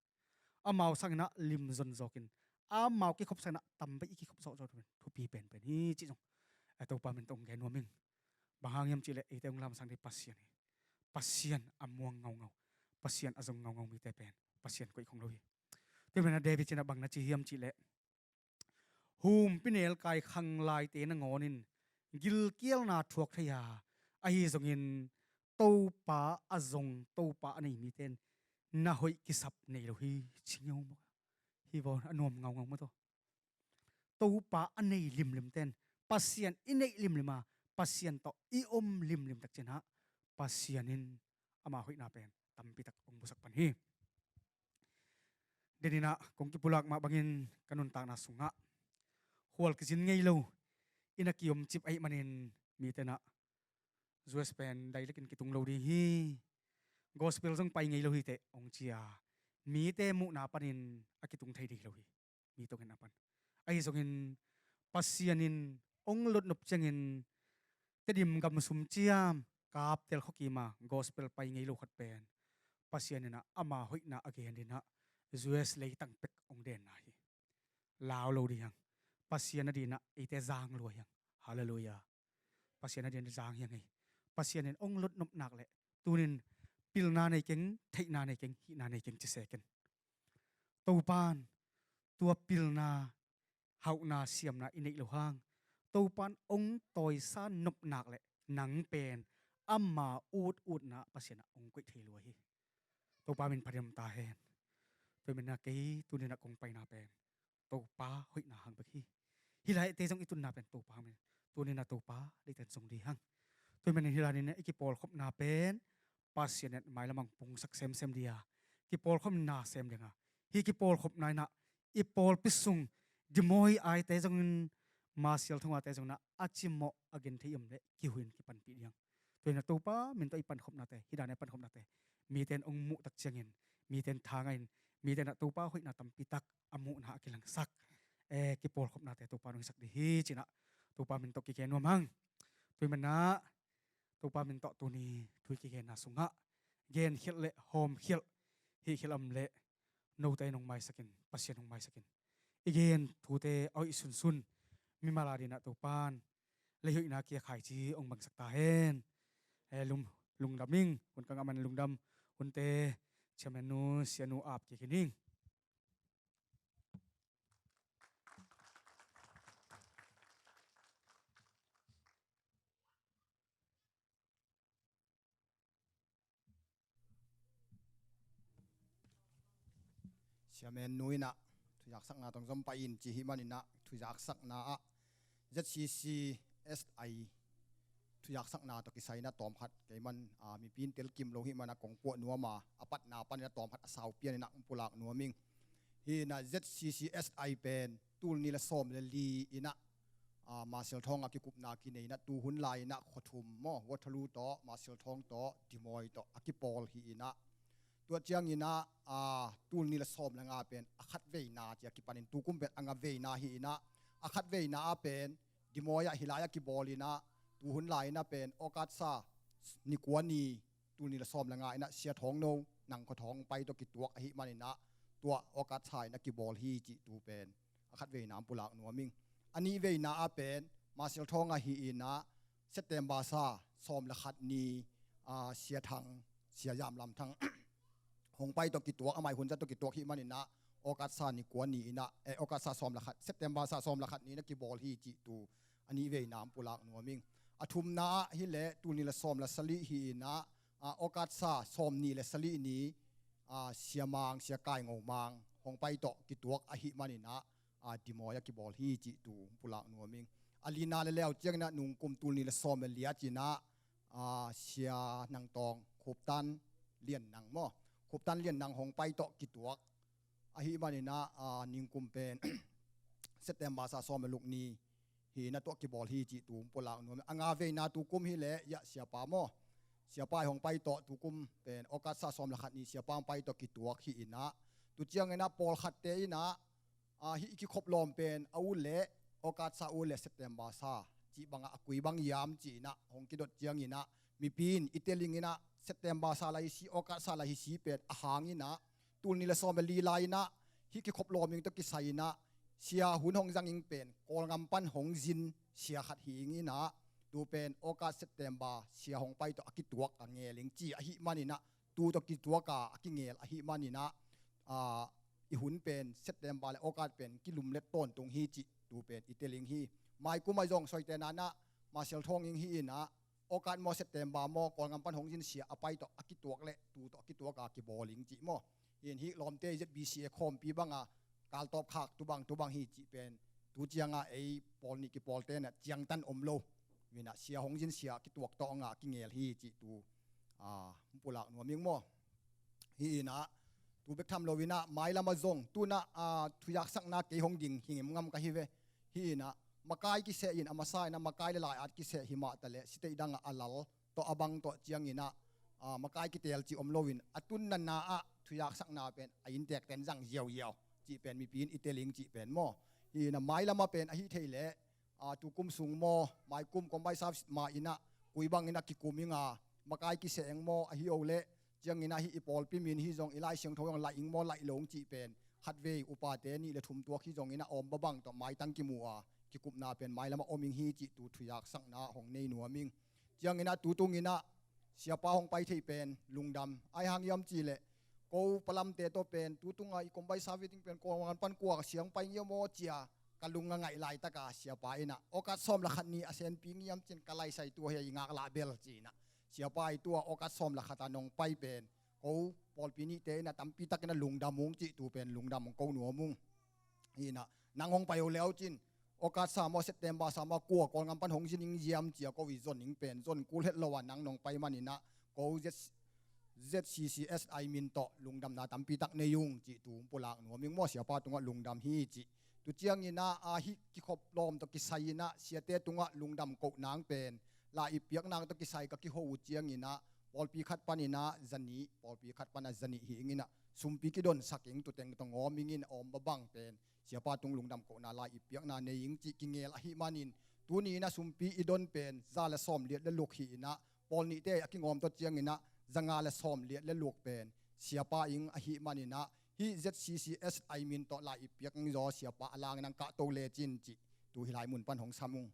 amau sangin ah lim zon zawkin, amau kikhop sangin ah tam bei i kikhop zawh zawh thupi penpen hi cih zong a Topa min tawh hong gen nuam ing. Bang hang hiam cihleh eite hong lamsang ding Pasian hi. Pasian a muang ngaungau, Pasian a zong ngaungau mite pen Pasian koih khong lo hi. Tua ahih manin ah David in ah bang na ci hiam cihleh, humpinelkai khanglaite nangawn in gilkialna thuak thei a, ahi zongin Topa a zong, Topa a nei mite in na hoih kisap nei lo hi, ci ngeu mawk. Hi vaw, a nuam ngaungau maw tawh. Topa a nei limlim ten, Pasian i neih limlim a, Pasian tawh i om limlim tak ciangin ah Pasian in ama hoihna pen tampi tak hong musak pan hi. Deninah kong kipulak mah bangin ka nuntakna sungah khual kizin ngei lo, inn a kiomcip ahih manin mite nah U S pen dailekin kitung lo ding hi. Gospel zong pai ngei lo hi teh hong ci a, mite muhna panin a kitung thei ding hi lo hi. Mi tawh ngenna pan. Ahi zongin Pasian in hong lutnop ciangin Tedim gam sumciam Kaptel khuakim a gospel pai ngei lo khat pen Pasian in ah ama hoihna a gen dinah U S leitang pek hong denna hi. Lau lo ding hi hang. Pasian a dinah eite zang lua hi hang. Halleluiah. Pasian a dinah zang hi hang hi. Pasian in hong lutnop nak leh tunin pilna nei keng, theihna nei keng, hihna nei keng ci se ken. Topan tua pilna, hauhna, siamna i neih loh hang Topan hong tawisa nop nak leh nang pen ama ut utna Pasian ah hong koih thei lua hi. Topa min phat in om ta hen. Tua ahih manin ah kei tuninah kong paina pen Topa hoihna hang bek hi. Hih lai-ah eite zong i tunna pen Topa hang bek hi. Tuninah Topa leitang zong ding hang. Tua ahih manin hih lai-ah i kipawlkhopna pen Pasian in mailam ah hong pungsak semsem ding a, kipawlkhopna sem ding a, hih kipawlkhopna inah i pawlpi sung Dimoi aite zongin, Masial thongate zongin ah a cimawh a genthei om leh kihuhin kipanpih ding hang. Tua inah Topa min tawh i pankhopnate, hih dan a i pankhopnate mite in hong muh tak ciangin, mite in tha ngah in, mite inah Topa hoihna tampi tak a muhna a kilangsak, eh, kipawlkhopnate Topa in hong hisak ding hi cinah Topa min tawh kigen nuam hang. Tua ahih manin ah Topa min tawh tuni thu i kigenna sungah genkhialh le hawmkhialh, hihkhialh om leh note in hong maisak in, Pasian hong maisak in, i gen thute a hoih sunsun mimal a dinah Topan lei hoihna kia khaici hong bangsak ta hen. Eh, lung, lungdam ing, hun ka ngah man lungdam. Hunte, Chairman nu, Sianu ap kik hi ning. Chairman nu inah thuzaksakna tawh zom pah in ci hih maninah thuzaksakna ah Z C C S I thuzaksakna tawh kisai inah tawmkhat keiman, ah, mipi in telkim lo hih manah kong puah nuam a, a patna paninah tawmkhat a sau pian inah hong pulak nuam ing. Hih inah Z C C S I pen tul nih le sawm le li inah ah, Marshall Thawng a kikupna kinei inah, tuhun lai inah khua thum maw, Waterloo tawh, Marshall Thawng tawh, Dimoy tawh a kipawl hi inah, tua ciang inah, ah, tul nih le sawm le nga pen a khat veina ci a kipanin tukum pen a nga veina hi inah, a khat veina ah pen Dimoy ah hih lai a kibawl inah, tuhun lai inah pen August sa ni kua ni, tul nih le sawm le nga inah Sia Thawng No, Nang Khua Thawng pai tawh kituak ahih man inah, tua August sa inah kibawl hi cih tu pen a khat veina ah pulak nuam ing. A nih veina ah pen Marshall Thawng ahi inah, September sa sawm le khat ni, ah, Sia Thang, Sia Yam Lam Thang hong pai tawh kituak, amah i hunzat tawh kituak hih man inah, August sa ni kua ni inah, eh, August sa sawm le khat, September sa sawm le khat ni inah kibawl hi cih tu a nih veina ah pulak nuam ing. A thumna ah hi leh tul nih le sawm le sagih hi inah, ah, August sa sawm nih le sagih ni, ah, Sia Mang, Sia Kai Ngo Mang hong pai tawh kituak ahih man inah, ah, Dimoy ah kibawl hi cih tu pulak nuam ing. A lina le leu ciang inah nungkum tul nih le sawm le li ah ci inah, ah, Sia Nang Tawng, Khuptan Lian Nang maw, Khuptan Lian Nang hong pai tawh kituak ahih man inah, ah, nungkum pen September sa sawm le guk ni hi inah tua kibawl hi cih tu pulak nuam ing. A nga veina tukum hi leh, ya, Siapa maw, Siapa i hong pai tawh tukum pen August sa sawm le khat ni Siapa hong pai tawh kituak hi inah, tu ciang inah pawlkhatte inah, ah, hih i kikhop lawm pen a ut leh August sa ut leh September sa cih bangah a kui bang hiam ci inah hong kidot ciang inah, mipi in i teling inah September sa la hi si, August sa la hi si pen a hang inah, tul nih le sawm le li lai inah hih kikhop lawm ing tawh kisai inah, Sia hun hong zang ing pen Kawlgam pan hong zin Sia khat hi ing inah, tu pen August, September Sia hong pai tawh a kituak a ngel ing ci ahih man inah, tu tawh kituak a a kingel ahih man inah, ah, i hun pen September le August pen kilumlet tawntung hi cih tu pen i teling hi. Maikum ah zong soite na inah Marshall Thawng ing hi inah, August maw, September maw, Kawlgam pan hong zin Sia a pai tawh a kituak leh tu tawh a kituak a kibawl ing cih maw. Hi in hih lawmte Z B C a khawmpi bangah kaltawp khak tu bang tu bang hi cih pen, tu ciangah ei pawl nih kipawlte inah ciangtan om lo. Hi inah Sia hong zin Sia kituak tawh a nga kingel hi cih tu, ah, pulak nuam ing maw. Hi inah, tu bek tham lo inah, mailam ah zong, tu inah, ah, thuyaksakna kei hong ding hi ngemngam ka hi ve. Hi inah, makai kiseh in, a masa inah makai le lai-at kiseh hi mah ta leh, siteih dangah a lal tawh a bang tawh ciang inah, ah, makai kiteel cih om lo in, a tunna na ah thuyaksakna pen a innteekte in zang ziauziau cih pen mipi in i teling cih pen maw. Hi inah, mailam ah pen ahi thei leh, ah, tukum sung maw, maikum combined service mah inah, kui bang inah kikum ing a, makai kiseh ing maw, ahi o leh ciang inah hih i pawlpi min hi zong i Lai Siangtho zong laih ing maw, laih lo ing cih pen khatvei upate nih le thum tuak hi zong inah a om babang tawh maitang kimu a, kikupna pen mailam ah om ing hi cih tu thuyaksakna hong nei nuam ing. Ciang inah tu tung inah Siapa hong pai thei pen lungdam. Ai hang hiam cih leh, ko palamte tawh pen tu tungah i combined service ding pen Kawlgam pan kua Sia hong pai ing hiam aw ci a ka lung a ngaih laitak a, Siapa inah August sawm le khat ni a senpi ing hiam ci in ka laisai, tua hi a i ngaklah bel ci inah, Siapa i tua August sawm le khat a nong pai pen ko pawlpi nihte inah tampi tak inah lungdam ung cih tu pen lungdam hong ko nuam ung. Hi inah, nang hong pai o leh ci in, August sa maw, September sa maw, kua Kawlgam pan hong zin ing hiam ci a ko i zon ing pen zon kul het lo a nang nong pai man inah, ko Z, Z C C S I min tawh lungdamna tampi tak nei ung cih tu pulak nuam ing maw. Siapa tungah lungdam hi cih. Tu ciang inah, ah, hih kikhop lawm tawh kisai inah siate tungah lungdam koh nang pen, lai ip piak nang tawh kisai ka kiho uh ciang inah, pawlpi khat pan inah zanih, pawlpi khat pan a zanih hi ing inah, sumpi kidonsak ing, tu teng tawh ngawm ing in, a om babang pen Siapa tung lungdam kohna lai ip piakna nei ing cih kingel ahih manin, tuni inah sumpi i don pen za le sawm liat le luk hi inah, pawl nihte a kingawm tawh ciang inah za nga le sawm liat le luk pen Siapa ing ahih man inah, hih Z C C S I min tawh lai ip piak ing zaw, Siapa a lang inah kah to lecin cih tu hih lai mun pan hong sam ung.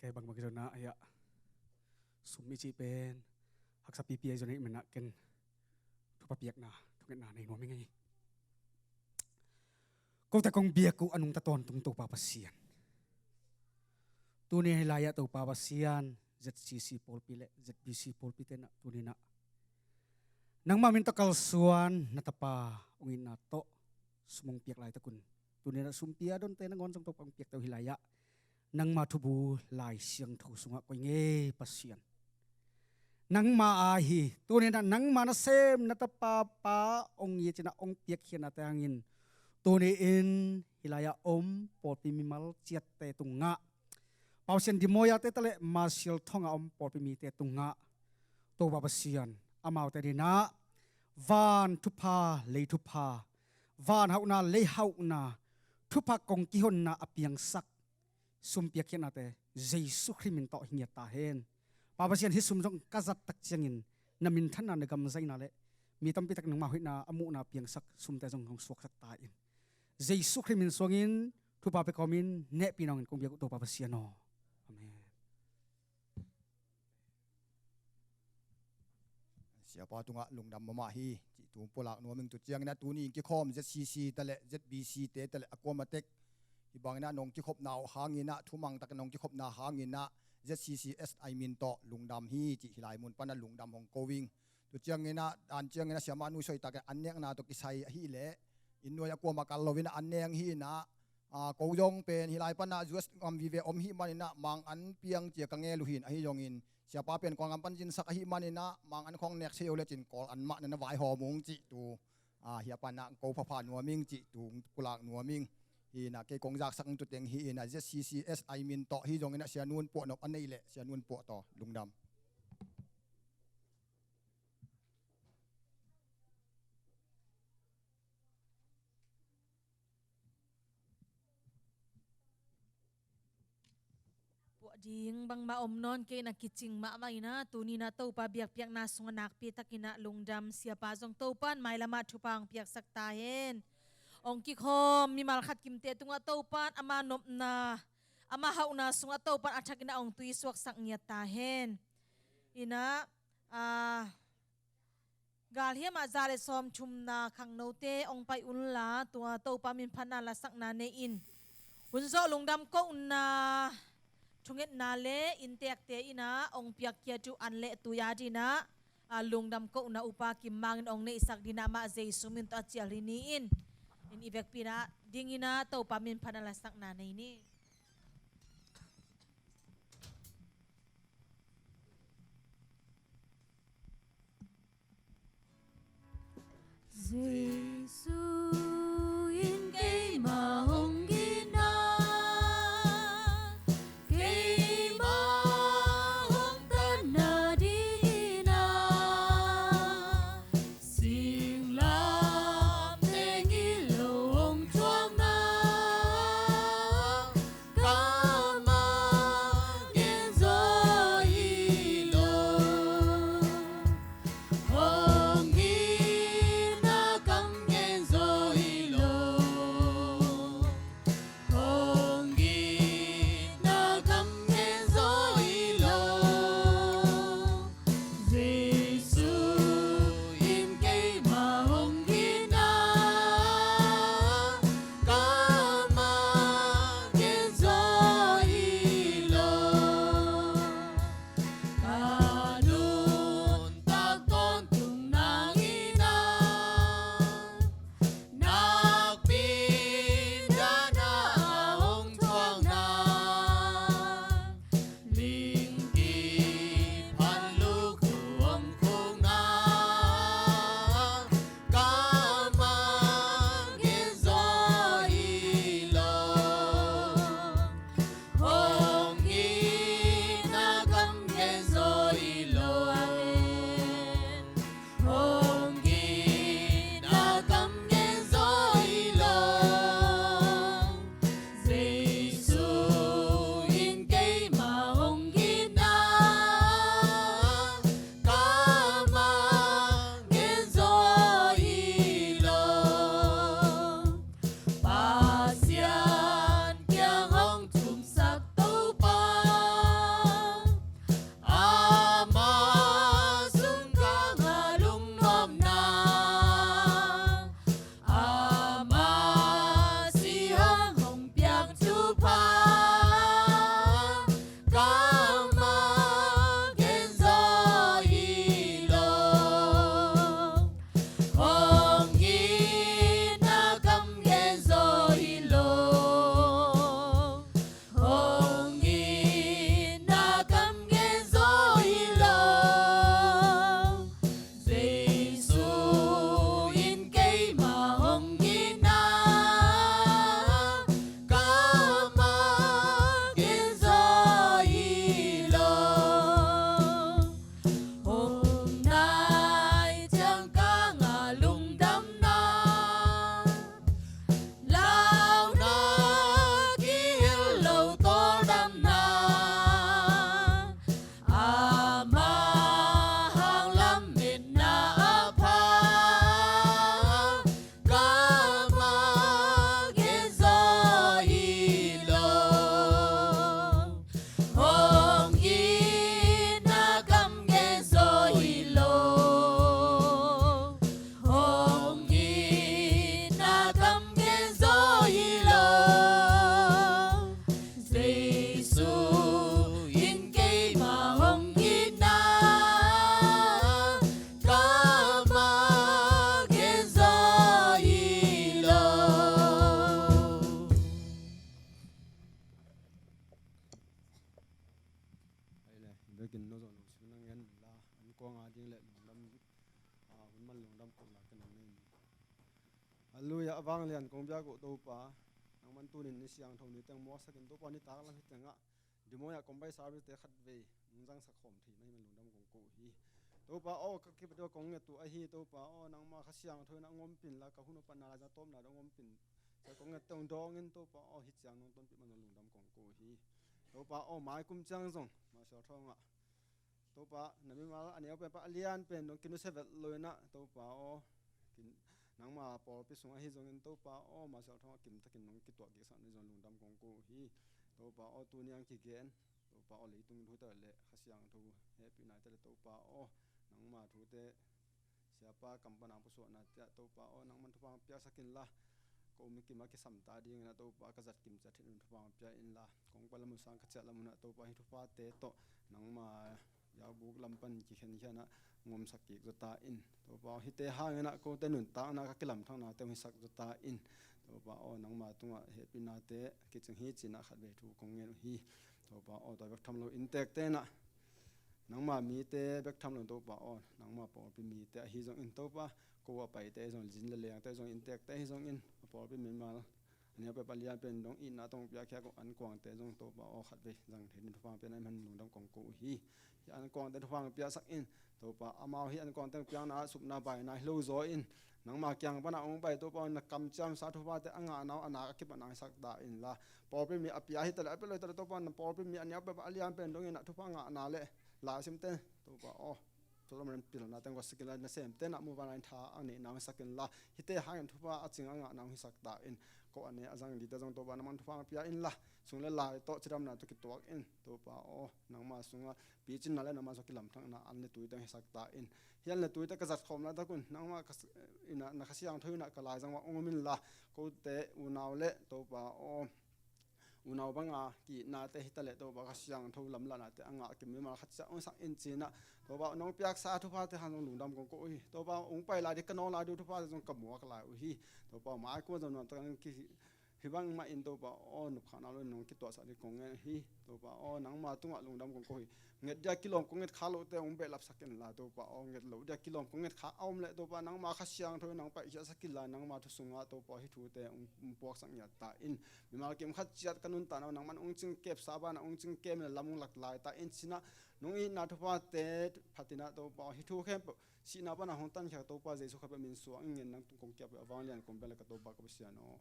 Kei bangbang kizom na, ai-ah, sum i cih pen haksa pipi ahi zongin, ahih manin ah ken thupha piakna, thungetna nei nuam ing ei. Kote kong biak uh a nungta tawntung Topa Pasian, tuni hih lai-ah Topa Pasian, Z C C pawlpi le Z B C pawlpi te'n ah tuni-in ah nangmah min tawh kalsuan na tapa hong itna tawh sum hong piak laitak un Tuni-in ah sumpi a donte nangawn zong Topa hong piakte uh hi lai-ah, nangma thubu Lai Siangtho sungah koih ing ei Pasian. Nangma aa hi. Tuni-in ah nangma nasem na tapa pa hong it in ah hong piakkhiatnate hangin tuni-in hih lai-ah om pawlpi mimal ciatte tungah, Pa Pasian, Dimoyate ta leh Marshall Thong a om pawlpi mite tungah, Topa Pasian, amaute adingin ah van thupha, lei thupha, van hauhna, lei hauhna, thupha kong kihonna a piangsak sum piakkhiatnate Jesu Khrih min tawh hi ngiat ta hen. Pa Pasian, hih sum zong ka zat tak ciangin na minthanna, na gamzaina leh mi tampi tak nangma hoihna a muhna piangsak sumte zong hong suaksak ta in. Jesu Khrih min suangin thupha pia kawmin hehpihna hong in kong biak uh Topa Pasian aw. Amen. Siapa tungah lungdam mahmah hi cih thu pulak nuam ing. Tu ciangin ah tuni in kikhawm Z C C ta leh Z B C te ta leh a kuama tek hih bangin ah nong kikhopna uh hangin ah, thumang takin nong kikhopna hangin ah Z C C S I min tawh lungdam hi cih hih lai mun pan ah lungdam hong ko ing. Tu ciangin ah, dan ciangin ah Siamah Nu Soi Takin an nekna tawh kisai ahih leh inn nuai a kuamah kal loin ah an neng hi in ah, aa, ko zong pen hih lai pan ah U S gam vive om hih manin ah mang an piang ci-a ka ngel uh hi in, ahi zongin Siapa pen Kawlgam pan zinsak ahih manin ah mang an khawng nek thei uh lecin Kawl an mah na na vaihawm ung cih thu, aa, hih a pan ah ko phapha nuam ing cih thu pulak nuam ing. Hi in ah kei kong zaksak ing, tu teng hi in ah Z C C S I min tawh, hi zongin ah Sia Nu in puahnop a neih leh Sia Nu in puah tawh. Lungdam. Puah ding bangmah om nawn kei in ah, kicing mahmah in ah, tuni in ah Topa biakpiakna sungah nakpi takin ah lungdam. Siapa zong Topa in mailam ah thupha hong piaksak ta hen. Hong kikhawm mimal khat kimte tungah Topa in ama nopna, ama hauhna sungah Topa in a thakin ah hong tuisuaksak ngiat ta hen. In ah, aa, galhiam ah za leh sawmthumna khangnote hong pai unla, tua Topa min phatna lasakna nei in. Hun zawh lungdam kohna thungetna leh innteekte in ah hong piakkhiat uh an leh tui adingin ah, aa, lungdam kohna Upa Kim Mang in hong neihsak dingin ah amah Jesu min tawh a cial hi ni in. In i vekpi in ah dingin ah Topa min phatna lasakna nei ni. Jesu in keima hong gina, keima hong tanna dingina, singlamteh ngilo hong thuakna, Halleluia, a vanglian kong biak uh Topa, nangman tunin ni siangtho ni teng muaksakin Topa, nitak lam hi tengah Des Moines ah combined service te khatvei hong zangsak khawm thei na hi man lungdam kong ko uh hi. Topa aw, ka kipate kong nget uh ahi Topa aw, nangma Kha Siangtho in a hong ompih inla, ka hun uh patna Laisiangtho tawpna dong hong ompih in, sia kong nget teng dawngin Topa aw, hih ciang nong tonpih man lungdam kong ko uh hi. Topa aw, mai kum ciang zong Marshall Thawng ah Topa, na mimal a neu pen pan a lian pen dong kinusia vet lo in ah Topa aw, kin, nangma pawlpi sung ahi zongin Topa aw, Marshall Thawng ah kimtakin nong kituah kiksak na hi zong lungdam kong ko uh hi. Topa aw, tuni ang kigen Topa aw, leitung thu te le Kha Siangtho hehpihna te le Topa aw, nangma thute siapa kam pan ang pusuahna te ah Topa aw, nangman thupha piaksak inla, ko mi kim a kisam ta dingin ah Topa, ka zat kim ciat theih un thupha pia inla, kong pai lam uh sang ka ciah lam un ah Topa, hih thuphate tawh nangma biakbuk lam pan kikhenkhian ah hong omsak kik zaw ta in. Topa aw, hihte hangin ah kote nuntakna ka kilamthakna te hong hisak zaw ta in. Topa aw, nangma tungah hehpihnate kicing hi ci-in ah khatvei thu kong ngen uh hi. Topa aw, tua bek tham lo inntekte in ah nangma mite bek tham lo in Topa aw, nangma pawlpi mite ahi zongin Topa, ko a paite ahi zong, zin le lengte ahi zong, inntekte ahi zongin a pawlpi mimal a neu pen pan a lian pen dong itna tawh piakhia ko ankuangte zong Topa aw, khatvei zang thei ding thupha pia na hi man lungdam kong ko uh hi. Hih ankuangte thupha piaksak in Topa, amau hih ankuangte piakna ah supna baina hi lo zaw in, nangma kiang pan a hong pai Topa aw, na kamciamsa thuphate a ngahna uh a nak a kipat na hong hisak ta inla, pawlpi mi a pia hi ta le a pia lo hi ta le Topa, na pawlpi mi a neu pen pan a lian pen dongin ah thupha ngahna le laisimte Topa aw, Solomon pilna teng guatsak inla, nasemte na muvanna in tha a neihna hong hisak inla, hihte hangin thupha a cing a ngahna hong hisak ta in. Ko a ne a zang dingte zong Topa, nangman thupha pia inla, sung le lai tawh cidamna tawh kituak in Topa aw, nangma sungah picinna le nangma sungah kilamthakna an le tuite hong hisak ta in. Hih an le tuite ka zat khawm laitak un nangma ka s-, in ah, na Kha Siangtho in ah ka laizang uah hong om inla, kote unau le Topa aw, unau banga ki-itnate hi ta le Topa, Kha Siangtho lamlahnate a ngah kim mimal khat ciat hong sak in ci-in ah Topa, nong piaksa thuphate hang zong lungdam kong ko uh hi. Topa, hong pai lai ding, ka nawng lai ding thuphate zong ka muak lai uh hi. Topa, mai kum zong nuamtak in ki, hih bang mah in Topa aw, nopkhakna lo in nong kituahsak ding kong ngen uh hi. Topa aw, nangma tungah lungdam kong ko uh hi. Nget dia kilawm kong nget kha lohte hong behlapsak inla Topa aw, nget lo dia kilawm kong nget kha a om leh Topa, nangma Kha Siangtho in nang paihkhiatsak inla, nangma thu sungah Topa aw, hih thute hong, hong puaksak ngiat ta in. Mimal kim khat ciat ka nuntakna uh nangman hong cingkepsa banah hong cingkem in ah lam hong lak lai ta in ci-in ah, nong itna thuphate phat in ah Topa aw, hih thu khempeuh sihna pan a hong tankhia Topa Jesu Khazih min suang in ngen, nang tung kong kiap uh a vanglian kong bia le ka Topa ka Pasian aw.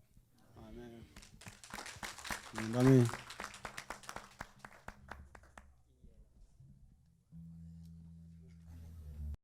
Amen. Lungdam hi.